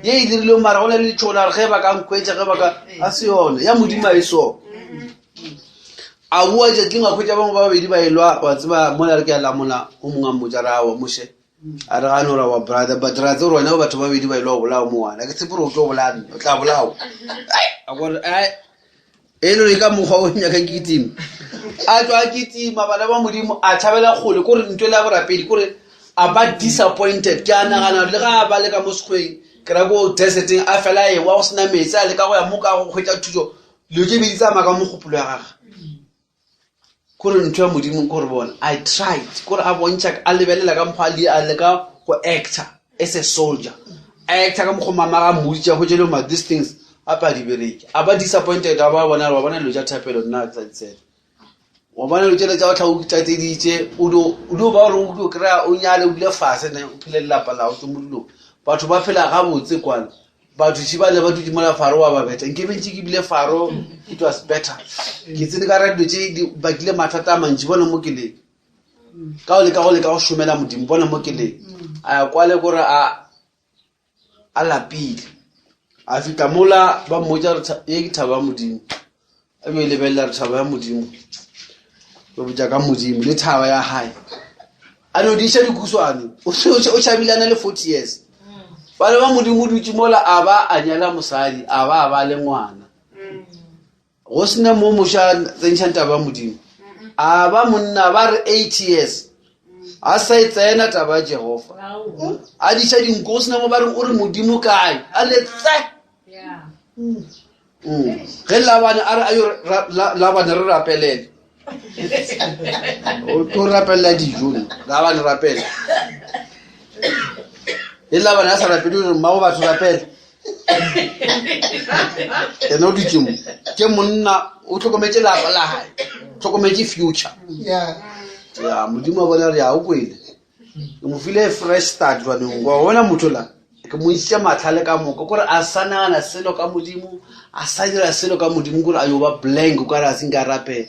ye e dirile mara go na le letšhogo la gore ge ba ka nkhwetša ge ba ka a se yone ya modimo a e so a boa tšatšing a kgwetša bangwe ba babedi ba elwa wa tseba mola re ke a lamola o mongwe a mmotsa re awa moshe a re gane ora wa brother but ra tse gore wena batho ba babedi ba elwa go bolao mowana ke tshepe gore o tlo bolaya nna o tla bolao a kore e le ka mokgwa o nyaka kitima a tswa a kitima bana ba modimo a tšhabela kgole kore ntho le ya borapedi kore a ba disappointed ke a nagana le ga a ba le ka mo sekgweng ke ra ko deserteng a fela ewa go sena metsi a leka go ya mo ka go kgwetsa thuso dilo tse be di tsamaya ka mogopolo ya gage kore ntho ya modimo kore bona i tried kore a bontšha a lebelela ka mokgwa a leka go actor as a soldier a actor ka mokgwa mama ga mmoditša go tšele ma these things gape a di bereke a ba disappointed a ba bona wa bona dilo tša thapelo nna ke sa di tsena wa bona dilo tšele tša go tlha o tlatseditše o dio ba gore o dio kry-a o nyale o dule fase ne o phele lelapa la o tswe mo dilong batho ba phela gabotse kwana batho ši ba le ba dutše mola faro wa ba beta nke bentše ke bile faro it was better ke tsene ka ra dilo tše di bakile mathata a mantši bona mo ke leng ka go leka go leka go šomela modimo bona mo ke leng a ya kwale kore a a lapile a fihla mola ba mmotša gore ye ke thaba ya modimo a be lebelela re thaba ya modimo re botša ka modimo le thaba ya gae a no diša dikuswane o tšhabile a na le 40 years bana ba modimo dutše mola a ba a nyala mosadi a ba a ba le ngwana go sena mo moša tsentšhang taba ya modimo a ba monna ba re 8 years a sa e tsena taba ya jehofa a diša dinko go sena mo ba reng o re modimo kae a le tse Mm. Ge Labane a re a yo Labane re rapelele. O tlo rapelela dijo ne. Labane rapela. E Labane a sa rapele o re mmago batho rapela. Ena o dutse mo. Ke monna o tlhokometse lapa la hae. Tlhokometse future. Yeah. Ya modimo a bona re ya o kwele. Ke mo file fresh start jwanong. Wa bona motho la. Ke mo isitše matlhale ka moka kore a sa nagana selo ka modimo a sa dira selo ka modimo kore a yo ba blank o kare a se nka rapela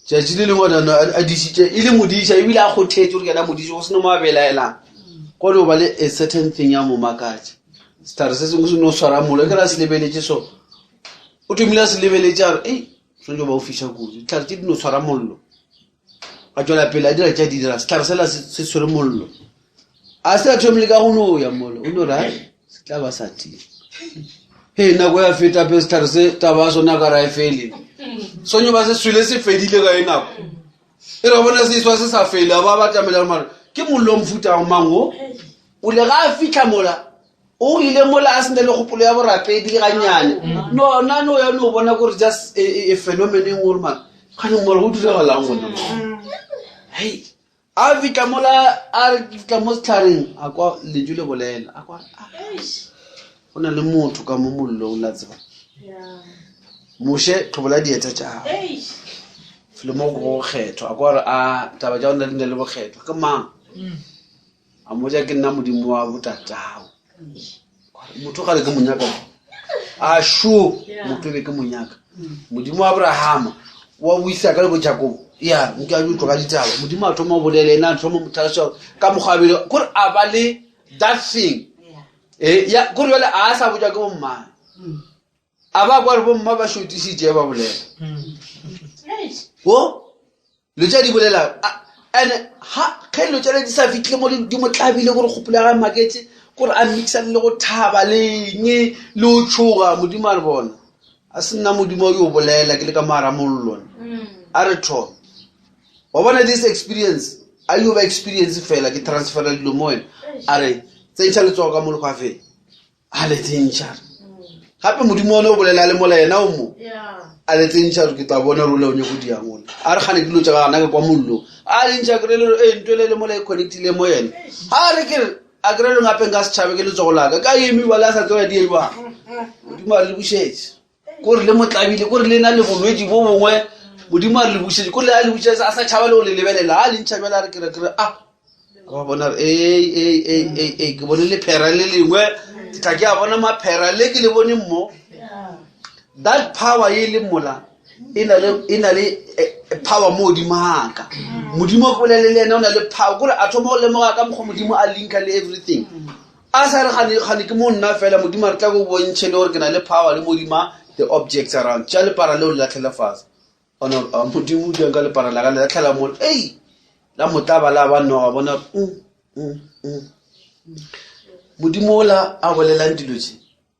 tšatši le lengwe nano a disitše e le modiša ebile a kgothetše gore ke ena modiša go seno mo a belaelang go no ba le a certain thing ya mo makatša setlhare se sengwe se no swara molo ke ra se lebeletše so o thomile a se lebeletše a re ei tshwanetse ba o fiša kudu ditlhare tše di no swara mollo A tšwela pele a dira tša di dira sehlare sela se tshwere mollo a se a thomile ka go no ya mole o no re ai se tla ba sa tima he nako ya feta pe sehlare se taba ya sona ka ra e fele sonyo ba se swele se fedile ka e nako e re bona se swa se sa fele a ba ba tlamela mare Ke mollo wa mofuta wa mang o? O le ga a fitlha mola, o ile mola a sene le kgopolo ya borapedi le gannyane. No, nna no ya no bona gore just a phenomenon e nngwe gore mara, gane mara go diragalang gona mo? Hei, a fitlha mola, a re ke fitlha mo setlhareng, a kwa lentšu le bolela, a kwa, ah, go na le motho ka mo mollong la tseba. Moshe, tlhobola dieta tša gago. Felo mo go kgethwa, a kwa gore a taba tša gona di na le bokgethwa. Ke mang? A mmotša ke nna Modimo wa botatago. Motho gale ke monyaka. A sho motho be ke monyaka. Modimo wa Abrahama wa buisa ka le bo Jakobo. Ya, nke a utlwa ka ditaba. Modimo a thoma go bolela ena a thoma mo tlhalosa ka mokgwa a bile kore a ba le that thing. Eh, ya kore jwale a sa botša ke bommane. A ba kwa re bomma ba šotišitše ba bolela. O lo tša di bolela and ha ge lo tšale di sa fitlhile mo di mo tlabile gore kgopolo ya ga maketse gore a mixa le go thaba leng le o tshoga modimo a re bona a se nna modimo yo bolela ke le ka moara mollo a re thoma wa bona this experience a yo ba experience fela ke transfera dilo mo wena a re tsentšha letsogo ka mo lekgwafeng a le tsentšha gape modimo one o bolela le mola yena o mo a le tsentšha ke tla bona role o nyako diang ole a re gane dilo tša gana ke kwa mollong a le ntšha kry le e ntho le le mola e connectile mo yena ga re ke a kry le ngapeng ka setšhabe ke letsogo laka ka emiwa le a sa tseba di ewang modimo a re le bušetse kore le mo tlabile kore le na le bolwetši bo bongwe modimo a re le bušetse kore le a le bušetse a sa tšhaba le go le lebelela a le ntšha bjale a re kere kere a ba bona re ee ke bone lephera le lengwe ke tla ke a bona maphera le ke le bone mo that power ye e leng mola e na le e na le eh, eh, power mo godimo gaka modimo o bolele le ena o na le power kore a thoma go lemoga ka mokgwa modimo a linka le everything a sa re gane gane ke mo nna fela modimo a re tla go bontšhe le gore ke na le power le modima the objects around tša lepara leo le latlhela fase ona modimo o diang ka lepara la ka le latlhela mo ei la motlaba la ba noga bona mm, mm, mm. modimo ola a bolelang dilo tše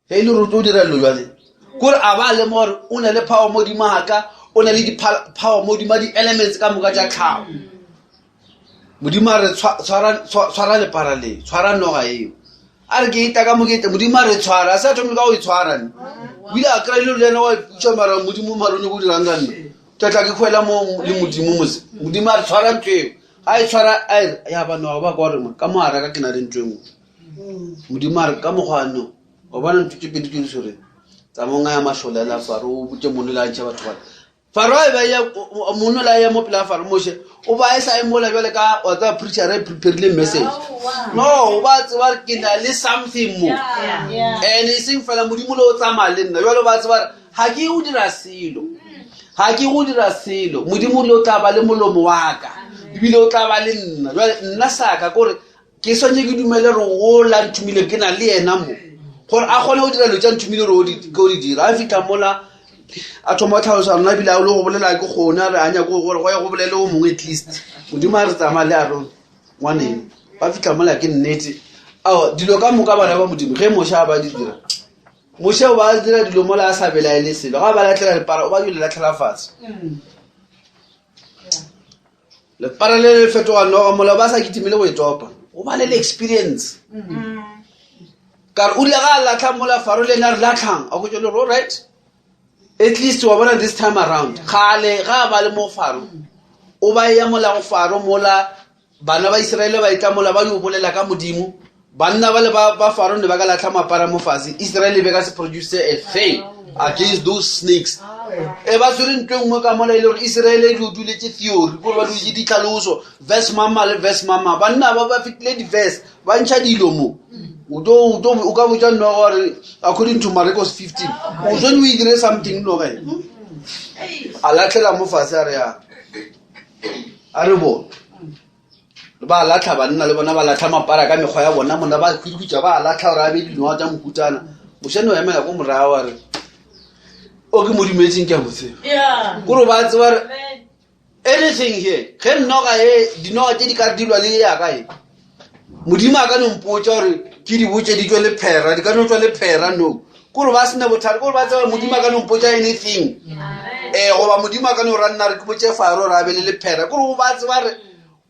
ge e le gore o tlo dira dilo jale kore a ba lemoga gore o na le power modimo ga ka o na le di-power modimo a di-elements ka moka tša tlhago modimo a re tshwara lepara le tshwara noga eo a re ke eta ka mokete modimo a re tshwara a se a thomile ka go e tshwara ne o ile a kry le le ena wa iputša mara modimo mara o nyako o dirang ka nna tlatla ke kgwela mo le modimo mose modimo a re tshwara ntho eo ga e tshwara ya ba noga ba kwa gore ka mo araka ke na le ntho e nngwe modimo a re ka mokgwano wa bona ntho tse pedi ke di tshwereng tsamonga ya mašole a la faro o botse mono le a ntšha batho bale faro a ba ya mono la ya mo pela faro moshe o ba e sa e mola jwale ka wa tseba preacher e preparile message no o ba tseba ke na le something mo and e seng fela modimo le o tsamaya le nna jwale o ba tseba ga ke go dira selo ga ke go dira selo modimo le o tla ba le molomo wa ka ebile o tla ba le nna jwale nna saka kore ke swanye ke dumele gore o la nthomile ke na le yena mo gore a kgone go dira dilo tša nthomile gore ke o di dira a fitlha mola a thoma go tlhalosa rona ebile a le go bolela ke kgone a re a nyako gore go ya go bolele o mongwe at least modimo a re tsamaya le aron ngwaneng ba fitlha mola ke nnete ao dilo ka moka bana ba modimo ge mosha a ba di dira moshe o ba dira dilo mola a sa belaele selo ga ba latlhela lepara o ba dilo latlhela fatshe lepara le le fetoga noga mola ba sa kitimele go e topa o ba le le experience ka re o ile ga a latlha mola faro le ena re latlhang a go le all right at least wa bona this time around gale ga a ba le mo faro o ba ya mola go faro mola Bana ba Iseraele ba etla mola ba yo bolela ka Modimo. Banna ba le ba, ba Faro ne ba ka latlha mapara mo fase. Israele e be ka se produce a thing against those snakes. E ba tshwere ntho e nngwe ka mola e le gore Israele e di duletse theory, gore ba duletse ditlhaloso, verse mama le verse mama. Banna ba ba fetile di-verse, ba ntšha dilo mo. O tlo, o tlo, o ka botša nnoga gore according to Marcos 15, o tshwanetse o e dire something noga e. A latlhela mo fase a re ya. A re bone ba latlha banna le bona ba latlha mapara ka mekgwa ya bona mona ba khwikhutša ba latlha gore a be dinoa tša mokutana mošane o emela ko morago a re o ke mo dumetseng ke a mo tseba kore ba tseba re anything here ge noga e dinoga tše di ka dilwa le yaka e modimo a ka no mpotša gore ke di botše di tšwe lephera di ka no tšwa lephera no kore ba sene bothata kore ba tseba modimo a ka no mpotša anything um goba modimo a ka no ra nna re ke botše faro re a be le lephera kore o ba tseba re.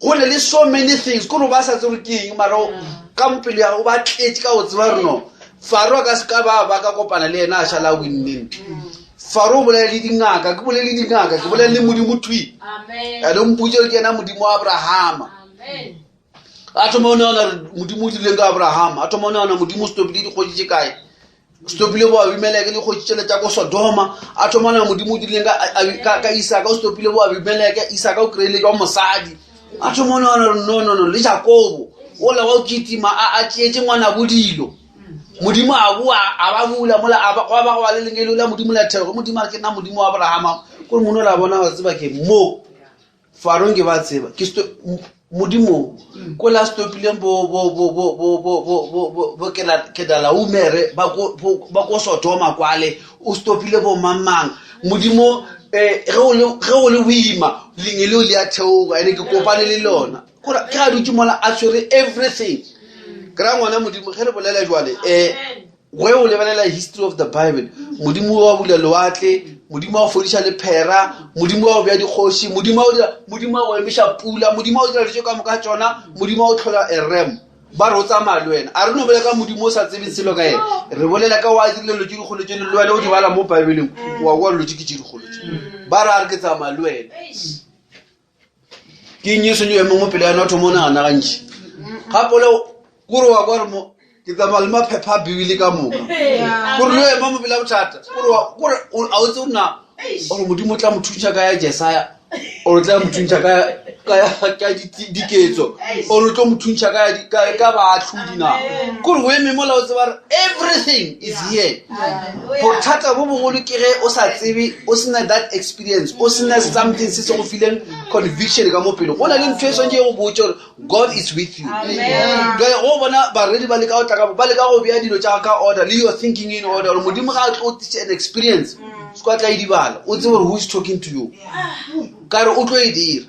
Go ne le so many things, kore o ba sa tsebe ke eng, mara ka mopelo ya o ba tletše ka go tseba re no Faro a ka se ka ba ba ka kopana le yena a šala a winneng. Faro o bolela le dingaka, ke bolele le dingaka, ke bolele le Modimo thwi. Ene o mpotse gore ke yena Modimo wa Abrahama. A thoma o nagana gore Modimo o dirileng ka Abrahama, a thoma o nagana Modimo o stopile dikgoši tše kae. Stopile bo Abimeleke le kgoši tšele tša ko Sodoma. A thoma na Modimo o dirileng ka Isaka, o stopile bo Abimeleke, Isaka o kry-ile jwa mosadi. A thoma o nagana gore no, no, no, le Jakobo ola wa o kitima a tšeetše ngwana bo dilo. Modimo a boa a ba bula mola a ba gwa ba gwa le lengelo la Modimo la theoga. Modimo a re ke nna Modimo wa Abrahama. Kore mono la bona wa tseba ke mo. Faro nke ba tseba ke sto Modimo ko la stopileng bo bo bo bo bo bo bo bo bo bo kela kedalaumere ba ko ba ko Sodoma kwale o stopile bo mang mang Modimo eh ge o le ge o le boima lengelo le a theoga ene ke kopane le lona kore ke a dutse mola a tshwere everything ke ra ngwana Modimo ge re bolela jwale eh Ge o lebelela history of the Bible, Modimo wa bula lewatle, Modimo wa go fodiša lephera, Modimo wa go bea dikgoši, Modimo wa go dira, Modimo wa go emiša pula, Modimo wa go dira dilo tše ka moka tšona, Modimo wa go tlhola a ram. Ba re o tsamaya le wena. A re no bolela ka Modimo o sa tsebeng selo ka yena. Re bolela ka wa dirile dilo tše dikgolo tše le wena o di bala mo Bibeleng. Wa kwa dilo tše ke tše dikgolo tše. Ba re a re ke tsamaya le wena. Ke eng e swanetše eme mo pele ya yona o thoma o nagana gantši gape ole kore wa kwa re mo ke tsamaya le maphepha a bibele ka moka kore lo ema mo pele ya bothata kore a o tse o na gore modimo o tla mo thuntšha ka ya jesaya or o tla mo thuntšha ka diketso or o tlo mo thuntšha ka baatlhodi na kore o eme mola o tseba re everything is here bothata bo bogolo ke ge o sa tsebe o sena that experience o sena something se se go fileng conviction ka mo pele go na le ntho e swantse e go botse gore god is with you jale go bona baredi ba leka go tla ba leka go bea dilo tša ka order le your thinking in order gore modimo ga a tlo tise an experience se kwa tla e dibala o tsebe gore who is talking to you ka re o tlo e dira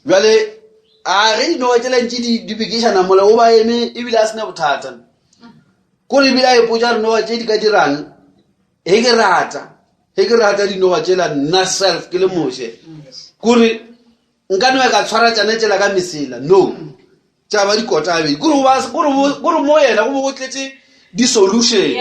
jale a ge dinoga tsela ntse di bekišana mola o ba eme ebile a sena bothata kore ebile a ipotsa re noga tse di ka dirang he ke rata he ke rata dinoga tsela nna self ke le moshe kore nka noe ka tshwara tsane tsela ka mesela no tša ba dikota abedi kore mo yena go bo go tletse di-solution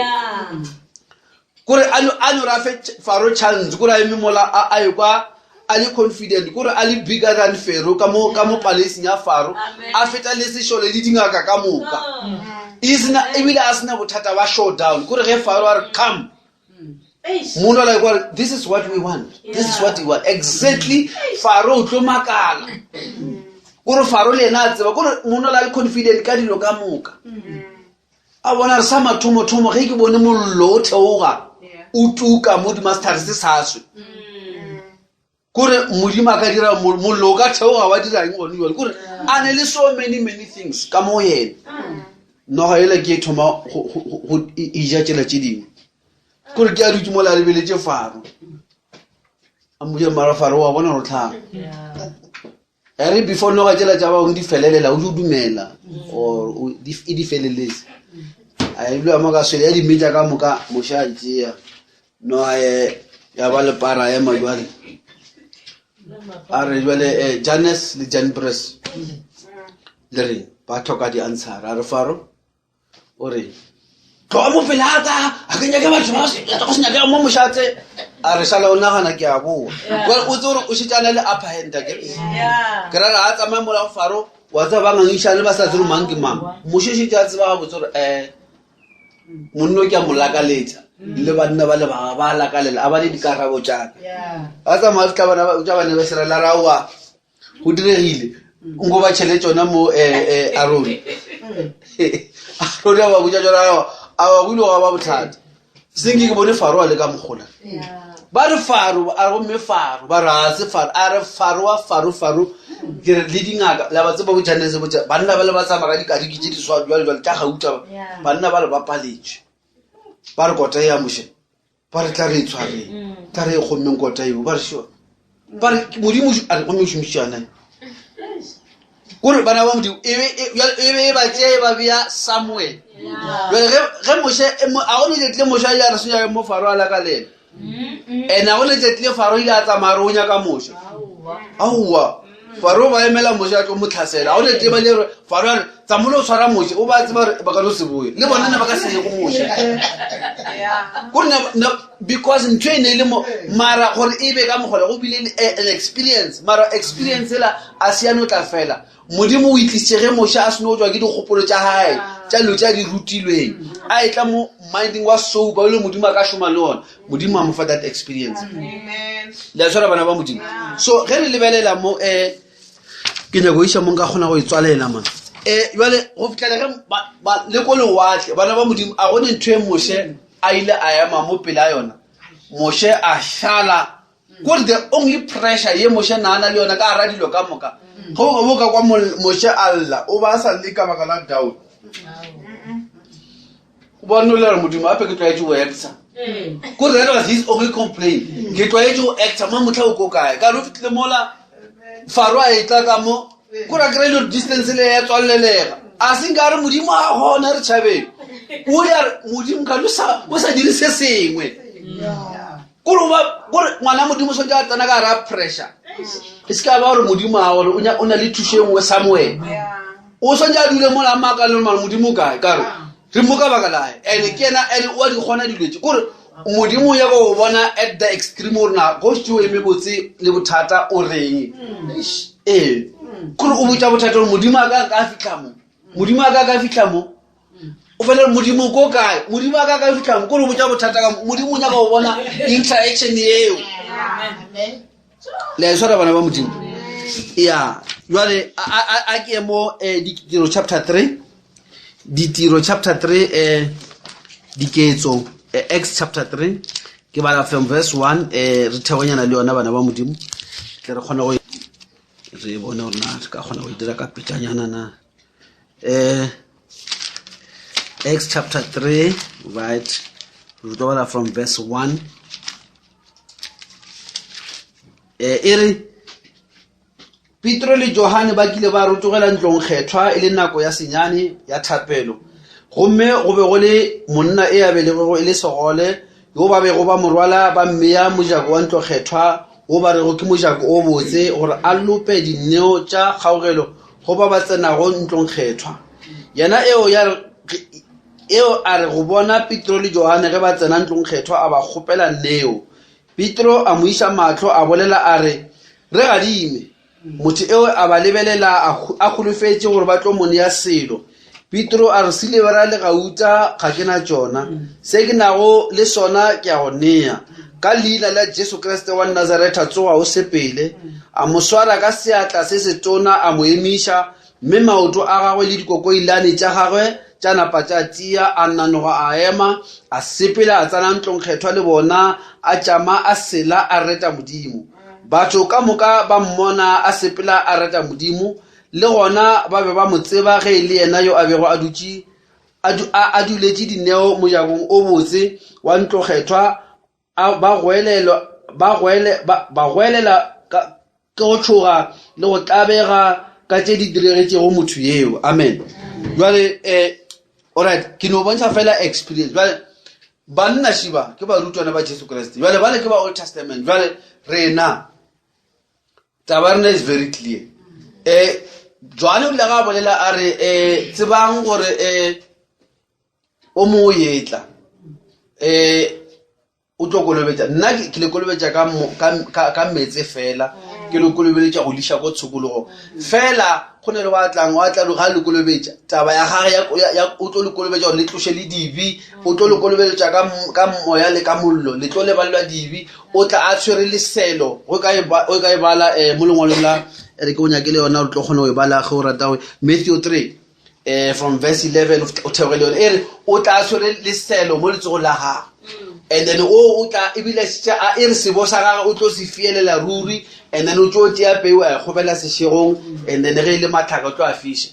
kore a no re a fe faro chance kore a eme mola a ye kwa a le confident kore a le bigger than fero ka mo ka mo palaceng ya faro a feta le sešole le dingaka ka moka ebile a sena bothata ba showdown kore ge faro a re come mono like what this is what we want this is what we want exactly faro o tlo makala kore faro le ena a tseba kore mono la le confident ka dilo ka moka A bona re sa mathomothomo ge ke bone mollo o theoga o tuka mo dimaster se sa swe kore modimo a ka dira mollo o ka theoga wa dira eng gone jale kore a ne le so many many things ka mo yena noga ela ke e thoma go ija tsela tše dingwe kore ke a dutse mo la lebeletse faro a mmotsa mara faro wa bona gore tlhaga E re before noga tšela tša bangwe di felelela o di dumela or e di feleletse a ebile mo ka swele ya dimetša ka moka moše a tšea noga e ya ba lepara ema jwale a re jwale eh, janes le janbres le re ba tlhoka di-answer a re faro o re tloga mo pele aka a ke nyake batho ba go se nyakega mo mošate a re šala o nagana ke a boa jale o tse gore o šetše a na le upper hand ke ke ra re a tsamaya mola go faro wa tseba ba ngangišane ba sa tsere mang ke mang moše šetše a tseba gabotse gore um monno ke a mo lakaletša le banna ba le ba ba lakalela a ba le dikarabo tšaka a tsamaya fitlha bana tša bana ba sera la raowa go diregile nko ba tšhele tsona mo um arone arone a ba botsa tsona a ba go ile ga ba bothata senke ke bone faro a le ka mogola ba re faro a re gomme faro ba re ga se faro a re faro wa faro faro ke re le dingaka la ba tseba bojanese botsa banna ba le ba tsamaya ka dikariki tse di swa jwale jwale tša gauta banna ba le ba paletswe ba re kota ya moše ba re tla re e tshwareng mm. tla re e kgommeng kota eo ba re sure ba re modimo a re gomme o šomišana kore bana ba modimo e be e, e, e ba tsea e ba bea somewhere jale ge moshe a go ne tlile moshe a ile a re senya mo faro a lakalela and a go ne tlile faro ile a tsamaya re o nyaka moshe. Aowa, Faro ba emela Moshe a tlo mo tlhasela. Ga o ne tema le gore Faro a re, tsamolo o tshwara Moshe, o ba tseba gore ba ka no se boe. Le bona ne ba ka se ye go Moshe. Kore ne, ne, because ntho e ne e le mo, mara gore e be ka mogole go bile le an experience. Mara experience ela a se ya no tla fela. Modimo o itlisitše ge Moshe a seno tšwa ke dikgopolo tša gae tša dilo tša di rutilweng, a etla mo minding wa sober, o le Modimo a ka šoma le ona. Modimo a mo fa that experience. Le a tshwara bana ba Modimo. So ge re lebelela mo, um ke nyako iša mo nka kgona go e tswalela man. Um jale go fitlhela ge le ko lewatle, bana ba Modimo, a go ne ntho e Moshe a ile a ema mo pele a yona. Moshe a šala kore the only pressure ye Moshe na na le yona ka gara dilo ka moka. Ge o bo ka kwa Moshe a lla, o ba a sa lle ka baka la doubt. O ba no le re Modimo ape ke tlwaetše go actor. Kore that was his only complaint. Ke tlwaetše go actor ma motlha o ko kae. Ka re o fitlhile mola Faro a etla ka mo, kore a kry-ile gore distance le ya tswalelega. A se nka re Modimo a gona re tšhabeng. O ile a re Modimo ka o sa dire se sengwe. Kore kore ngwana Modimo o swanetše a tsena ka gara pressure. E se ka ba gore Modimo a gore o na le thušo e nngwe somewhere. O swanetše a dule mola a makale gore mara Modimo o kae? Ka re re mo ka baka lae. And ke yena, and o a di kgona dilo tše. Kore Modimo o nyaka go bona at the extreme gore na go šetše o eme botse le bothata o reng. Ee. Kore o botša bothata gore Modimo a ka ka fitlha mo. Modimo a ka ka fitlha mo. O fela re Modimo ko kae? Modimo a ka ka fitlha mo. Kore o botša bothata ka mo. Modimo o nyaka go bona interaction eo. Le a e swara bana ba Modimo? Ya, jwale a ke ye mo Ditiro chapter 3. Ditiro chapter 3, Diketso, Acts chapter 3. Ke bala from verse 1, re theoganyana le yona bana ba Modimo. Tle re kgone go re bone gore na re ka kgona go e dira ka pitšanyana na. Acts chapter 3, right? Re tlo bala from verse 1. E re Petro le Johane ba kile ba rotogela ntlong kgethwa e le nako ya senyane ya thapelo. Gomme go be go le monna e a belegwego e le segole, yo ba bego ba mo rwala ba mmea mojako wa ntlo kgethwa, wo ba rego ke mojako o botse, gore a lope dineo tša kgaugelo go ba ba tsenago ntlong kgethwa. Yena eo ya re, eo a re go bona Petro le Johane ge ba tsena ntlong kgethwa, a ba kgopela neo. Petro a mo iša mahlo, a bolela a re, Re gadime. Motho eo a ba lebelela a holofetše gore ba tlo mo nea selo. Petro a re, Silibera le gauta ga ke na tšona. Se ke nago le sona ke a go nea. Ka leina la Jesu Kriste wa Nazaretha tsoga o sepele. A mo swara ka seatla se setona a mo emiša, mme maoto a gagwe le dikokoilane tša gagwe tša napa tša tia. A nanoga a ema, a sepela a tsena ntlongkgethwa le bona, a tšama a sela a reta Modimo. Batho ka moka ba mmona a sepela a reta Modimo, le gona ba be ba mo tseba ge e le yena yo a bego a dutše a, a, a duletše dineo mojakong o botse wa ntlokgethwa, a ba goelelwa, ba goele, ba, ba goelela ka, ke go tšhoga le go tlabega ka tše di diregetšego motho yeo. Amen. Jwale, eh, alright, ke no bontšha fela experience. Jwale, banna šiba ke barutwana ba Jesu Kriste. Jwale, bale ke ba Old Testament. Jwale, rena, taba rena is very clear. Eh, Johanne o ile ga bolela a re, eh, tsebang gore, eh, o mongwe o etla, eh, o tlo kolobetša nna ke le kolobetša ka meetse fela, ke le kolobeletša go liša ko tshokologong fela. Go ne le wa tlang, wa tla ga le kolobetša taba ya gage ya o tlo le kolobetša gore le tloše le dibe, o tlo le kolobeletša ka moya le ka mollo, le tlo lebalelwa dibe. O tla a tshwere leselo, go ka e o ka e bala mo lengwalong la, re ke o nyake le yona, o tlo kgona go e bala ge o rata, Matthew 3 from verse 11 o theoge le yone, e re o tla tshwere leselo mo letsogong la gagwe, and then o tla ebile e re sebo sa gagwe o tlo se fielela ruri, and then o tlo tšea peu a e kgobela sešegong, and then ge e le matlhaka o tlo a fiša.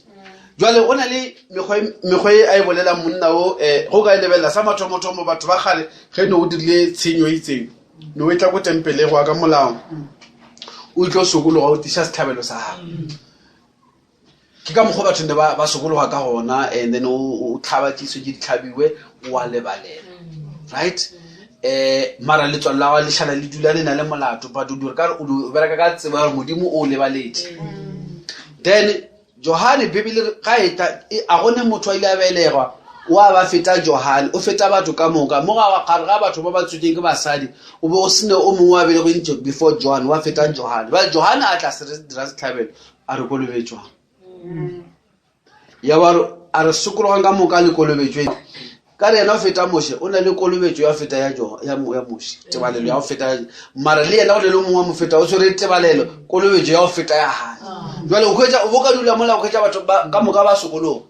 Jwale go na le mekgwa e a e bolelang monna o, go ka e lebelela sa mathomothomo, batho ba kgale ge ne o dirile tshenyo e itseng, ne o e tla ko tempele go ya ka molao, o tlo sokologa o tiša setlhabelo sa gago. Ke ka mokgwa batho ne ba sokologa ka gona, and then o tlhaba tšeso tše di tlhabiwe, o a lebalela, right? um mara letswalo la gago le šala le dula le na le molato but o dira ka o bereka ka tseba gore modimo o lebaletše then johane bibele ga e tla e, a gone motho a ile a belegwa wa ba feta johane o feta batho ka moka mo gare ga batho ba ba tswetseng ke basadi o be o sene o mongwe wa belegweng before johane wa feta johane ba johane a tla se dira setlhabelo a re kolobetswang ya ba a re sokologang ka moka le kolobetšwe ka re yena o feta moshe o na le kolobetšo ya feta ya moshe tebalelo ya go feta mara le yena o ne le mongwe wa mo feta o tshwere tebalelo kolobetšo ya go feta ya gane ah. jale o hwetša o bo ka dula mola o hwetša batho ka moka ba sokologa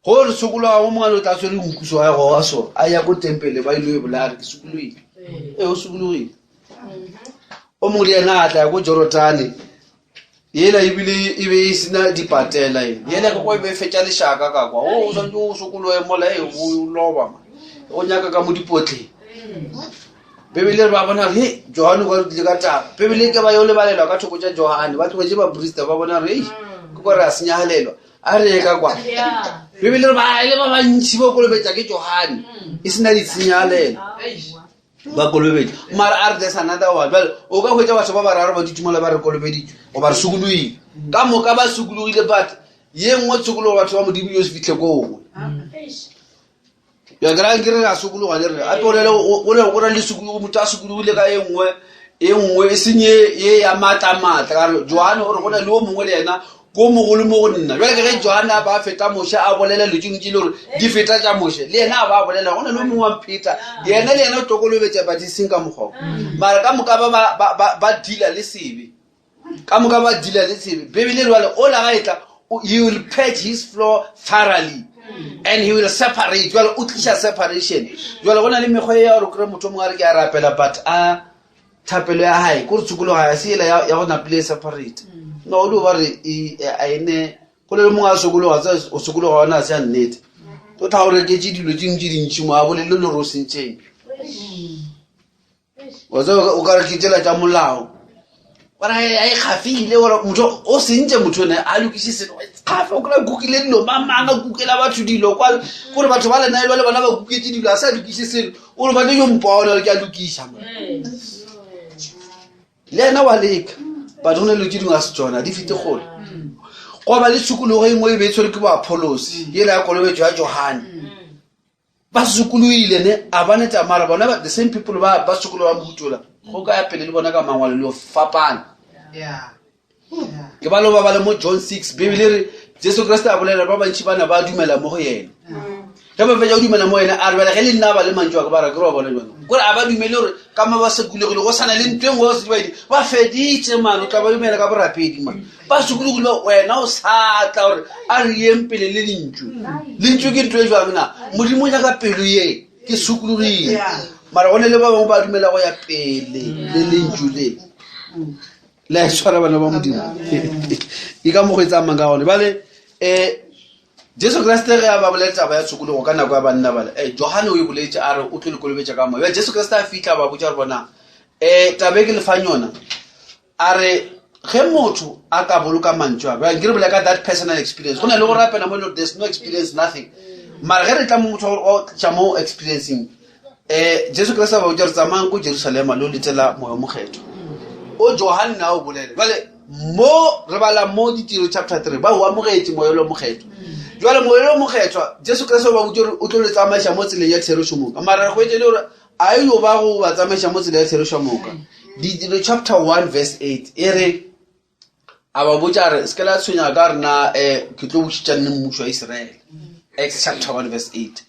go re sokologa go mongwe o tla tshwere nkuso wa goga so a ya ko tempele ba ile e bolaya re ke sokologile ee o sokologile o mongwe le yena a tla ya ko jorotane yela ebile e be e sena dipatela e yela ke kwa e be e fetša lešaka ka kwa o swanetse o sokoloe mola e o loba ma o nyaka ka mo dipotleng bebele re ba bona he johane kwa re tlile ka taba bebele ke ba yo lebalelwa ka thoko tša johane ba tlogetse baporista ba bona re ei ke kwa re a senyagalelwa a re ye ka kwa bebele re ba e le ba bantšhi ba kolobetša ke johane e sena ditshenyagalelo ba kolobetša mara a re there's another one bjale o ka hwetša batho ba bararo ba ditumola ba re kolobeditšwe goba re sokologile ka moka ba sokologile but ye nngwe tshokologo batho ba modimo yo se fitlhe ko gongwe ya kry ke re re a sokologa le re ape o na le sokologo motho a sokologile ka ye nngwe e nngwe e seng ye ya maatla-maatla ka re joane gore go na le o mongwe le yena ko mogolo mo go nna jale ke ge johanne a ba feta moshe a bolela dilo tse dintsi le gore di feta tša moshe le yena a ba bolela go na le o mongwe wa mpheta yena le yena o tlokolobetša but e seng ka mokgwa mara ka moka ba deala le sebe ka moka ba deala le sebe bebele jale o la ga e tla he will purge his floor thoroughly and he will separate jale o tliša separation jale go na le mekgwa e ya gore kry motho o mongwe a re ke a rapela but a thapelo ya gae ko re tshokologa ya se ela ya go napile e separate mm. no o dio ba re e, a ene go le le mongwe a sokologa tse o sokologa ona a se ya nnete o tla go reketse dilo tse dintsi dintsi mo a bolele le gore o sentšeng wa tseba o ka re ke tsela tša molao ora a e gafile ora motho o sentse motho ne a lokise selo gafe o kry kukile dilo mamang a kukela batho dilo kwa kore batho ba lena le bona ba kuketse dilo a sa lokise selo o re bane yo mpona re ke a lokisa le ena wa leka batho go ne dilo tse dingwe a se tsona di fete gole go ba le tshokologo e nngwe e be e tshwere ke boapholosi ele ya kolobetso ya johane ba sokoloile ne a ba neta mara bona the same people ba ba sokologa mohutola go ka ya pele le bona ka mangwalo le fapana ke ba lo ba ba le mo john 6 bibele re jesu kriste a bolela ba bantši bana ba dumela mo go yena ge ba fetsa go dumela mo yena a re bjale ge le nna ba le mantšu a ke ba ra ke re wa bona jone kore a ba dumele gore ka mo ba sekolegile go sana le ntho e nngwe ba setse ba feditse mane o tla ba dumela ka borapedi mane ba sokologile wena o sa tla gore a re yeng pele le lentšu lentšu ke ntho e jwang na modimo o nyaka pelo ye ke sokologile mara go ne le ba bangwe ba dumela go ya pele le lentšu le le a tshwara bana ba modimo e ka mokgwa e tsamayng ka gone bale um jesu kriste ge a ba bolela taba ya tshokologo ka nako ya banna bale um johane o e boletse a re o tlo le kolobetša ka moya jesu kriste a fitlha ba botsa gore bona um tabe ke lefang yona A re, Ge motho a ka boloka mantšu a, bjale ke re bolela ka that personal experience. Go na le go rapela mo e le gore there's no experience, nothing. Mara ge re tla mo motho o tla mo experiencing, eh Jesu Kriste a ba botša re tsamayang ko Jerusalema le o letela moya o mokgethwa. O Johanne a o bolele. Bjale mo re bala mo ditiro chapter 3 ba o amogetše moya o mokgethwa. Jwale moya o mokgethwa Jesu Kriste o ba botša gore o tlo le tsamaiša mo tseleng ya therešo moka. Mara re hwetše le gore a e yo ba go ba tsamaiša mo tsela ya therešo moka ditiro chapter 1 verse 8 e re a ba botša re se ke la tshwenya ka rena um ke tlo bošitša nne mmušo wa iseraele acts chapter 1 verse 8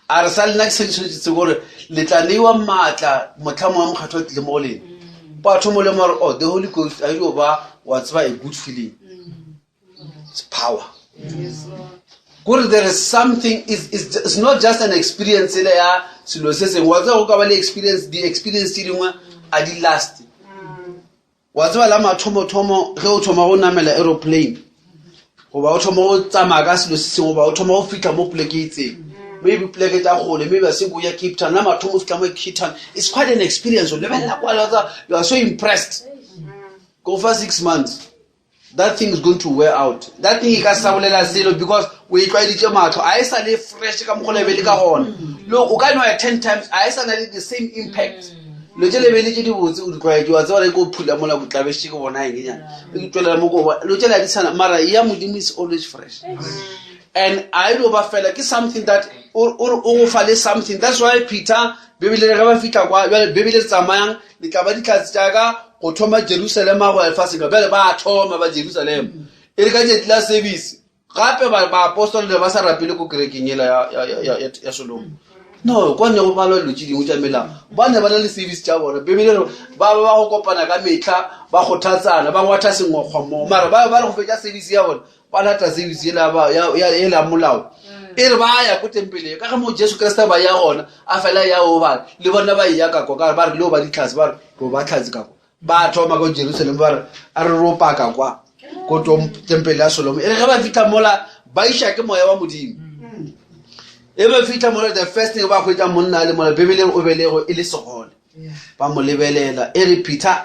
a re sa lena ke se le tshwanetse gore le tla neiwa maatla motlhamo wa mokgatho wa tlile mo go lena batho mo le more oh the holy ghost a dio ba wa tseba a good feeling It's power. Kore there is something is is it's not just an experience ele ya selo se sengwe wa tseba go ka ba le experience di experience tse dingwe a di last wa tseba la mathomothomo ge o thoma go namela aeroplane goba o thoma go tsamaya ka selo se sengwe goba o thoma go fitlha mo poleke e itseng maybe poleke tsa gole maybe a se go ya cape town la mathomo o fitlha mo cape town it's quite an experience o lebelela kwa you are so impressed go fa 6 months that thing is going to wear out that thing e ka sa bolela selo because o e tlwaeditše matlho a e sa le fresh ka mokgwa lebele ka gona. Lo o ka nwa 10 times a e sa na le the same impact. Lo tše lebele tše dibotse o di tlwaetše wa tseba le ko phula mola ko tlabešitše ke bona eng nyana. E tšwelela mo ko lo tšela di sana mara ya modimo is always fresh. And a e no ba fela ke something that o o go fa le something. That's why Peter Bibele re ge ba fihla kwa bjale Bibele re tsamayang le tla ba dihlatse tša ka go thoma Jerusalema go ya lefaseng ka bjale ba thoma ba Jerusalema e re ka tšatši la service gape baapostola ne ba sa rapele ko kerekeng ela ya Solomo no kwa ne go balwa dilo tše dingwe tša melao ba ne ba na le service tša bona bibele re ba ba go kopana ka metlha ba kgothatsana ba ngwatha sengwakgwa mmogo mara ba ba re go fetša service ya bona ba lata service ela ya molao e re ba ya ko tempeleng ka ge mo jesu kriste ba ya gona a fela ya o ba le bona ba ya ka kwa ka ba re le o ba ditlhatse ba re ro ba tlhatse ka kwa ba thoma ko jerusalem ba re a re ro paka kwa ko tempele ya solomo e re ge ba fitlha mola ba iša ke moya wa modimo e ba fitlha mola the first thing ba hwetša monna a le mola bibeleng o belego e le segole ba mo lebelela e re peter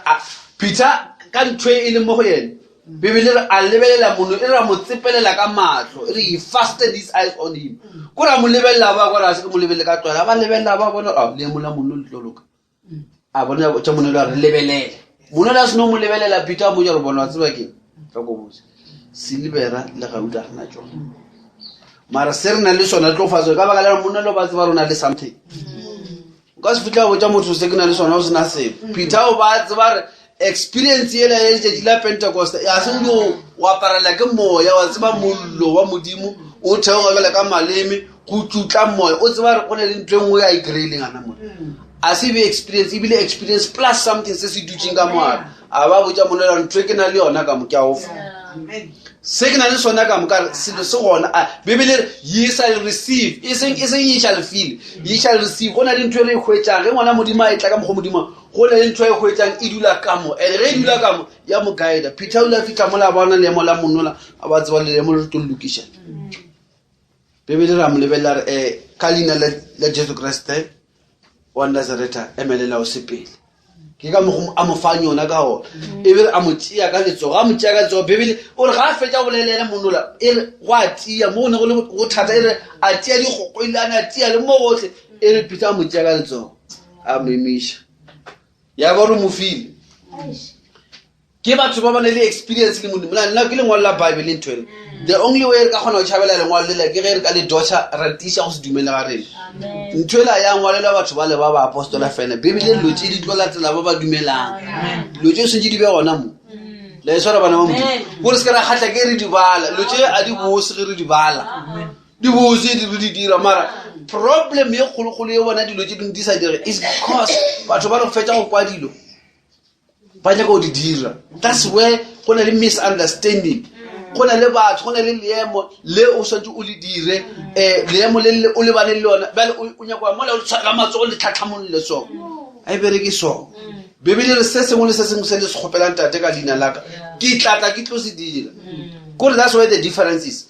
peter ka ntho e leng mo go yene bibele re a lebelela mono e re a mo tsepelela ka matlho e re he fastened his eyes on him ko re a mo lebelela ba kore a se ke mo lebelele ka tlwaela ba lebelela ba bona a leemo la monno le tlo loka a bona tša monno le a re lebelele monno le a seno mo lebelela peter a mo ja re bona wa tseba keng tla ko botse silibera le gauta re na tsone mara se re nang le sona tlo fatswe ka baka la monna le ba tseba rona le something o ka se fitlha botsa motho se ke na le sona o sena selo peter o ba tseba re experience ela ya letšatši la pentecost ya se o o aparela ke moya wa tseba mollo wa modimo o theoga jale ka maleme go tsutla moya o tseba re go ne le ntho e nngwe a e kry-ileng ana mone a se be experience ebile experience plus something se se dutseng ka moare a ba botsa monela ntho e ke na le yona ka mo ke a ofa se ke na le sona ka moka selo se gona bibele re ye shall receive e seng e seng ye shall feel ye shall receive go na le ntho e re e hwetšang ge ngwana modimo a e tla ka mokgwa modimo go na le ntho e hwetšang e dula ka mo and ge e dula ka mo ya mo guida peter o ile a fitlha mola a bona leemo la monola a ba tseba leemo le tlo lokiša bibele re a mo lebelela re um ka leina la jesu kriste wa nazareta emelela o sepele ke ka mogo a mo fang yona ka gona e be a mo tšea ka letsogo a mo tšea ka letsogo bibele o re ga a fetša go bolela ene monola e re go a tia mo go ne go le go thata e re a tia dikgokoilane a tia le mo gotlhe e re peter a mo tšea ka letsogo a mo emiša ya ba re mo file ke batho ba ba ne le experience le modimo nna ke lengwalo la bible ntho ena the only way re ka kgona go tšhabela lengwalo lela ke ge re ka le dotšha ra tiiša go se dumele ga rena ntho ela ya ngwalelwa batho ba le ba ba apostola fela bibele dilo tse di tlo latela ba ba dumelang dilo tse swantse di be gona mo la e tshwara bana ba modimo gore se ke ra kgatlha ke re di bala dilo tse a di bose ge re di bala di bose di re di dira mara problem ye kgolokgolo ye bona dilo tse dingwe di sa dire is because batho ba re fetsa go kwa dilo ba nyaka go di dira that's where go na le misunderstanding go na le batho go na le leemo le o swantse o le dire um leemo le o lebane le lona bjale o nyaka wa mola o tshwara ka matsogo le tlhatlhamolole so a e bereke so bebele re se sengwe le se sengwe se le se kgopelang tate ka leina laka ke tlatla ke tlo se dira kore that's where the difference is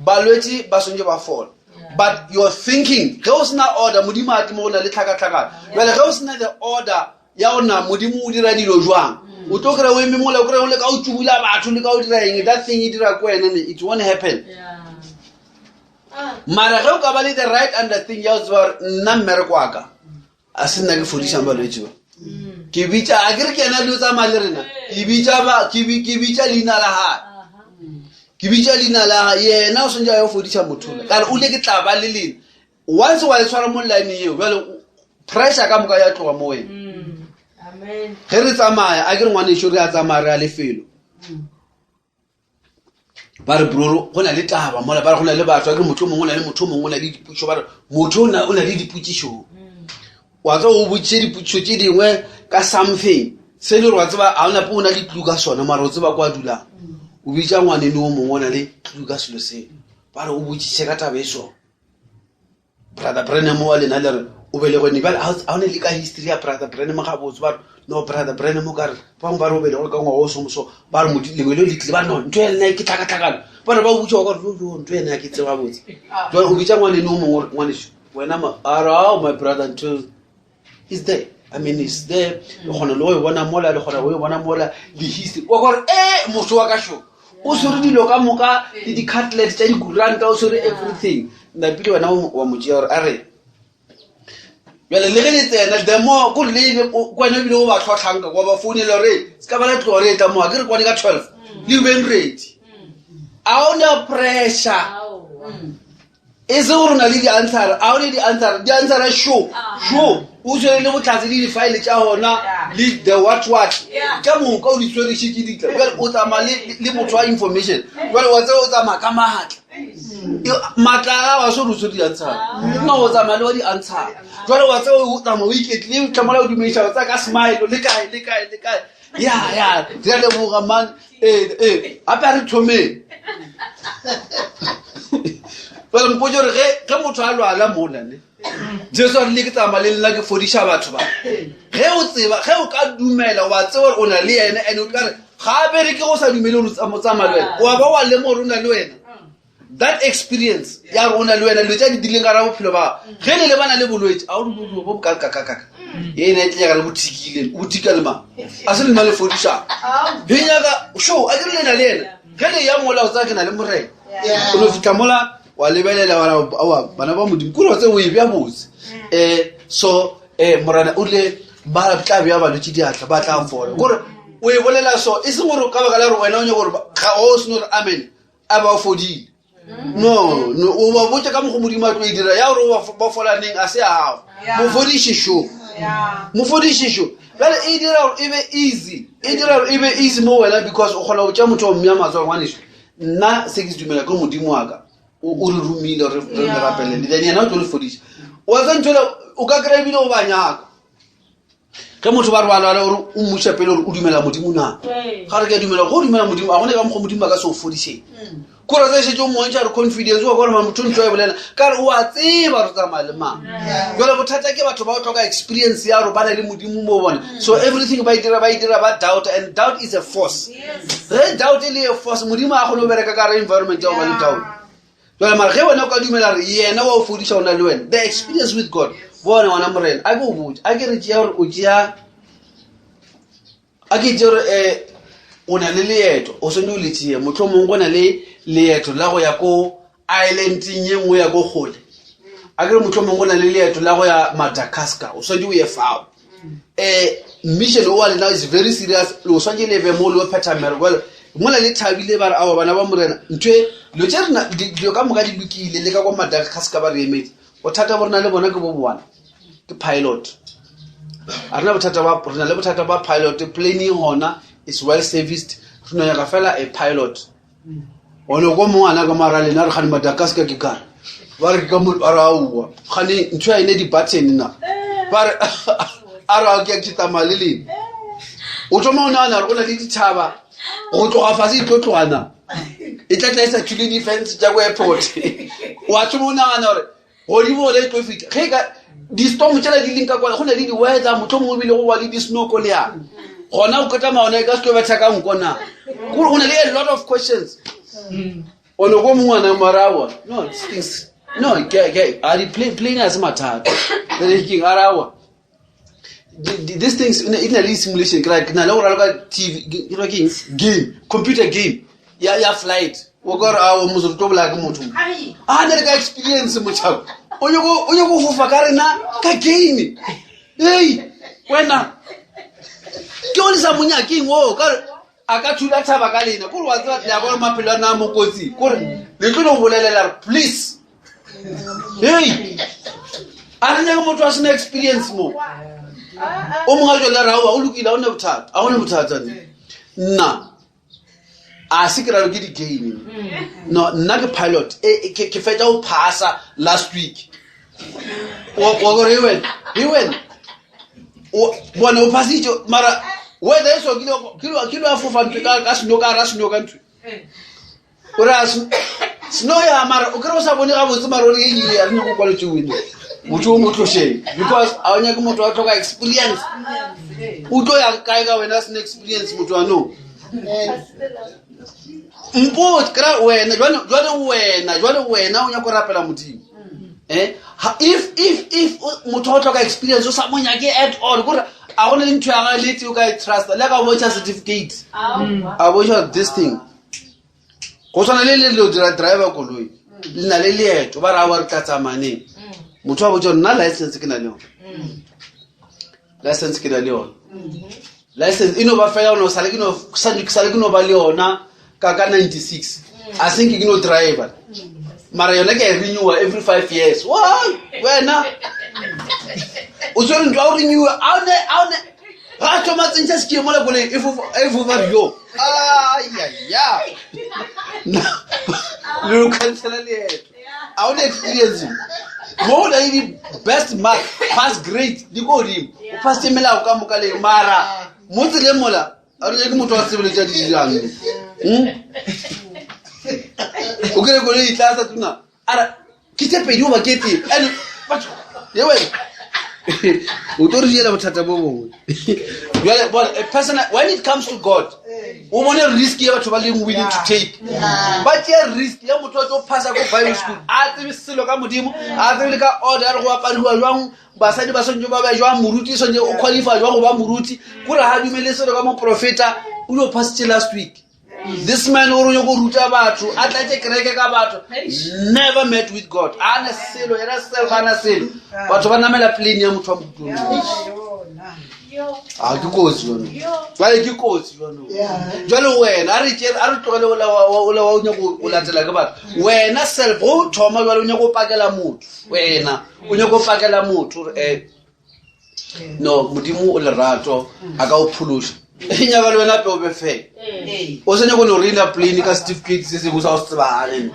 balwetse ba swantse ba fola but your thinking ge o sena order modimo a tle mo go na le tlhakatlhakano jale ge o sena the order ya gore na modimo o dira dilo jwang o tlo kry-a o eme mola o kry-a o le ka o tsubula batho le ka o dira eng that thing e dira ko wena it won't happen mara ge o ka ba le the right understanding ya go tseba gore nna mmereko wa ka a se nna ke fodisang balwetse ba ke bitša a ke re ke ena dilo tsamaya le rena ke bitša ke bitša leina la gage ke bitša leina la gage yena o swantse a yo fodiša mothola kare o le ke tla ba le lena once wa e tshwara mo line eo jale pressure ka moka ya tloga mo wena mm. ge re tsamaya a ke re ngwaneso re a tsamaya re a lefelo mm. ba re broro go na le taba mola ba re go na le batho a ke motho o mongwe o na le motho o mongwe o na le dipotšišo ba re motho o na le dipotšišo mm. wa tseba o botšiše dipotšišo tše dingwe ka something se le gore wa tseba ga o nape o na le clue ka sona mara o tseba kwa dulang o bitša ngwaneno o mongwe o na le clue ka selo seo ba re o botšiše ka taba e sona brother branham wa lena le re o belegwe ne bjale ga o ne le ka history ya brother branham gabotse ba re no brother branham o kare ba bangwe ba re o belegwe ka ngwaga o somoso ba re lengwe leo le tlile ba re no ntho ya lena ke tlhakatlhakano ba re ba o botsa wa kare yo ntho ena ke tseba botse jale o bitsa ngwaneno o mongwe ngwaneso wena a re ao my brother ntho is there i mean is there le kgona le go e bona mola le kgona go e bona mola le history wa gore e motho wa ka sho o swere dilo ka moka le di-cutlet tša dikuranta o swere everything napile wena wa mo tšea gore a re Bjale le ge le tsena, the more kore le kwena ebile o ba tlhotlhanka kwa ba founela gore se ka ba la tloga re etla mo, a ke re kwane ka 12 le beng ready. A o na pressure. E se gore o na le di-answer, a o ne di-answer, di-answer sure, sure. O tshwere le botlhatse le di-file tša gona le the what what. Ka moka o di tshwere di tla. Bjale o tsamaya le motho wa information. Bjale wa tseba o tsamaya ka maatla. Maatla a gago a se gore o tshwere di-answer. No, o tsamaya le wa di-answer. Jwale wa tseba o tsamaya o iketlile, o tla mola o dumediša, o tsaya ka smile, le kae, le kae, le kae. Ya, ya, re a leboga man. Ee, ee, gape a re thomeng. Jwale mpotse gore ge motho a lwala mola ne, Jesu a rile ke tsamaya le nna ke fodiša batho ba. Ge o tseba, ge o ka dumela, wa tseba gore o na le yena, and o ka re ga a bereke go sa dumele gore o tsamaya le wena, wa ba wa lemoga gore o na le wena. That experience ya gore o na le wena, dilo tse a di dirileng ka ra bophelo ba gago, ge le lebana le bolwetse, a o re bo bo ka ka ka ka. Ye ene e tle ya re bo thikile, o thika le mang? A se le nna le fodišang. Ge nyaka show, a ke re le na le yena. Ge le ya mola o tsaya ke na le morena. O no fihla mola wa lebelela wa re, aowa, bana ba Modimo, kore wa tseba o e bea botse. So morena o rile ba tla bea balwetse diatla, ba tla fola. Kore o e bolela so, e seng gore ka baka la gore wena o nyaka gore ga o seno gore amen, a ba fodile. No, no, o ba botse ka mokgwa Modimo a tlo e dira, ya gore o ba fola neng, a se ya gago. Mofodiši šo. Mofodiši šo. Bjale e dira gore e be easy, e dira gore e be easy mo wena, because o kgona go tšea motho wa mmea matsogo, ngwaneso. Nna se ke se dumela ke Modimo wa ka o re romile re re le rapelele, then yena o tlo le fodiša. Wa tseba ntho ele o ka kry-a ebile o ba nyaka. Ge motho ba re ba lwala gore o mmuša pele gore o dumela Modimo na, ga re ke a dumela, go dumela Modimo a gone ka mokgwa Modimo a ka se o fodišeng. Kore se šetše o mmontšha gore confidence wa gore motho ntho e bolela ka re o a tseba re tsamaya le mang. Jwale bothata ke batho ba o tlhoka experience ya gore ba na le Modimo mo bona, so everything ba e dira, ba e dira ba doubt, and doubt is a force. Ge doubt e le a force, Modimo a kgone go bereka ka re environment ya go ba le doubt. Jwale mara ge wena o ka dumela gore yena wa o fodiša o na le wena, the experience with God, bona ngwana morena, a ke o botse, a ke re tšea gore o tšea, a ke tšea gore o na le leeto, o swanetše o le tšee, mohlomongwe go na le leeto la go ya ko islandeng ye nngwe ya ko kgole, a ke re mohlomongwe go na le leeto la go ya Madagascar, o swanetše o ye fao. Mission o wa lena is very serious, o swanetše le be mo le o phetha mmereko. Jwale mola le thabile ba re aowa bana ba morena, ntho e dilo tše rena dilo ka moka di lokile, le ka kwa Madagascar ba re emetse. Bothata bo rena le bona ke bo boana, ke pilot. A rena bothata ba, re na le bothata ba pilot, plane gona is well serviced, re no nyaka fela a pilot. One ko mongwe ana ka mara lena re gane Madagascar ke kae? Ba re ke ka mo, ba re aowa, gane ntho ya ene di-button na. Ba re, a re a ke ke tsamaya le lena. O thoma o nagana gore go na le dithaba, go tloga fase di tlo tloga na. E tla tla e sa thule di-fence tša ko airport. Wa thoma o nagana gore godimo gona e tlo fihla. Ge e ka di-storm tšela di leng ka kwa, go na le di-weather, mohlomongwe ebile go ba le di-snow ko le yang. Gona o ka tsamaya gona e ka se tlo betha ka nko na. Kore go na le a lot of questions. One ko mongwe ana mara aowa, no, these things, no, ke, ke, a di plane a se mathata. Then ke eng, a re aowa. These things, e na le simulation, ke ra, ke na le go raloka TV, ke ra ke eng? Game, computer game, ya flight. O ka re, aowa, motho re tlo bolaya ke motho. A na le ka experience, motšhaba. O nyako go fofa ka rena, ka game. Ei, wena. Ke o le sa mo nyakeng o, ka re, a ka thula thaba ka lena. Kore wa tseba, le a bona maphelo a nna mo kotsing. Kore, le tlo no bolelela re, please. Hey, a re nyake motho a sena experience mo. O mongwe a tswele ra, o lokile, ha o ne bothata, ha o ne bothata nne. Nna, a se ke ralo ke di-game. No, nna ke pilot. Ke fetša go phasa last week. Wa gore e wena, e wena. O, bona o phasitše, mara weather e so, ke lo a fofa ntho ka snow, ka ra snow ka ntho. O re a snow ya, mara o kry-e o sa bone gabotse, mara o re, ei, ei, a re nyako kwaletse wene. Motho o mo tlošeng, because a o nyake motho wa tlhoka experience. O tlo ya kae ka wena a sena experience motho wa no? Mpotse, kry-a wena, jwale, jwale wena, jwale wena o nyako rapela Modimo. Ha, if, if, if motho wa tlhoka experience o sa mo nyake at all, kore a go na le ntho ya gagwe le tse o ka e trusta, le ka o bontšha certificate. A bontšha this thing. Go tshwana le le lo dira driver koloi, le na le leeto, ba re aowa re tla tsamaya neng. Motho a botsa nna license ke na le yone. License ke na le yone. License e no ba fela no sale ke no sale ke no ba le yona ka ka 96. A seng ke no driver. Mara yona ke a e renewa every 5 years. Why? Wena o tswere ntlo a o renewa a o ne a o ne ga a thoma tsentšha sekie mola koloi e fofa e fofa rio. Ayaya. Le cancela leeto. A o ne experience mo o na le di-best mark pass grade di ko godimo o passitse melao ka moka le mara mo tseleng mola a re ke motho wa sebeletša di dirang hmm? o kry koloi e tla sa tuna ara ke tse pedi goba ke tee and batho ye wena o tlo re diela bothata bo bongwe jale bona a person when it comes to god o bone risk ye batho ba leng willing to take ba tšea risk ya motho a tlo phasa ko bible school a tsebe selo ka modimo a tsebe le ka order ya re go apariwa jwang basadi ba swantse ba be jwang moruti swantse o qualify jwang go ba moruti kore ga dumele selo ka moprofeta o ile o phasitse last week this man o re nyako ruta batho a tlatse kereke ka batho never met with god a na selo yena self a na selo batho ba namela plane ya motho wa mokutong a ke kotsi jalo jale ke kotsi jalo jale wena a re a re tlogele ola wa o nyako o latela ke batho wena self go thoma jale o nyako o pakela motho wena o nyako o pakela motho gore um no modimo o lerato a ka o phološa e nyaka le wena pe o be fela o se nyako no reina plane ka certificate se sengwe sa go se tsebagale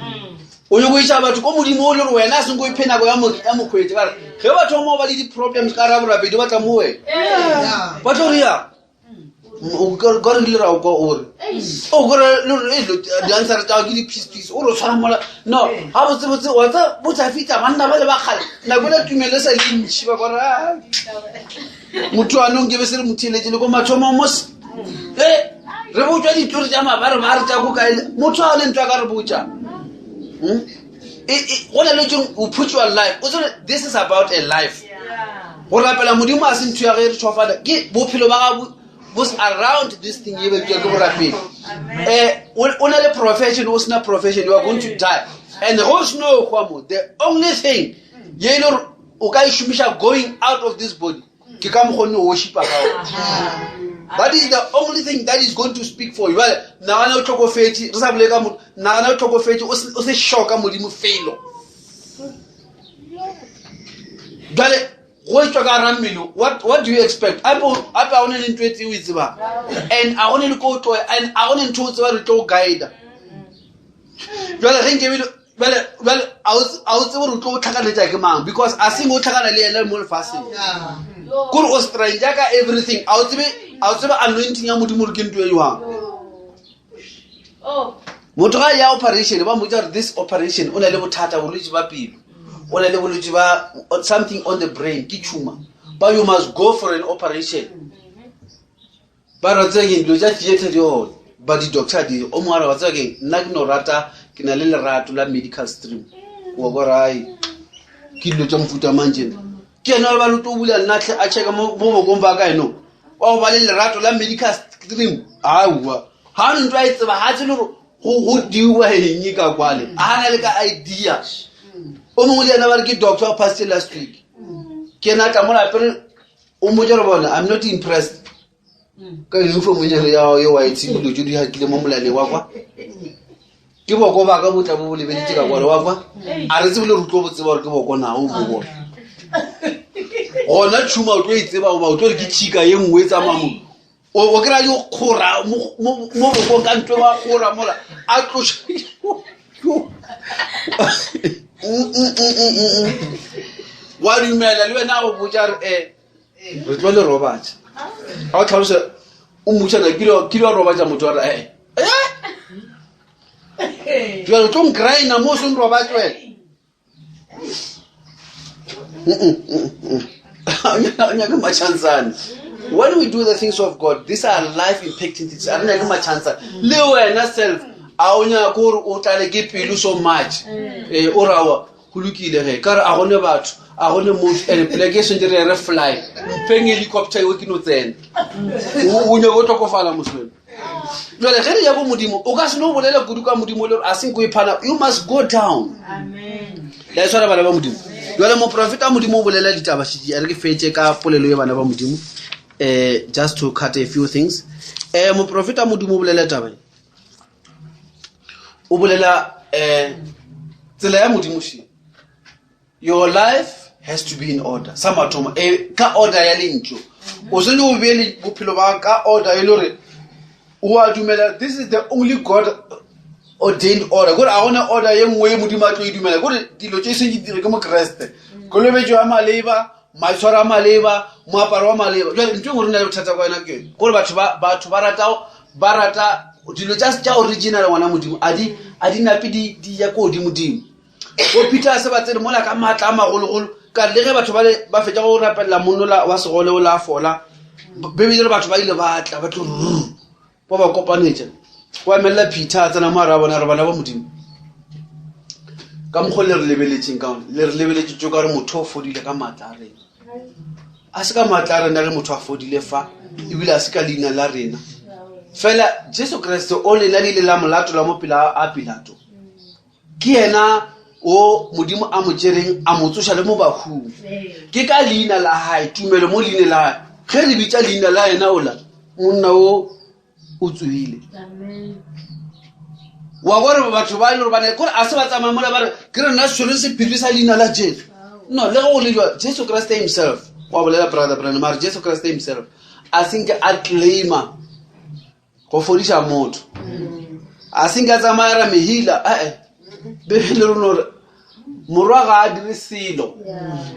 o nyako iša batho ko modimo o le gore wena a senko iphe nako ya mokgwetsi ka re ge ba thoma ba le di-problems ka ra borapedi ba tla mo wena ba tlo re yang ka re ile ra kwa o re o kore di-answer tsa ke di-peace peace o re o tshwana mola no ga botsebotse wa tsa botsa fita banna ba le ba kgale nako le tumelo e sa le ntšhi ba kore ah, motho anong ke be se re motheeletse le ko mathomo mos e re botswa ditori tša mabare ba re tša ko kae motho a le ntho a ka re botša hmm? go na le tšeng o put your life o tsere this is about a life go rapela modimo a se ntho ya ge re tshwafala ke bophelo ba gago bo around this thing ye betswa ke borapedi um o na le profession o sena profession you are going to die and go seno hwa mo the only thing ye e le gore o ka e šomiša going out of this body ke ka mokgonne o worshipa ka that is the only thing that is going to speak for you bale nagana o tlhokofetše re sa bolele ka motho nagana o tlhokofetše o se shoka modimo felo jale go etswa ka gara mmele what do you expect ape a gone le ntho e tse o e tsebang and a gone le ko tloe and a gone ntho o tseba re tlo o guida jale ge nkebile jale jale a o tsebe gore o tlo o tlhakaletsa ke mang because a seng o tlhakana le ene mo lefatsheng kore o stranger ka everything a o tsebe a o tsebe anointing ya modimo gore ke ntho e jwang oh. motho ga ya operation ba mmotsa gore this operation o na le bothata bolwetse ba pelo o na le bolwetse ba something on the brain ke tumor but you must go for an operation ba re tseba keng dilo tša theatre di gone ba di-doctor di o mongwe a re wa tseba keng nna ke no rata ke na le lerato la medical stream wa kwa rai ke dilo tša mofuta mang tšena ke ena ba le tlo bula nna tlhe a checka mo bokong ba ka eno wa go ba le lerato la medical stream aowa ga o ntho a e tseba ga tse le gore go diwa eng ka kwale a na le ka idea o mongwe le ena ba re ke doctor o passitse last week ke ena a tla mo lapeng o mmotsa re bona i'm not impressed ka uniform nyane ya ye white dilo tse di hakile mo molaleng wa kwa ke boko ba ka botla bo bo lebeletse ka kwale wa kwa a re tsebe le re tlo bo tseba gore ke boko nao bo bona gona tšhuma o tlo e tseba goba o tlo re ke tšhika ye nngwe e tsamaya mo o kry-a yo kgora mo bokong ka ntwe wa kgora mola a tloša mm, mm, mm, wa dumela le wena a go botsa re um re tlo le robatša ga o tlhalosa o mmotšana kile wa robatša motho wa re ee jale o tlo nkraina mo o seng robatse wena nyake machansane when we do the things of god these are life impacting things a re nyake machansane le wena self a o nyake gore o tlale ke pelo so much ee o rawa go lokile ge ka re a gone batho a gone motho and pleke e swantse re re fly mpheng helicopter eo ke no tsena o nyako o tlhokofala moswena jale ge re ya ko modimo o ka se no bolela kudu ka modimo le gore a senko e phana you must go down la e tshwara bana ba modimo Jale moprofeta Modimo o bolela ditaba šedi, a re ke fetše ka polelo ye bana ba Modimo, um just to cut a few things. Um moprofeta Modimo o bolela taba ye, o bolela um tsela ya Modimo še. Your life has to be in order. Sa mathomo, e ka order ya lentšu. O swanetše o bee bophelo ba ka order e le gore o a dumela this is the only God ordained order. Kore a gona order ye nngwe ye Modimo a tlo e dumela. Kore dilo tše sentše di dire ke Mokreste. Kolobetšo ya maleba, maitshwaro a maleba, moaparo wa maleba. Jwale ntho e nngwe re na le bothata ka yona ke yone. Kore batho ba batho ba rata ba rata dilo tša tša original ngwana Modimo a di a di nape di di ya ko godimo-dimo. Bo Peter se ba tsene mola ka maatla a magologolo ka le ge batho ba le ba fetša go rapelela monnola wa segole o la fola bebele re batho ba ile ba tla ba tlo rr ba ba kopanetša wa emelela Peter a tsena mo a re a bona re bana ba Modimo ka mokgwa le re lebeletšeng ka one le re lebeletše tso ka re motho o fodile ka maatla a rena a se ka maatla a rena ge motho a fodile fa ebile a se ka leina la rena fela Jesu Kriste o lena le ile la molato la mo pela a Pilato Ke yena o Modimo a mo tšereng a mo tsoša le mo bahung. Ke ka leina la hae, tumelo mo leine la hae. Ge re bitša leina la yena ola, monna o o tsohile. Wa gore batho ba e le gore ba ne kore a se ba tsamaya mola ba re ke re nna sone sephiri sa leina la Jesu. No, le ge go le jwalo, Jesu Kriste himself, wa bolela brother Branham, a re Jesu Kriste himself a senke a claima go fodiša motho a se nka tsamaya ra mehila ee bebele re no re morwa ga a dire selo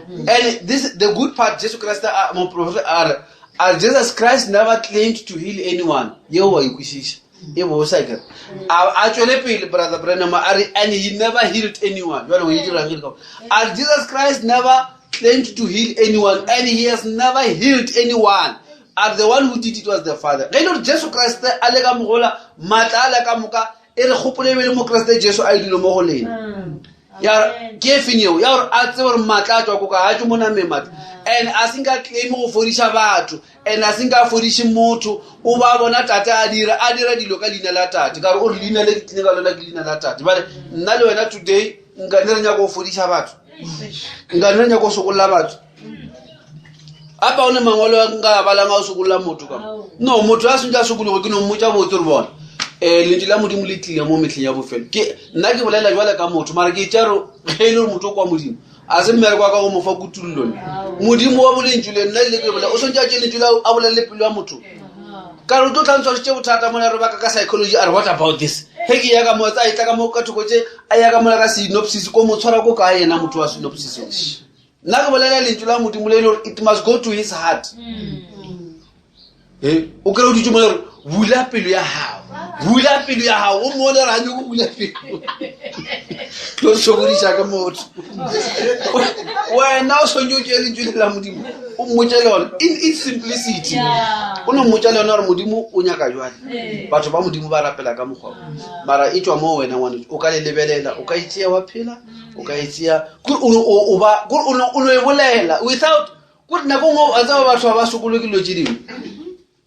and this the good part jesu christ a moprofeta a re a jesus christ never claimed to heal anyone yeo wa ikwešiša e bosa kere a tswele pele brother branham a re and he never healed anyone jale o e dirang e a re jesus christ never claimed to heal anyone and he has never healed anyone are the one who did it was the father ge e le gore jesu kriste a le ka mogola maatla a le ka moka e re kgopolo e be le mokriste jesu a e dilo mo go lena mm. ya ke e feng eo ya gore a tsebe gore maatla a tswa ko ka a tswe mo nameng maatla and a se nka claim go fodiša batho and a se nka fodiše motho o ba bona tate a dira a dira dilo ka leina la tate ka gore o re leina le ke tlile ka lona ke leina la tate bale nna le wena today nka ne re nyaka go fodiša batho nka ne re nyaka go sokolola batho apa o ne mangwalo a nka balang a o sokolola motho ka no motho a sentse a sokologo ke no mmotsa botse re bona um lentšu la modimo le tlile mo metlheng ya bofelo ke nna ke bolela jwale ka motho mara ke tšaro ge e le gore motho o kwa modimo a se mmereko wa ka go mofa kutulolone modimo wa bolentšu le nna le ke bolela o swantse a tše lentšu la a bolelele pelo ya motho ka re o tlo tlantshwašitše bothata mona re baka ka psychology a re what about this ge ke ya ka mo tsa e tla ka mo ka thoko tše a ya ka mola ka synopsis ko mo tshwara ko kae yena motho wa synopsis nna ke bolela lentšu la modimo le e le gore it must go to his heart e o kry o dutse mo le gore bula pelo ya gago bula pelo ya gago o mone gore a nyoko bula pelo tlo sokodiša ka motho wena o swantse o tšee lentšu le la modimo o mmotse lone in its simplicity o no mmotsa le yone gore modimo o nyaka jwale batho ba modimo ba rapela ka mokgwa mara e tswa mo wena ngwane o ka le lebelela o ka itšea wa phela o ka e tšea kore o ba kore o no e bolela without kore nako nngwe a tseba batho ba ba sokolo ke dilo tše dingwe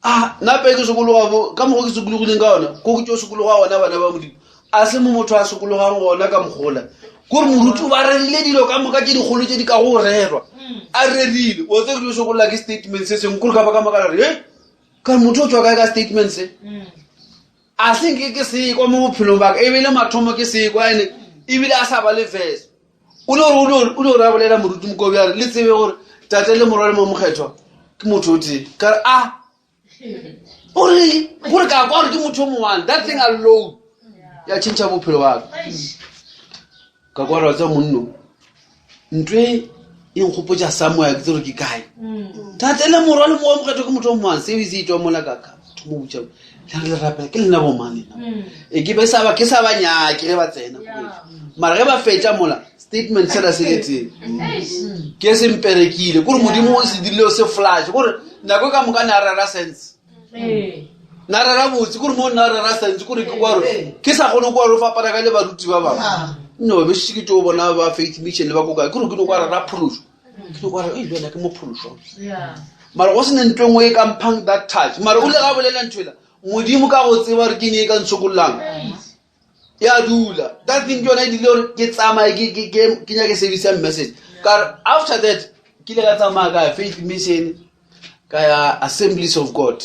a nna pe ke sokologa ka mokgwa ke sokologileng ka ona ko ke tso sokologa gona bana ba modimo a se mo motho a sokologang gona ka mogola kore moruti o ba rerile dilo ka moka tše dikgolo tše di ka go rerwa a rerile o tse ke dio sokolola ke statement se sengwe kore ka ba ka makala re e ka motho o tswa kae ka statement se A se nke ke sekwa mo bophelong baka e bile mathomo ke sekwa ene ebile a sa ba le verse o le gore o le gore a bolela moruti mokobi a re le tsebe gore tate le morwa le mo mokgethwa ke motho o tee ka re a o re gore ka kwa gore ke motho o mongwane that thing alone ya change bophelo baka ka kwa re tsa monno ntwe e nkgopotsa samoya ke tse gore ke kae mm. tate le morwa le mowa mokgetho ke motho o moang seo se etswa mola kaka thomo botsa le re le rapela ke lena bomang lena mm. e ke be sa ba ke sa ba nyake ge ba tsena mara ge ba fetša mola statement sela se le teng ke se mperekile kore modimo o se dirile o se flash kore nako ka moka ne a rera sense na rera botse kore mo nna rera santse kore ke kwaro ke sa kgone kwaro fapana ka le baruti ba bangwe no be se ke tso bona ba faith mission le ba kokae kore ke no kwa rera pholoso ke no kwa re le wena ke mo pholoso mara go se ne ntho e nngwe e ka mphang that touch mara o le ga bolela ntho ela modimo ka go tseba gore ke eng e ka ntshokololang. Ya dula. That thing ke yona e dirile gore ke tsamaye ke nyake service ya message. Ka after that ke ile ka tsamaya ka ya Faith Mission, ka ya Assemblies of God.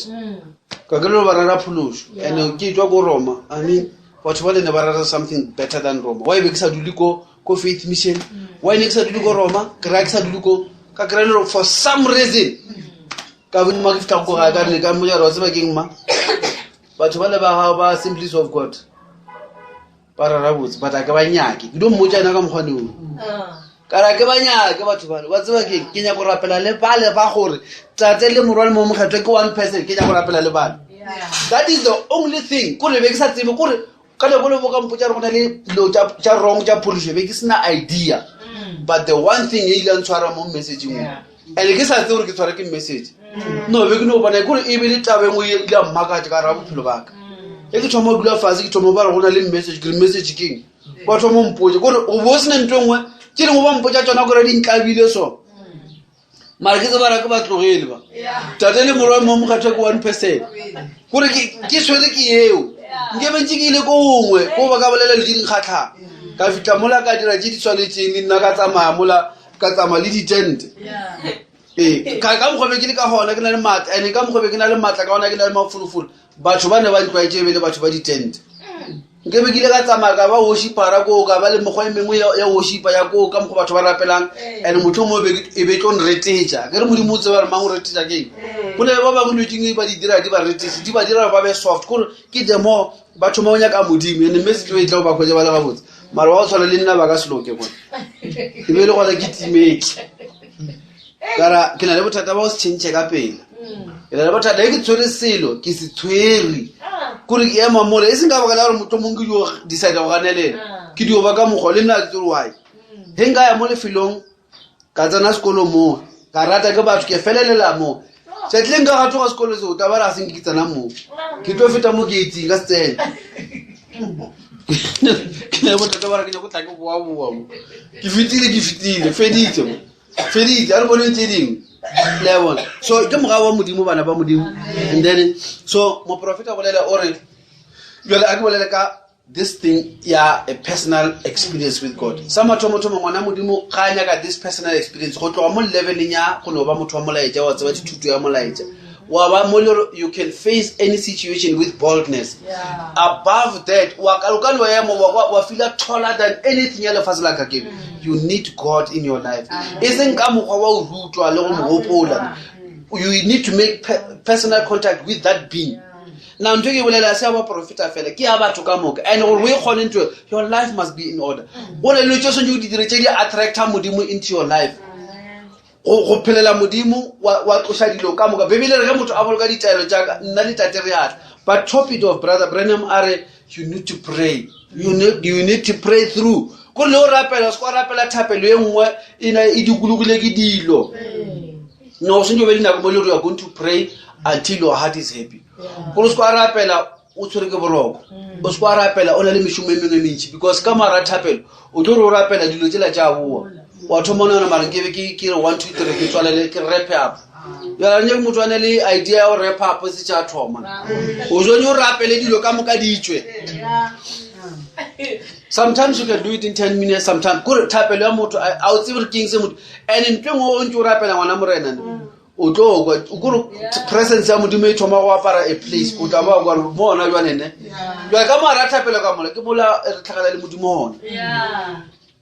Ka ke le ba rera phološo. And ke tswa ko Roma. I mean, batho ba le ne ba rera something better than Roma. Why be ke sa dule ko Faith Mission? Why ne ke sa dule ko Roma? Ke raya ke sa dule ko ka kry le for some reason. Ka bo mma ke fihla ko gae ka re ka mmotsa gore wa tseba keng mma? Batho ba le ba gago ba Assemblies of God ba rera botse, but a ke ba nyake. Ke dio mmotsa ena ka mokgwane oo. Ka re ke ba nyake batho bale. Wa tseba keng? Ke nyaka go rapela le bale ba gore tate le morwa le mo mokgethwa ke one person. Ke nyaka go rapela le bale. That is the only thing. Kore be ke sa tsebe kore ka leko le bo ka mpotsa gore go na le dilo tša wrong tša phološo, be ke sena idea. But the one thing e ile ya ntshwara mo messageng o. And ke sa tsebe gore ke tshwara ke message. No, be ke no bona kore e be le taba e nngwe e ile ya mmakatša ka gare ga bophelo ba ka. Ge ke thoma go dula fase, ke thoma ba re go na le message, ke re message keng? Ba thoma go mpotsa kore o bo sena ntho e nngwe tše dingwe ba mpotsa tsona kore di ntlabile so. Mara ke tseba ra ke ba tlogele ba. Tate le morwa mo mokgethwa ke one person. Kore ke tshwere ke eo. Nke be ntse ke ile ko gongwe, ko ba ka bolela dilo tse di nkgatlhang. Ka fihla mola ka dira tse di tshwanetseng le nna ka tsamaya mola, ka tsamaya le ditente. Ee, ka mokgwa be ke le ka gona ke na le maatla, and ka mokgwa be ke na le maatla ka gona ke na le mafolofolo. Batho ba ne ba ntlwaetse e be le batho ba ditente. Nke be ke ile ka tsamaya ka ba worshipera koo, ka ba le mekgwa e mengwe ya worshipa ya koo, ka mokgwa batho ba rapelang, and motho o mongwe e be tlo nretetša. Ke re Modimo o tseba gore mang o retetša keng. Go na le ba bangwe dilo tše dingwe ba di dira di ba retese, di ba dira gore ba be soft. Kore ke the more ba thoma go nyaka Modimo, and message e tla go ba hwetša ba le gabotse. Mara ba go tshwana le nna ba ka se loke bone. E be e le gona ke timetse. Kara ke na le bothata ba go se tšhentšhe ka pela. Ke na le bothata ge ke tshwere selo, ke se tshwere. Kore ke ema mola, e seng ka baka la gore mohlomong ke dio decide go ganelela. Ke dio ba ka mokgwa, le nna ke tsebe why. Ge nka ya mo lefelong, ka tsena sekolo moo, ka rata ke batho, ke felelela moo. Tšatši le nka gatoga sekolo seo, taba re ga se nke ke tsena moo. Ke tlo feta mo ke etseng, ka se tsene. Ke na le bothata ba re ke nyako tla ke boa-boa mo. Ke fetile, ke fetile, feditse mo. Feditse, a re boneng tše dingwe. Le a bona? So ke mogau wa Modimo, bana ba Modimo. And then, so moprofeta bolela o re, jwale a ke bolele ka this thing ya a personal experience with God. Sa mathomo-thomo ngwana Modimo ga a nyaka this personal experience go tloga mo leveleng ya go no ba motho wa molaetša, wa tseba dithuto ya molaetša, wa ba mo le you can face any situation with boldness. Above that, wa ka o ka no ema wa wa feel taller than anything ya lefatshe la kajeno. You need God in your life. E seng ka mokgwa wa o rutwa le go mo gopola. You need to make personal contact with that being. Now, ntho e ke bolela se ya baprofeta fela, ke ya batho ka moka. And gore o e kgone ntho, your life must be in order. Go na le dilo tse o swanetše o di dire tse di attracta Modimo into your life. Go phelela Modimo, wa tloša dilo ka moka. Bibele re ge motho a boloka ditaelo tša ka, nna le tate re atla. But top it off, Brother Branham a re, you need to pray. You need to pray through. Ko le o rapela, o se ka rapela thapelo e nngwe e na e dikologile ke dilo. No, o sentse o be le nako mo le gore you are going to pray until your heart is happy. Gore o se ka rapela o tshwere ke boroko. O se ka rapela o na le mešomo e mengwe e mentši, because ka mara thapelo o tlo re o rapela dilo tsela tša boa. Wa thoma o nagana mara nke be ke re 1 2 3 ke tswalele ke wrap up. Jwale nyake motho a na le idea ya go wrap up se tša thoma. O jone o rapele dilo ka moka di tšwe. Sometimes you can do it in 10 minutes, sometimes kore thapelo ya motho a o tsebe gore ke eng se motho. And ntho e nngwe o ntse o rapela ngwana morena ne. O tlo kwa, o kore presence ya Modimo e thoma go apara a place, o tla ba kwa gore mo hona jwale ne. Jwale ka moara thapelo ka mola, ke mola re tlhakana le Modimo hona.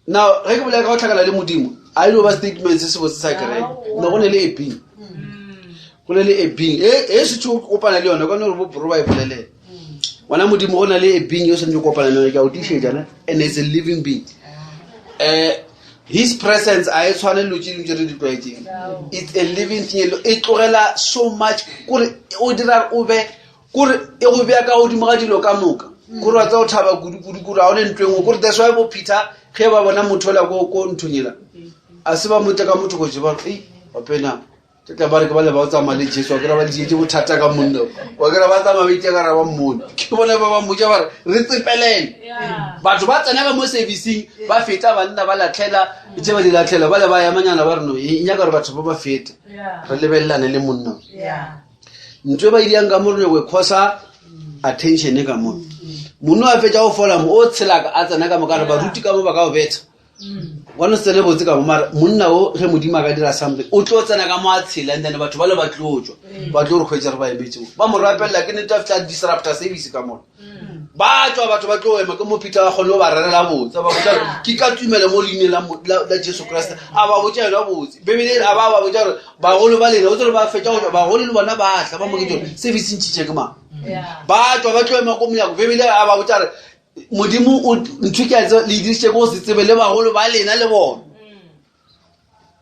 Now, ge ke bolela ka go tlhakana le Modimo, a e no ba statement se se botse sa kereke. No, go ne le a being. Go ne le a being. E se tšo kopana le yona, ka no re bo bro ba e bolelele. Ngwana Modimo, go na le a being e o swanetše go kopana le yona, ke a o tiišetša, ne? And it's a living being. His presence a e tshwane le tše dingwe tše re di tlwaetseng. It's a living thing. E tlogela so much, kore o dira o be, kore e go bea ka godimo ga dilo ka moka. Kore wa tseba o thaba kudu, kudu, kudu, ha o ne ntho e nngwe. Kore that's why bo Peter, ge ba bona motho ola ko nthong ela, a se ba motle ka motho go je ba re, ei, wapena, ke tla ba re ke ba le ba o tsamaya le Jesu, wa kry-a ba dietse bothata ka monna o. Wa kry-a ba tsamaya ba itse ka ra ba mmone. Ke bone ba ba mmotsa ba re, re tsepelele. Batho ba tsena ka mo servicing, ba feta banna ba latlhela, tse ba di latlhela, ba le ba emanyana ba re no, e nyaka gore batho ba ba fete. Re lebelelane le monna o. Ntho e ba e diang ka mo re nyako e causa attention ka mo. Monna a fetša go fola mo o tshelaka a tsena ka moka re baruti ka mo ba ka go betha. Gona se tsene botse ka mo mara monna o ge modimo a ka dira something o tlo tsena ka mo a tshela and then batho ba le ba tlo tswa ba tlo re kgwetsa re ba emetse mo ba mo rapelela ke nete a fitlha disruptor service ka mona ba tswa batho ba tlo ema ke mo peter a kgone go ba rerela botse ba botsa gore ke ka tumelo mo leineng la jesu kriste a ba botsa yona botse bebele a ba ba botsa gore bagolo ba lena o tsere ba fetsa go bagolo le bona ba tla ba mo ke gore service ntšhitše ke mang ba tswa ba tlo ema ko monyako bebele a ba botsa gore modimo o ntho ke a tseba le dirišitše ko go se tsebe le bagolo ba lena le bona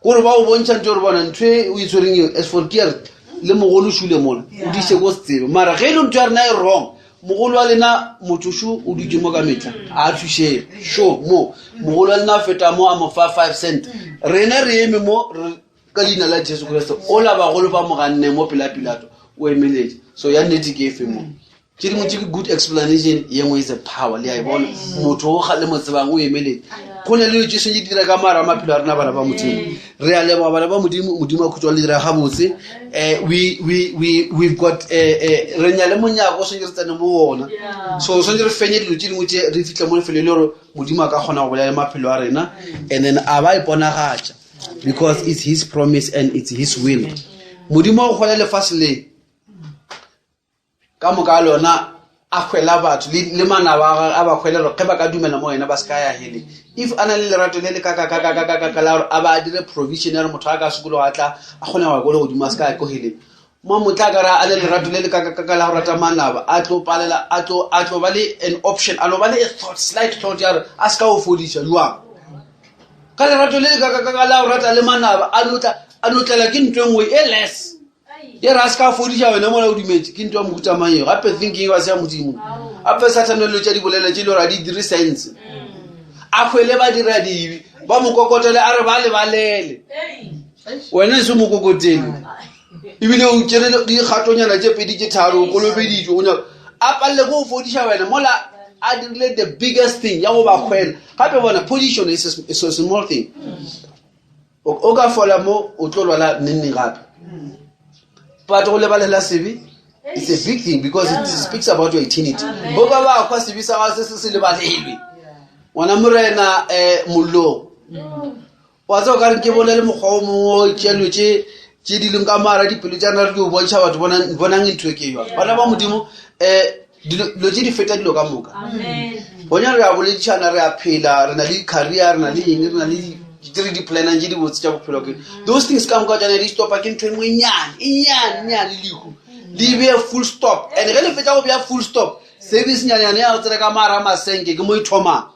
kore ba o bontšha ntho gore bona ntho e o e tshwereng eo as for care le mogolo šule mola o diše ko se tsebe mara ge e le ntho ya rena e wrong mogolo wa lena mothošo o dutse mo ka metlha a thušege sure mo mogolo wa lena a feta mo a mo fa five cent rena re eme mo ka leina la jesu kriste ola bagolo ba mo ganne mo pela pilato o emeletse so ya nnete ke efe mo tše dingwe tše ke good explanation ye nngwe is a power le a e bona motho o le mo tsebang o emeletse go ne le tše sentse di dira ka mara a maphelo a rena bana ba modimo re a leboga bana ba modimo modimo a khutso le dira gabotse um we've got eh, eh, re nya le monyako o swantse re tsene mo ona so swantse re fenye dilo tše dingwe tše re fitlhe mo lefelo le gore modimo a ka kgona go bolela le maphelo a rena and then a ba iponagatša because it's his promise and it's his will modimo wa go kgwela lefase le ka moka a lona a hwela batho le manaba a ba hwele gore ge ba ka dumela mo wena ba se ka ya hele if a na le lerato le le kakakakakakaka la gore a ba a dire provision ya gore motho a ka sekolo a tla a kgone go ya ko le godimo a se ka ya ko heleng mo motla ka ra a le lerato le le kakakaka la go rata manaba a tlo palela a tlo a tlo ba le an option a no ba le a thought slight thought ya gore a se ka o fodiša jwang ka lerato le le kakakaka la go rata le manaba a no tlela ke ntho e nngwe e less ye re a se ka fodiša wena mola o dumetse ke nto ya mohuta mang eo gape thinking ba se ya modimo gape sathane dilo tša di bolela tše le gore a di dire sense a kgwele ba dira dibe ba mo kokotele a re ba lebalele wena e se mo kokotele ebile o tšere dikgatonyana tše pedi tše tharo o kolobeditšwe o nyaka a palele ko o fodiša wena mola a dirile the biggest thing ya go ba kgwela gape bona position is a small thing o ka fola mo o tlo lwala nenneng gape but go lebalela sebe it's a big thing because it speaks about your eternity o ka ba kgwa sebe sa gago se se se lebalelwe ngwana morena um mollong wa tsa o ka re ke bone le mokgwa o mongwe o tšea dilo tše tše di leng ka mara dipelo tša rena re di o bontšha batho bonang ntho e ke jang bana ba modimo um dilo tše di feta dilo ka moka gonya re a boledišana re a phela re na le career re na le eng re na le tse re di planang tše dibotse tša bophelo ke those things ka moka tsone di stopa ke ntho e nngwe e nyane e nyane nyane lehu le beye full stop and ge le fetsa go beya full stop service nyannyane ya go tsena ka mara masenke ke mo e thomang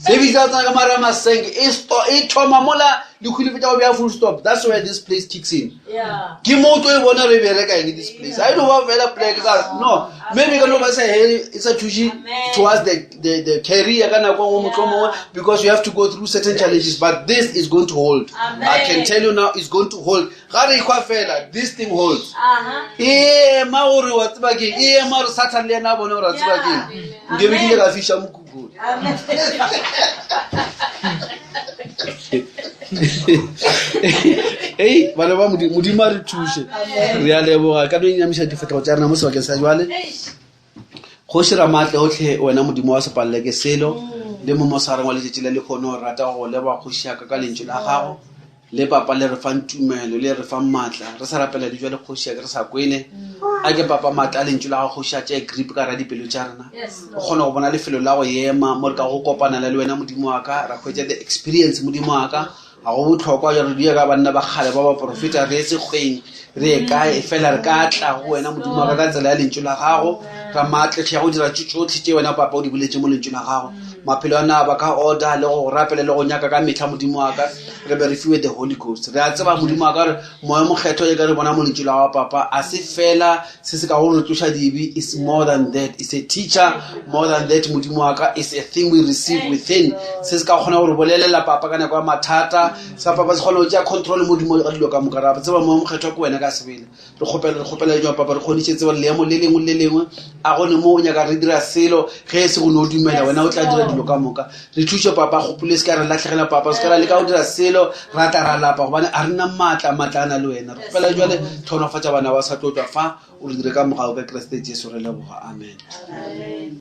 service ya go tsena ka mara masenke e, e thoma mola lehu le fetsa go beya full stop that's where this place kicks in ke mo o tlo e bona re bereka eng this place a e no ba fela plek ka no maybe ka no ba sa he e sa thuše towards the, the, the career ka nako nngwe motlho mongwe because you have to go through certain challenges but this is going to hold Amen. i can tell you now it's going to hold ga re ikgwa fela this thing holds e ema gore wa tseba keng e ema gore satan le ena a bone gore wa tseba keng nkebe ke ile ka fiša mokhukhune ei bana ba modimo modimo a re thuše re a leboga ka no inyamiša difatlhego tša rena mo sebakeng sa jwale kgoši ramatle otlhe wena modimo wa sepalele ke selo le mo mosareng wa letšatši le lekgono re rata go leboga kgoši yaka ka lentšu la gago le papa le re fang tumelo le re fang maatla re sa rapela dijo le kgoši ya ke re sa kwele a ke papa maatla a lentšu la gago kgoši a tšee grip ka ra dipelo tša rena o kgone go bona lefelo la go ema mo re ka go kopanela le wena modimo wa ka ra hwetša the experience modimo wa ka ga go botlhokwa jalo di ka banna ba kgale ba baporofeta re etse kgweng re ye kae fela re ka tla go wena modimo wa ka ka tsela ya lentšu la gago ra maatlege ya go dira tsotlhe tše wena papa o di boletse mo lentšu la gago maphelo a na ba ka order le go rapela le go nyaka ka metlha modimo wa ka re be re fiwe the holy ghost re a tseba modimo wa ka gore moya mokgethwa e ka re bona mo lentšu la gago papa a se fela se se ka go re tloša dibe is more than that is a teacher more than that modimo wa ka is a thing we receive within se se ka kgona gore bolelela papa ka nako ya mathata sa papa se kgona go tšea control modimo ga dilo ka moka ra tseba moya mokgethwa ke wena ka sebele re kgopela re kgopela jwa papa re kgoniše tseba leemo le lengwe le lengwe a gone mo o nyaka re dira selo ge e se go ne o dumela wena o tla dira dilo ka moka re thuše papa kgopolo e se ka re latlhegela papa se ka ra leka go dira selo ra tla ra lapa gobane a re na maatla maatla a na le wena re kgopela jale tlhonofatša bana ba sa tlo tswa fa o re dire ka mogago ka keresete jesu re leboga amen, amen.